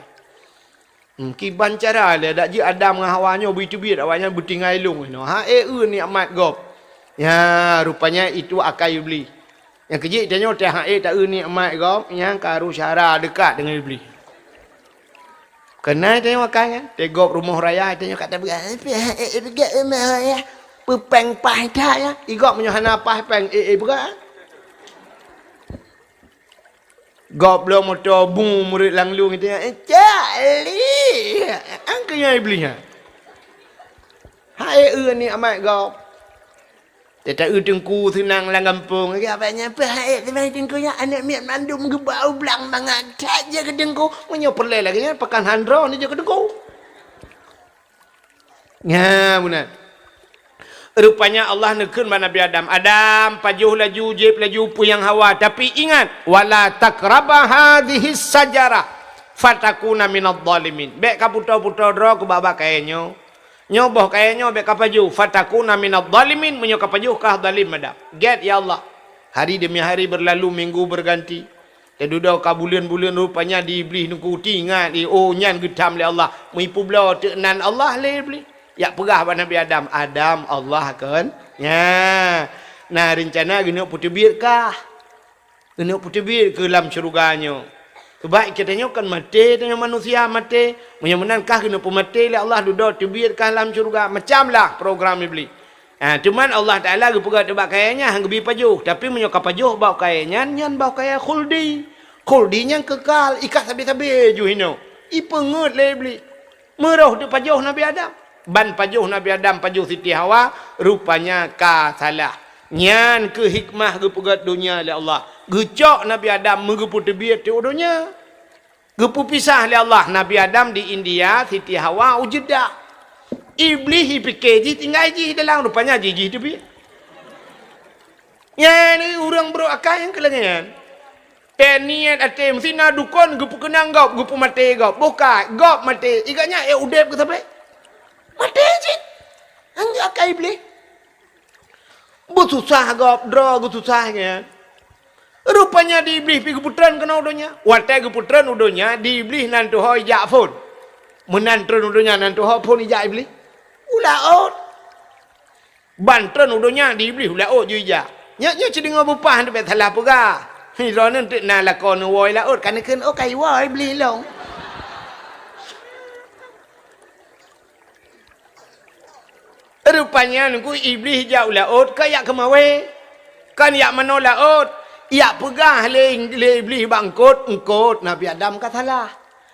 Hmm, kiban cara lé dak jeuet Adam ngon Hawa nyoe beuteubiet awaknyan beutinggai lôn inoe. Haék eu nikmat gob. Ya, rupanya itu akai Iblih. Nyang keujeuet tanyoe teuh haék taeu nikmat gob, nyang karu syara dekat deungon Iblih. Keunan tanyoe akai nyan, teuh gob rumoh raya tanyoe ka tapeugah, "Eh, pih haék, eh, peugah, eh, meh, ya. Peupeng paih that, ya." I gob meunyoe hana paih péng, eh, eh, peugah. Gob bloe moto bu murit lam lueng itu, "Eh, cak li." Angkeu nyan Iblih nyan. Haék eu nikmat gob. Teuh taeu teungku seunang lam gampông. Lagée abang nyan peuhaék seunang teungku nyan, aneuëk miet mandum geubau blang mangat that jih keu teungku. Meunyoe peureulée lagée nyan, pakan handro ni jih keu teungku. Nya, meunan. Rupanya Allah neukheun bak Nabi Adam, "Adam, pajoh laju, jieb laju peue nyang hawa, tapi ingat, wala taqraba hadzihis syajarah, fatakuna minadh dhalimin." Bék kaputôh-putôh droe keu babah kayée nyoe. Nyoe boh kayée nyoe bék kapajoh, fatakuna minadh dhalimin, meunyoe kapajoh kah dhalim, Adam. Gét, ya Allah. Hari demi hari berlalu, minggu berganti. Teududoe ka buleuen-buleuen, rupanya di Iblih nungku teuingat, oh, nyan geutam lé Allah. Meupubloe teuk nan Allah lé Iblih. Jak peugah bak Nabi Adam, "Adam, Allah kon." Nya. Nah, reuncana geuneuk peuteubiet kah. Geuneuk peuteubiet keu lam syeuruga nyoe. Sabab geutanyoe kan maté, tanyoe manusia maté. Meunyoe meunan kah geuneuk peumaté lé Allah, dudoe teubiet kah lam syeuruga. Macam lah program Iblih. Ha, cuman Allah Taala geupeugah teuh bak kayée nyan han geubi pajoh. Tapi meunyoe ka pajoh bak kayée nyan, nyan bak kayée khuldi. Khuldi nyan kekal, i kah sabe-sabe ju hinoe. Ipeungeuet lé Iblih. Meurôh teuh pajoh Nabi Adam. Ban pajoh Nabi Adam, pajoh Siti Hawa, rupanya ka salah. Nyan keuh hikmah geupeugét donya lé Allah. Geucok Nabi Adam meugeupeuteubiet teuh u donya. Geupeupisah lé Allah Nabi Adam di India, Siti Hawa u Jeddah. Iblih ipike jih tinggai jih dalam, rupanya jih, jih teubiet. Nyan ureuëng brok akai nyang keu lagée nyan. Teuh niet até meusti na dukon geupeukeunong gob, geupeumaté gob. Boh ka gob maté, i gobnyan ék udeb keu sabe? Maté cit. Nyan akai Iblih. Beususah gob, droe geususah nyan. Rupanya di Iblih pih geupeutreun keunoe u donya. Watée geupeutreun u donya, di Iblih nan tuho ijak phon. Meunan treun u donya nan tuho phon ijak Iblih. U laôt. Ban treun u donya di Iblih u laôt jih ijak. Nyoe, nyoe cit deungoe beupah teuh bèk salah peugah. Droeneuh teuk na lakoe neuwoe laôt, ka neukheun, "Oh, ka iwoe Iblih lôn." Rupanya Teungku Iblih jak u laôt ka jak keumawé. Kan jak manoe laôt, jak peugah lé, lé Iblih bak eungkôt, "Eungkôt, Nabi Adam ka salah.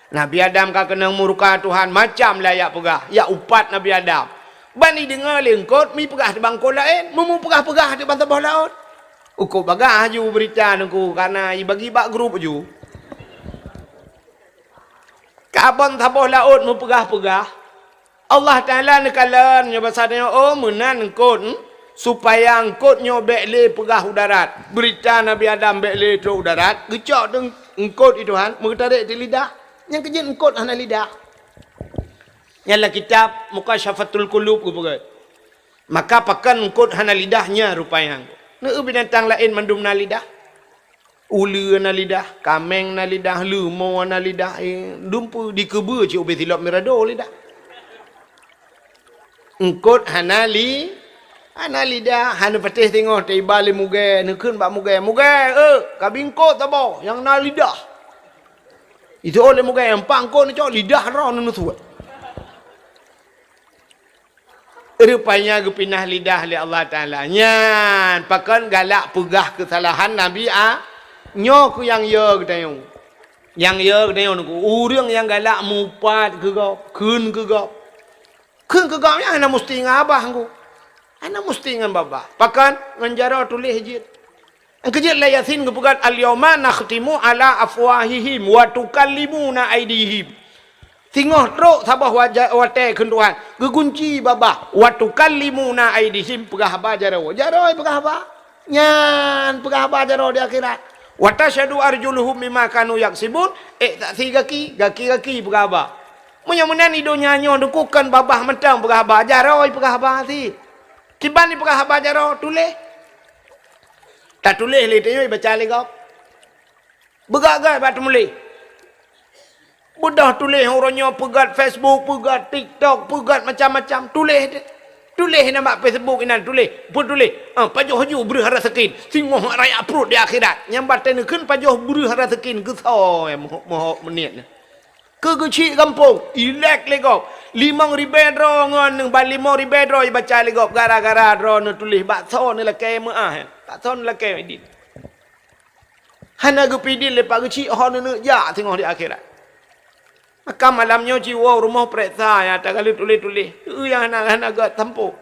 Nabi Adam ka keunong murka Tuhan, macam lah jak peugah, jak upat Nabi Adam." Ban jideungoe lé eungkôt, mi peugah teuk bak eungkôt laén, meu-meu peugah-peugah teuk ban saboh laôt. Eungkôt bagah ju beurita Teungku, kareuna jibagi bak grup ju. Ka ban saboh laôt meupeugah-peugah, Allah Taala neukalon nyoe basa tanyoe, "Oh, meunan eungkôt, hmm? Supaya eungkôt nyoe bèk lé peugah u darat. Beurita Nabi Adam bèk lé trôk u darat." Geucok teuk eungkôt di Tuhan, meugeutarék di lidah. Nyang keujeuet eungkôt hana lidah. Nyan lam kitab Mukasyafatul Qulub geupeugah. Maka pakon eungkôt hana lidah nyan rupanya. Neu binatang laén mandum na lidah. Uleue na lidah, kaméng na lidah, leumo na lidah, eh, dumpeue dikeubeu cit ubé silop mirado lidah. Eungkôt hana li-, hana lidah, hana patéh singoh teuiba lé mugée, neukheun bak mugée, "Mugée, eh, kabi eungkôt saboh nyang na lidah." Itu'oh lé mugée, empat eungkôt neucok lidah droe neusuet. Rupanya geupinah lidah lé Allah Taala. Nyan pakon galak peugah keusalahan Nabi A-, nyoe keuh nyang yo geutanyoe. Nyang yo geutanyoe Teungku, ureuëng nyang galak mupat keu gob, kheun keu gob. Kheun keu gob nyan hana musti ngon abah Teungku. Hana musti ngon babah. Pakon? Ngon jaroe tuléh jeuet. Nyang keujeuet lam Yasin geupeugah, "Al-yauma nakhtimu ala afwahihim wa tukallimuna aidihim." Singoh trok saboh waja-, watée kheun Tuhan, geugunci babah, "Wa tukallimuna aidihim," peugah haba jaroe. Jaroe peugah haba. Nyan peugah haba jaroe di akhirat. "Wa tasyhadu arjuluhum bima kanu yaksibun," ék saksi gaki, gaki-gaki peugah haba. Meunyoe meunan di donya nyoe Teungku kon babah mantong peugah haba, jaroe peugah haba cit. Kiban jipeugah haba jaroe, tuléh. Tatuléh lé tanyoe, baca lé gob. Beugat-gat bak teumuléh. Beudôh tuléh uroe nyoe, peugét Facebook, peugét TikTok, peugét macam-macam. Tuléh deh. Tuléh inan bak Facebook inan, tuléh. Peutuléh, ah, pajoh ju breueh raseukin. Singoh raya pruet di akhirat. Nyang batée neukheun pajoh breueh raseukin, geusoe, eh, moho-, moho meuniet nyan. Keu geuchik gampông, ilek lé gob. Limong ribée droe ngon, bak limong ribée droe ibaca lé gob gara-gara droe neutuléh bak soe neulakée meuáh, eh. Bak soe neulakée idin. Hana geupidin lé Pak Geuchik ho neuneuk jak singoh di akhirat. Maka malam nyoe ci woe u rumoh peuriksa nyang ata ka lheueh tuléh-tuléh. Peue nyang hana, hana geutampo.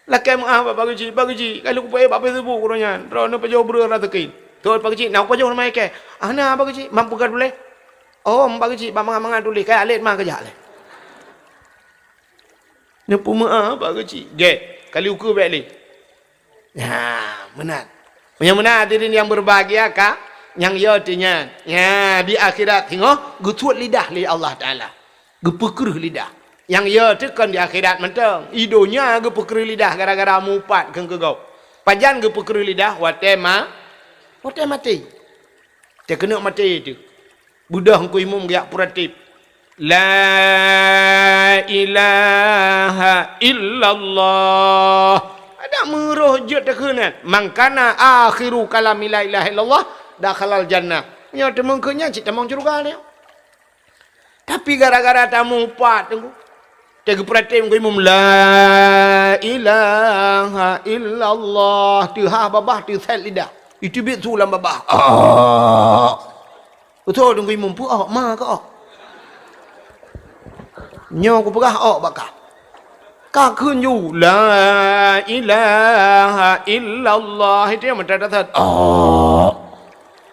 Lakée meuáh bak Pak Geuchik, "Pak Geuchik, ka lheueh kupeuék bak Facebook uroe nyan, droeneuh pajoh breueh raseukin." "Thon Pak Geuchik, na kupajoh nama ikée?" "Ah, na Pak Geuchik, mam peugah tuléh." "Oh, Pak Geuchik, bak mangat-mangat tuléh, kajak lét ma kajak lé." Neupeumeuáh Pak Geuchik. Gét, ka lheueh ukeue bék lé. Nyan, meunan. Meunyoe meunan hadirin nyang berbahagia ka, nyang yo teuh nyan. Nyan, di akhirat singoh geusuet lidah lé Allah Taala. Geupeukreueh lidah. Nyang yo teuh kon di akhirat mantong. I donya geupeukreueh lidah gara-gara mupat keu keugok. Pajan geupeukreueh lidah? Watée ma-, watée maté. Teuh keuneuk maté teuh. Beudôh Teungku Imum geujak peuratéb, "La ilaha illallah." Adak meuroh jeuet takheun nyan, "Man kana akhiru kalami la ilaha illallah, dakhalal jannah." Nyoe teumeung keu nyan cit tamong syeuruga nyoe. Tapi gara-gara tamupat Teungku, teuh geupeuratém Teungku Imum, "La ilaha illallah." Teuhah babah, teusét lidah. Iteubiet su lam babah. Ah. Beutôi Teungku Imum, peue ôk ma keu ôk? Nyoe kupeugah ôk bak kah. Ka kheun ju, "La ilaha illallah." Itu nyang meutatap-tatap. Ôk.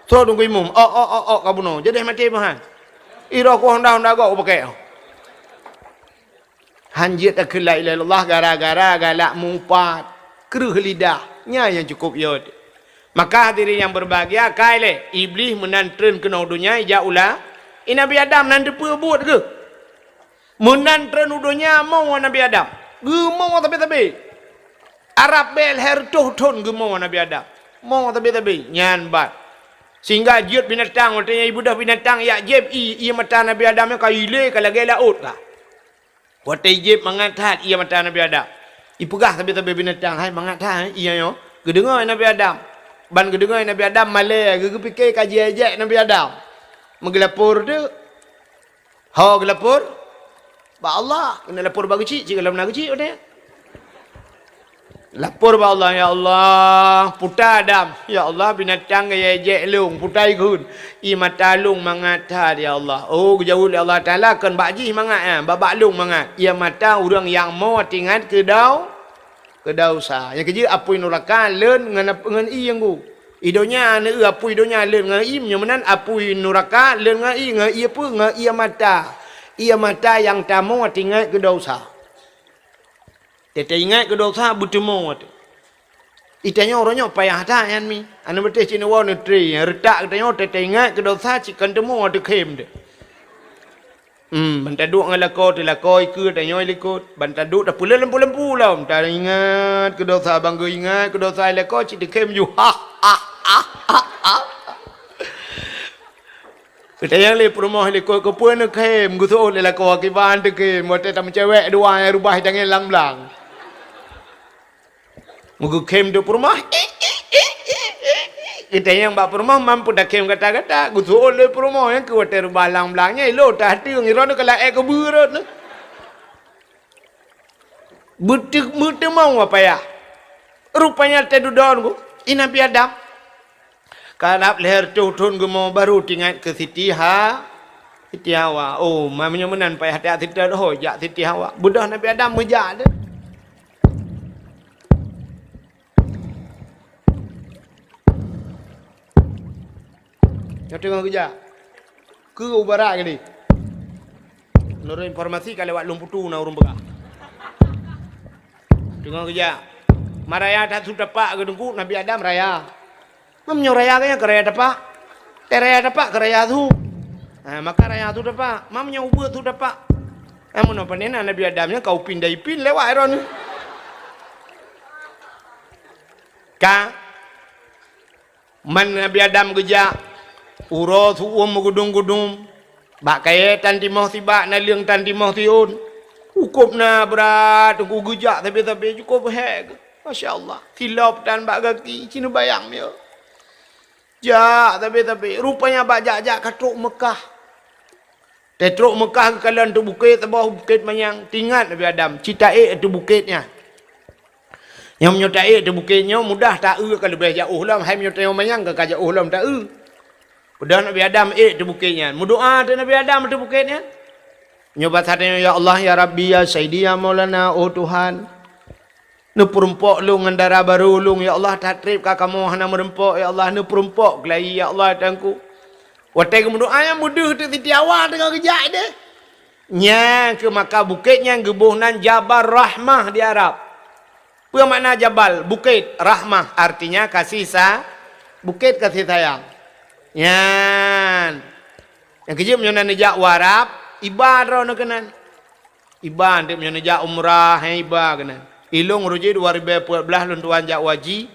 Beutôi Teungku Imum, ôk, ôk, ôk, ôk, ka bunoe. Jadi maté meuhan. Iroh ku honda-honda gok kupakée. Han jeuet takheun la ilaha illallah gara-gara galak mupat, kreueh lidah. Nyan nyang cukup yot. Maka hadirin nyang berbahagia, kai lé Iblih meunan treun keunoe donya ijak ula i Nabi Adam nan teupeu buet geuh. Meunan treun u donya mo Nabi Adam. Geumo sabe-sabe. Arab bée lhée reutôh thon geumo Nabi Adam. Mo sabe-sabe. Nyan bat. Sehingga jeuet binatang, watée nyan ibeudôh binatang yak jieb i, ié mata Nabi Adam nyan ka ilée ka lagée laôt ka. Watèe jieb mangat that ié mata Nabi Adam. Ipeugah sabe-sabe binatang, "Hai, mangat that ié nyoe." Geudeungoe Nabi Adam. Ban geudeungoe Nabi Adam malèe, geu-, geupike ka jiék-jék Nabi Adam. Meugeulapor teuk. Ho geulapor bak Allah, keuneuk lapor bak geuchik, cit gohlom na geuchik watèe nyan. Lapor bak Allah, "Ya Allah, puta Adam, ya Allah, binatang geuék-jék lôn, puta ikheun, ié mata lôn mangat that, ya Allah." Oh, geujaweueb lé Allah Taala, "Kon bak jih mangat nyan, bak, bak lôn mangat. Ié mata ureueng nyang mo teuingat keu dau-, keu desya." Nyang keujeuet apui nuraka lôn ngon ap-, ngon ié ngon gu. I donya na eu apui donya lôn ngon ié, meunyoe meunan apui nuraka lôn ngon ié, ngon ié peue? Ngon ié mata. Ié mata nyang tamoe teuingat keu desya. Teuingat keu desya beuteumoe teuh. I tanyoe uroe nyoe payah that nyan mi. Aneuk beuteh cit neuwoe neutre, reutak geutanyoe teuingat keu desya cit kon teumoe teukhém teuh. Hmm, ban taduek ngon lakoe, teulakoe ikeue tanyoe likot. Ban taduek tapeuleueh lampu-lampu lom, taingat keu desya, ban geuingat keu desya lakoe cit teukhém ju. Ha, ha, ha, ha, ha. Geutanyong lé peurumoh likot, "Keupeue neukhém?" Geuseuôt lé lakoe, "Kiban teukhém, watèe tameucewek dua nyang rubah tangieng lam blang." Meugeukhem di peurumoh. Geutanyong bak peurumoh, "Man peue takhém gata-gata?" Geuseuôt lé peurumoh, "Nyan keuh watèe rubah lam blang nyan, ilôn tateung, droeneuh ka laén keubeue rot." Beuteu-, beuteumong payah. Rupanya teududoe ku, i Nabi Adam. Karab lhèe reutôh thôn geumo baru teuingat keu Siti Ha-, Siti Hawa. Oh, ma meunyoe meunan payah that Siti Hawa, ho jak Siti Hawa. Beudôh Nabi Adam meujak deh. Nyoe teungoh geujak. Keu u barat kali. Menurut informasi ka lewat Lôn Putu na ureueng peugah. Teungoh geujak. Ma raya that su tapak keu Teungku Nabi Adam raya. Meunyoe raya geuh nyan keu raya tapak. Teuh raya tapak keu raya su. Ha, maka raya su tapak. Meunyoe ubeut su tapak. Ha, meunoe pane na Nabi Adam nyan ka upin dan ipin lewat droeneuh. Ka. Man Nabi Adam geujak, uroe su uem meugudum-gudum, bak kayèe tan timoh sibak, naleueng tan timoh siôn. Cukôp na brat, Teungku, geujak sabe-sabe, cukôp hék. Masya Allah, silop tan bak gaki, ci neubayang nyoe. Jak sabe-sabe, rupanya bak jak-jak ka trok Meukah. Teutrok Meukah geukalon ateueh bukét, saboh bukét manyang. Teuingat Nabi Adam, ci taék ateueh bukét nyan. Nyoe meunyoe taék ateueh bukét nyoe mudah taeu ka leubeh jaoh lom, hai meunyoe tanyoe manyang ka, ka jaoh lom taeu. Beudôh Nabi Adam ék ateueh bukét nyan. Meudoa ateueh Nabi Adam ateueh bukét nyan. Nyoe basa tanyoe, "Ya Allah, ya Rabbi, ya Sayyidi, ya Maulana, oh Tuhan." Neupeurumpok lôn ngon dara barô lôn, ya Allah, that trép ka kamoe hana meurumpok, ya Allah, neupeurumpok keulayi, ya Allah, Teungku. Watèe geumeudoa nyan beudôh teuk Siti Hawa teungoh geujak deh. Nyan keuh maka bukét nyan geuboh nan Jabal Rahmah di Arab. Peue makna jabal? Bukét, rahmah, artinya kasih sa-, bukét kasih sayang. Nyan. Nyang keujeuet meunyoe na neujak u Arab, iba droeneuh keunan. Iba, anteuk meunyoe neujak umrah, hé, iba keunan. Ilôn rujih dua ribèe peuet blah lôn tuan jak haji.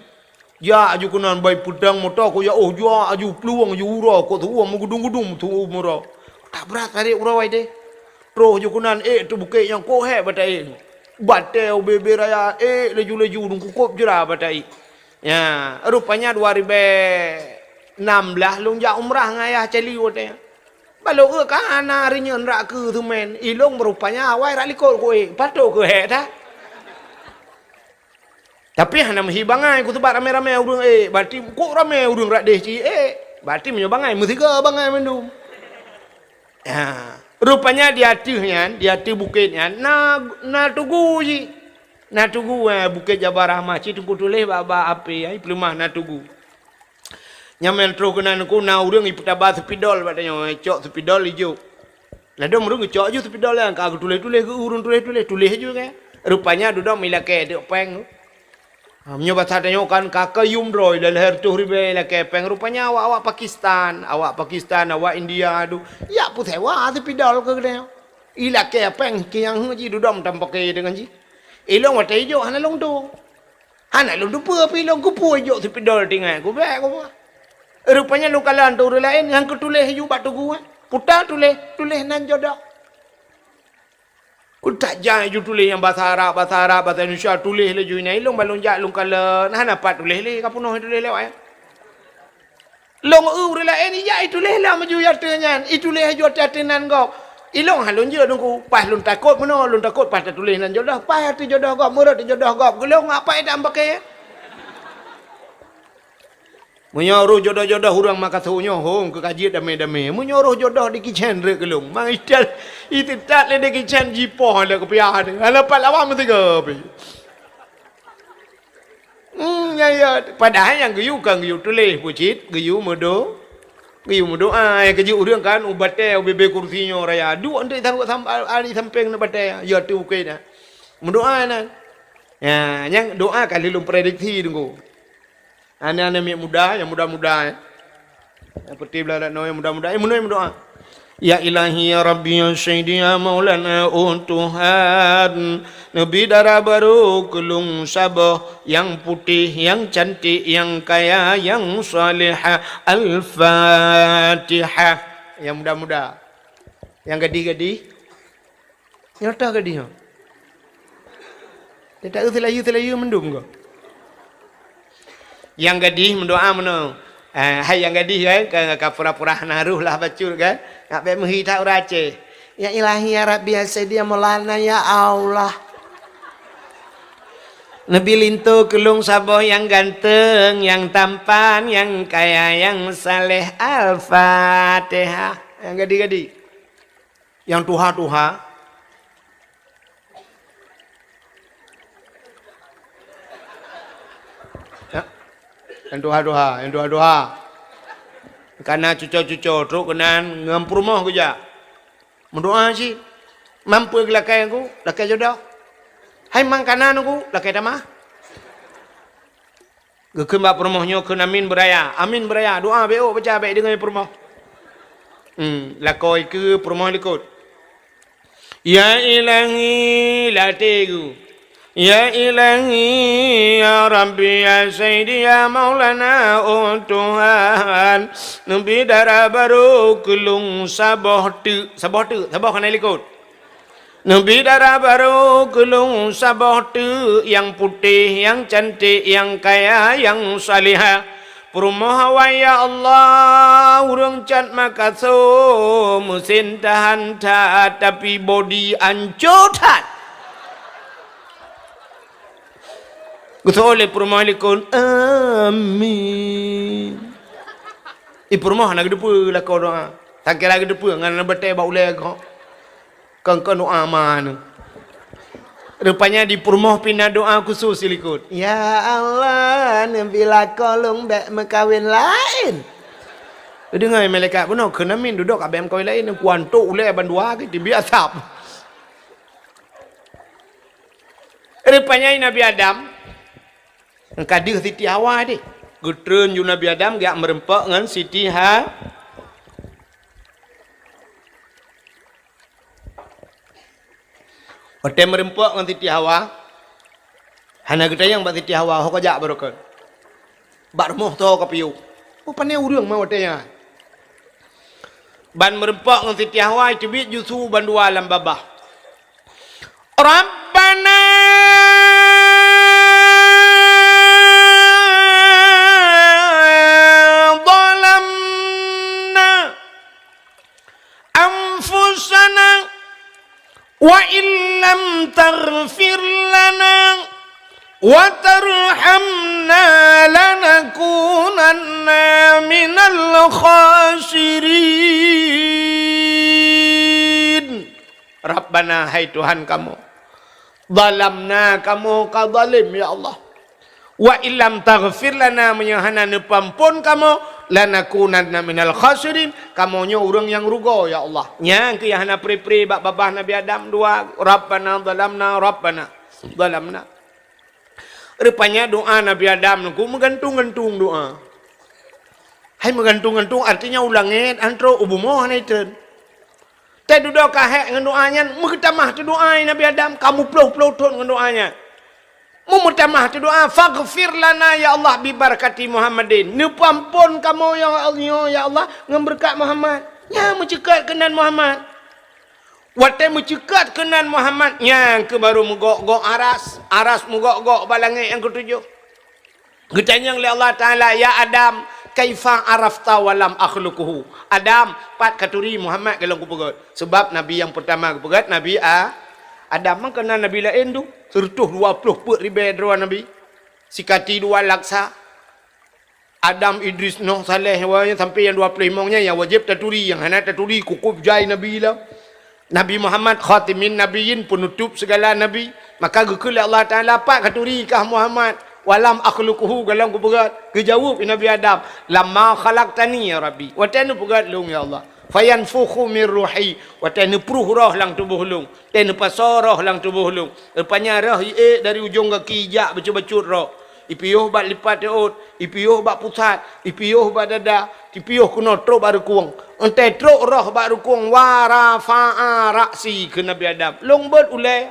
Jak aju keunan bai peudang moto ku ya, oh, jak aju plueng aju uroe ku tuwoe meugudum-gudum tuwoe uroe. Tabrat tarék uroe deh. Troh aju keunan ék ateueh bukét nyang koh hék bak taék. Batèe ubé-bé raya ék laju-laju dum kukôb jra bak taék. Ya, rupanya dua ribèe nam blah lôn jak umrah ngon ayah cali watèe nyan. Balo eu ka hana rinyeun rak keu seumén, ilôn rupanya awai rak likot ku ék, patot keu hék that. Tapi hana meuhi bangai ku teubat ramé-ramé ureueng ék, berarti kok ramé ureueng rak déh ci ék. Berarti meunyoe bangai meusigoe bangai mandum. Ha, rupanya di ateueh nyan, di ateueh bukét nyan na, na tugu jih. Na tugu, eh, Bukét Jabal Rahmah, ci Teungku tuléh bak, bak api, ai peuleumah na tugu. Nyan meunan troh keunan ku na ureueng ipeutaba seupidol bak tanyoe, cok seupidol ijok. Ladôm ureueng geucok ju seupidol nyan, ka geutuléh-tuléh, geu ureueng tuléh-tuléh, tuléh ju kan. Rupanya dudoe ilakèe teuk péng. Ha, meunyoe basa tanyoe kan ka keu yum droe lhèe reutôh ribèe ilakèe péng. Rupanya awak-awak Pakistan, awak Pakistan, awak India tu, jak peusewa seupidol keu geutanyoe. Ilakèe péng keu nyang heueh jih dudoe meutampa keu deungon jih. Ilôn watèe ijok hana lôn tu. Hana lôn teupeue pih lôn keupeue jok seupidol tinggai ku bèk ku peugah. Rupanya lôn kalon ateueh ureueng laén nyang keutuléh ju bak tugu, eh. Puta tuléh, tuléh nan jodoh. Utak jai ju tuléh nyang basa Arab, basa Arab, basa Indonesia, tuléh laju inan. Ilong ban lôn jak lôn kalon, hana pat tuléh lé, ka peunoh tuléh lewat, ya. Lôn eu ureueng laén ijak ituléh lom laju ateueh nyan, ituléh laju ateueh, ateueh nan gob. Ilong han lôn jeuet Teungku, paih lôn takot meunoe, lôn takot paih tatuléh nan jodoh, paih ateueh jodoh gob, meurot jodoh gob, geulong apai dak meupaké. Meunyoe roh jodoh-jodoh ureueng makaso nyoe hong keu ka jeuet damé-damé. Meunyoe roh jodoh di kicén rek geulong, mang itat, itetat lé di kicén jipoh lé keupiah teuh. Hana pat lawan meusigoe pih. Hmm, ya, ya. Padahai nyang geuyue kon geuyue tuléh peucit, geuyue meudo-, geuyue meudoa. Nyang keujeuet ureueng kan u batée, u bibée kursi nyoe raya. Duek enteuk sanggob sam-, a-, a-, di sampéng na batée, ya tu ukée na. Meudoa na. Ya, nyang doa ka lheueh lôn prediksi Teungku. Aneuk-aneuk miet muda, nyang muda-muda, eh. Nyang peuti blah dak noe, nyang muda-muda, eh, meunoe meudoa. Ya Ilahi, ya Rabbi, ya Sayyidi, ya Maulana, oh Tuhan, neubi dara barô keu lôn saboh, nyang putéh, nyang cantik, nyang kaya, nyang salihah. Al-Fatihah. Nyang muda-muda. Nyang gadih-gadih. Nyoe toh gadih nyoe. Teutak eu seulayeue-seulayeue mandum ko. Nyang gadih meudoa meunoe. Eh, hai nyang gadih kan, ka, ka pura-pura hana roh lah bacut kan. Nak bèk meuhi that ureueng Aceh. Ya Ilahi, ya Rabbi, ya Sayyidi, ya Maulana, ya Allah. Neubi linto keu lôn saboh nyang ganteng, nyang tampan, nyang kaya, nyang saleh. Al-Fatihah. Nyang gadih-gadih. Nyang tuha-tuha. Ya. Nyang tuha-tuha, nyang tuha-tuha. Kana cuco-cuco, trok keunan ngon peurumoh geujak. Meudoa cit. Mampu geulakée ku, lakée jodoh. Hai mang kana ku, lakée tamah. Geukheun bak peurumoh nyoe kheun amin beuraya. Amin beuraya. Doa bèk ôk baca bèk deungoe peurumoh. Hmm, lakoe keu peurumoh likot. Ya Ilahi, latée geuh. Ya Ilahi, ya Rabbi, ya Sayyidi, ya Maulana, oh Tuhan, neubi dara barô keu lôn saboh teuk. Saboh teuk, saboh keunan likot. Neubi dara barô keu lôn saboh teuk, nyang putéh, nyang cantik, nyang kaya, nyang salihah. Peurumoh awai, ya Allah, ureueng cat makaso, meusen tahan that, tapi bodi anco that. Geusoe lé peurumoh likot, amin. Di peurumoh hana geuteupeue lakoe doa. Sangkira geuteupeue ngon na batée bak ulée gob. Kon-kon doa ma nyoe. Rupanya di peurumoh pih na doa khusos silikot. Ya Allah, neubi lakoe lôn bèk meukawen laén. Deungoe malaikat bunoe kheun amin, dudoe ka bèk meukawen laén, kuantok ulée bandua ke tibi asap. Rupanya Nabi Adam ka deuh Siti Hawa deh. Geutreun ju Nabi Adam geujak meureumpok ngon Siti Ha-, watée meureumpok ngon Siti Hawa, hana geutanyong bak Siti Hawa, "Ho kajak barokon?" "Bak rumoh soe kapiôh." "Oh, pané ureueng ma watée nyan." Ban meureumpok ngon Siti Hawa, teubiet ju su bandua lam babah. Rabbana zalamna anfusana wa illam taghfir lana wa tarhamna lanakunanna minal khasirin. Rabbana, hai Tuhan kamoe, zalamna, kamoe ka zalim, ya Allah. Wa illam taghfir lana, meunyoe hana neupeuamphon kamoe, lanakunanna minal khasirin, kamoe nyoe ureueng nyang rugoe, ya Allah. Nyan keuh nyang hana pri-pri bak babah Nabi Adam dua, Rabbana zalamna, Rabbana zalamna. Rupanya doa Nabi Adam nyoe meugantung-gantung doa. Hai meugantung-gantung, artinya u langét han trok, u bumoe hana itreun. Teududoe ka hék ngon doa nyan, meutamah teudoa Nabi Adam, ka meuploh-ploh thon ngon doa nyan. Meumeutamah teudoa, "Faghfir lana ya Allah bi barakati Muhammadin." Neupeuamphon kamoe ya Allah, ya Allah, ngon beureukat Muhammad. Nyan meuceukat keunan Muhammad. Watée meuceukat keunan Muhammad, nyan keuh barô meugok-gok aras, aras meugok-gok bak langét nyang keutujoh. Geutanyong lé Allah Taala, "Ya Adam, kaifa arafta wa lam akhluquhu?" Adam, pat katuri Muhammad goh lom kupeugét? Sabab nabi nyang peurtama geupeugét Nabi A-, Adam, mangkana nabi laén tu, seureutôh dua ploh peuet ribée droe nabi, sikati dua laksa. Adam, Idris, Noh, Saleh, wa-, sampai nyang dua ploh limong nyan nyang wajéb taturi, nyang hana taturi kukub jai nabi lom. Nabi Muhammad khatimin nabiyyin, peunutôp sigala nabi. Maka geukheun lé Allah Taala, "Pat katuri kah Muhammad? Wa lam akhluquhu, goh lom kupeugét?" Geujaweueb lé Nabi Adam, "Lamma khalaqtani ya Rabbi." Watée neupeugét lôn ya Allah. "Fayanfukhu min ruhi." Watée neupruh roh lam tuboh lôn. Watée neupasoe roh lam tuboh lôn. Rupanya roh jiék dari ujong gaki jak bacut-bacut roh. Ipiôh bak lipat reuôt, ipiôh bak pusat, ipiôh bak dada, ipiôh keunoe trok bak rukung. Watée trok roh bak rukung, wa rafa'a ra'si, kheun Nabi Adam. Lôn beuet ulée.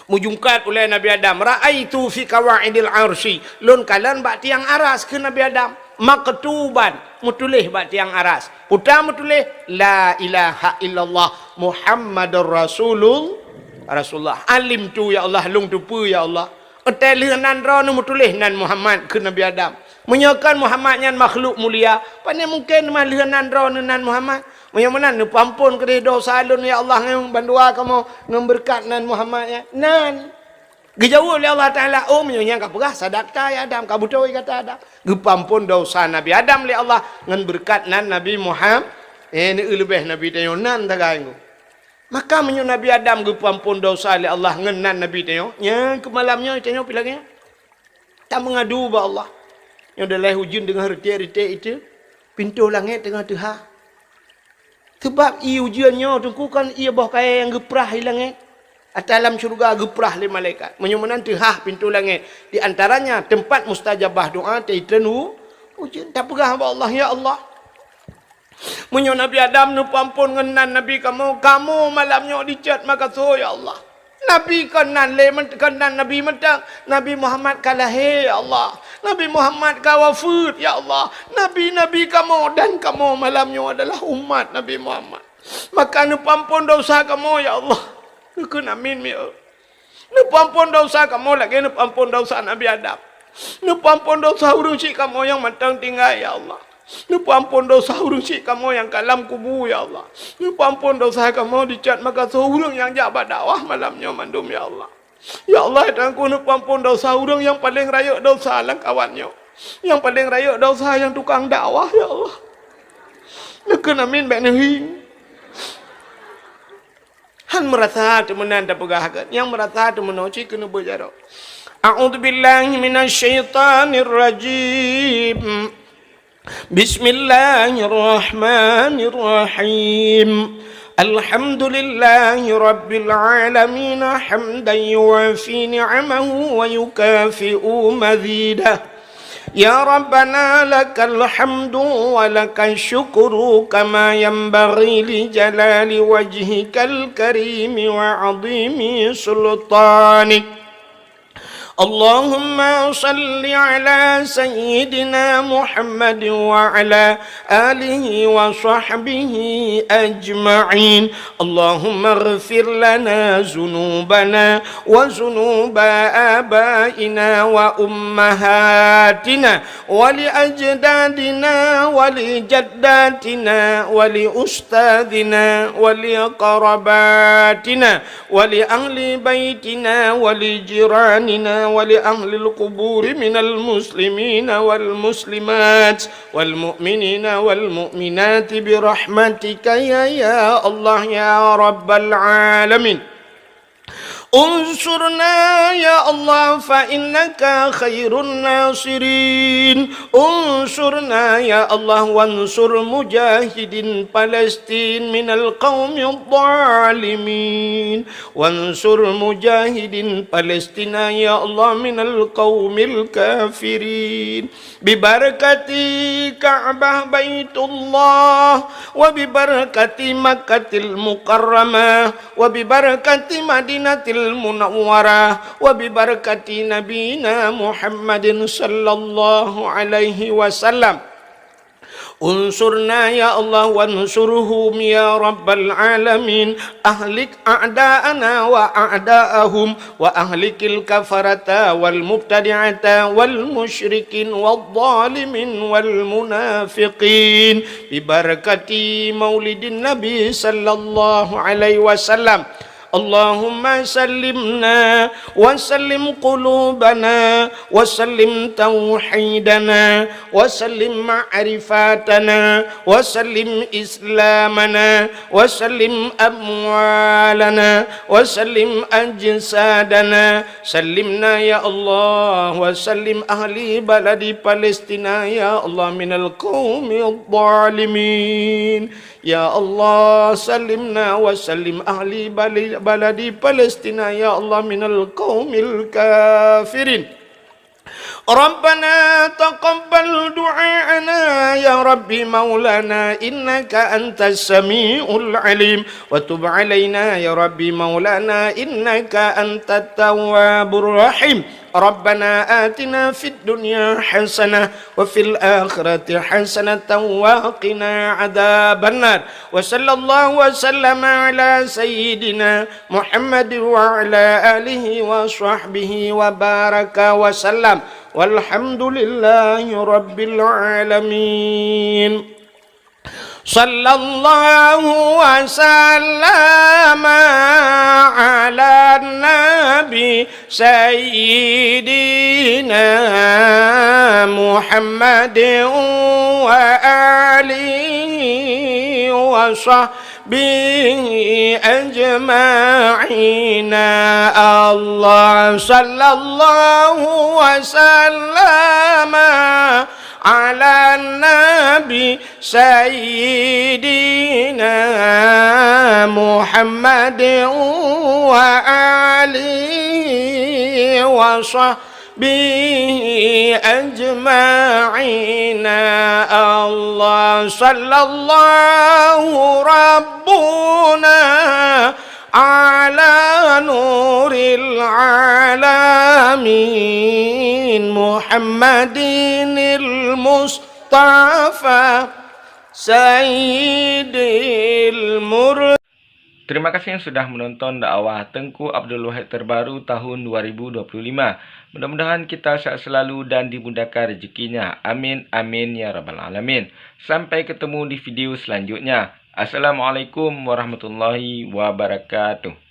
Meujungkat ulée Nabi Adam, "Ra'aitu fi qawaidil arsy." Lôn kalon bak tiang aras, kheun Nabi Adam. "Maktuban," meutuléh bak tiang aras. Peue meutuléh, "La ilaha illallah Muhammadur Rasulul-, Rasulullah." Alimtu, ya Allah, lôn teupeue, ya Allah. Watée lheueh nan droeneuh meutuléh nan Muhammad, kheun Nabi Adam. Meunyoe kon Muhammad nyan makhluk mulia, pane mungken mah lheueh nan droeneuh nan Muhammad? Meunyoe meunan, neupeuamphon keudeh desya lôn, ya Allah, ngon bandua kamoe, ngon beureukat nan Muhammad nyan. Nan. Geujaweueb lé Allah Taala, "Oh, meunyoe nyan kapeugah, sadaqta ya Adam, ka beutôi kata Adam." Geupeuamphon desya Nabi Adam lé Allah ngon beureukat nan Nabi Muhammad, eh, neueu leubeh Nabi tanyoe nan sagai ngon. Maka meunyoe Nabi Adam geupeuamphon desya lé Allah ngon nan Nabi tanyoe, nyan keu malam nyoe tanyoe pih lagée nyan. Tameungadu bak Allah. Nyoe dilée ujeuen teungoh reutée-reutée itu, pintoe langét teungoh teuhah. Sabab ié ujeuen nyoe teungku kon ié boh kayée nyang geuprah di langét. Ata lam syeuruga geuprah lé malaikat. Meunyoe meunan teuhah pintoe langét, di antaranya teumpat mustajabah doa, teuitrön u-, ujeuen. Tapeugah bak Allah, "Ya Allah, meunyoe Nabi Adam neupeuamphon ngon nan Nabi kamoe, kamoe malam nyoe dicot makasoe, ya Allah. Nabi kon nan lé meun-, kon nan Nabi mantong. Nabi Muhammad ka lahé, ya Allah. Nabi Muhammad ka wafeuet, ya Allah. Nabi-nabi kamoe dan kamoe malam nyoe adalah umat Nabi Muhammad. Maka neupeuamphon desya kamoe, ya Allah." Neukheun amin, ya Allah. Neupeuamphon desya kamoe lagée neupeuamphon desya Nabi Adam. Neupeuamphon desya ureuëng syik kamoe nyang mantong tinggai, ya Allah. Neupeuamphon desya ureuëng syik kamoe nyang ka lam kubu, ya Allah. Neupeuamphon desya kamoe dicot makasoe ureuëng nyang jak bak dakwah malam nyoe mandum, ya Allah. Ya Allah, Tuhanku, neupeuamphon desya ureuëng nyang paleng rayeuk desya lam kawan nyoe. Nyang paleng rayeuk desya nyang tukang dakwah, ya Allah. Neukheun amin bék neuhieng. Han meurasa teumeunan tapeugah, nyang meurasa teumeunoe cit keuneuk beujaroe. A'udzubillahi minasyaitonirrajim. Bismillahirrahmanirrahim. Alhamdulillahi rabbil alamin, hamdan yuwafi ni'amahu wa yukafi'u mazidah. Ya Rabbana, lakal hamdu wa lakasy syukru kama yanbaghi li jalali wajhikal karimi wa 'azimi sultanik. Allahumma shalli 'ala sayyidina Muhammadin wa 'ala alihi wa sahbihi ajma'in. Allahumma ighfir lana dzunubana wa dzunuba abaina wa ummahatina wa li ajdadina wa li jaddatina wa li ustadzina wa li qarabatina wa li ahli baitina wa li jiranina wa li ahlil quburi minal muslimina wal muslimat wal mu'minina wal mu'minati bi rahmatika ya, ya Allah, ya Rabbal alamin. Unsurna ya Allah fa innaka khairun nasirin. Unsurna ya Allah wansur mujahidin Palestin minal qaumidh dhalimin. Wansur mujahidin Palestina ya Allah minal qaumil kafirin. Bibarakati Ka'bah Baitullah, wa bibarakati Makkatil Mukarramah, wa bibarakati Madinatil Munawwarah, wa bibarakati Nabina Muhammadin sallallahu alaihi wasallam. انصرنا يا الله وانصرهم يا رب العالمين. أهلك أعداءنا وأعداءهم وأهلك الكفرة والمبتدعة والمشركين والظالمين والمنافقين ببركة مولد النبي صلى الله عليه وسلم. اللهم سلمنا وسلم قلوبنا وسلم توحيدنا وسلم معرفتنا وسلم إسلامنا وسلم أموالنا وسلم أجسادنا. سلمنا يا الله وسلم أهل بلد فلسطين يا الله من القوم الظالمين. يا الله سلمنا وسلم أهل بل-، بلد فلسطين يا الله من القوم الكافرين. ربنا تقبل دعاءنا يا رب مولانا إنك أنت السميع العليم وتب علينا يا رب مولانا إنك أنت التواب الرحيم. ربنا آتنا في الدنيا حسنة وفي الآخرة حسنة وقنا عذاب النار. وصلى الله وسلم على سيدنا محمد وعلى آله وصحبه وبارك وسلم. والحمد لله رب العالمين. صلى الله وسلم على النبي سيدنا محمد وآله وصحبه أجمعين. الله صلى الله وسلم على النبي سيدنا محمد وآله وصحبه أجمعين. الله صلى الله ربنا على نور العالمين محمد المصطفى سيد المرسلين. Terima kasih yang sudah menonton dakwah Teungku Abdul Wahid terbaru tahun dua ribu dua puluh lima. Mudah-mudahan kita sehat selalu dan dimudahkan rezekinya. Amin, amin, ya rabbal alamin. Sampai ketemu di video selanjutnya. Assalamualaikum warahmatullahi wabarakatuh.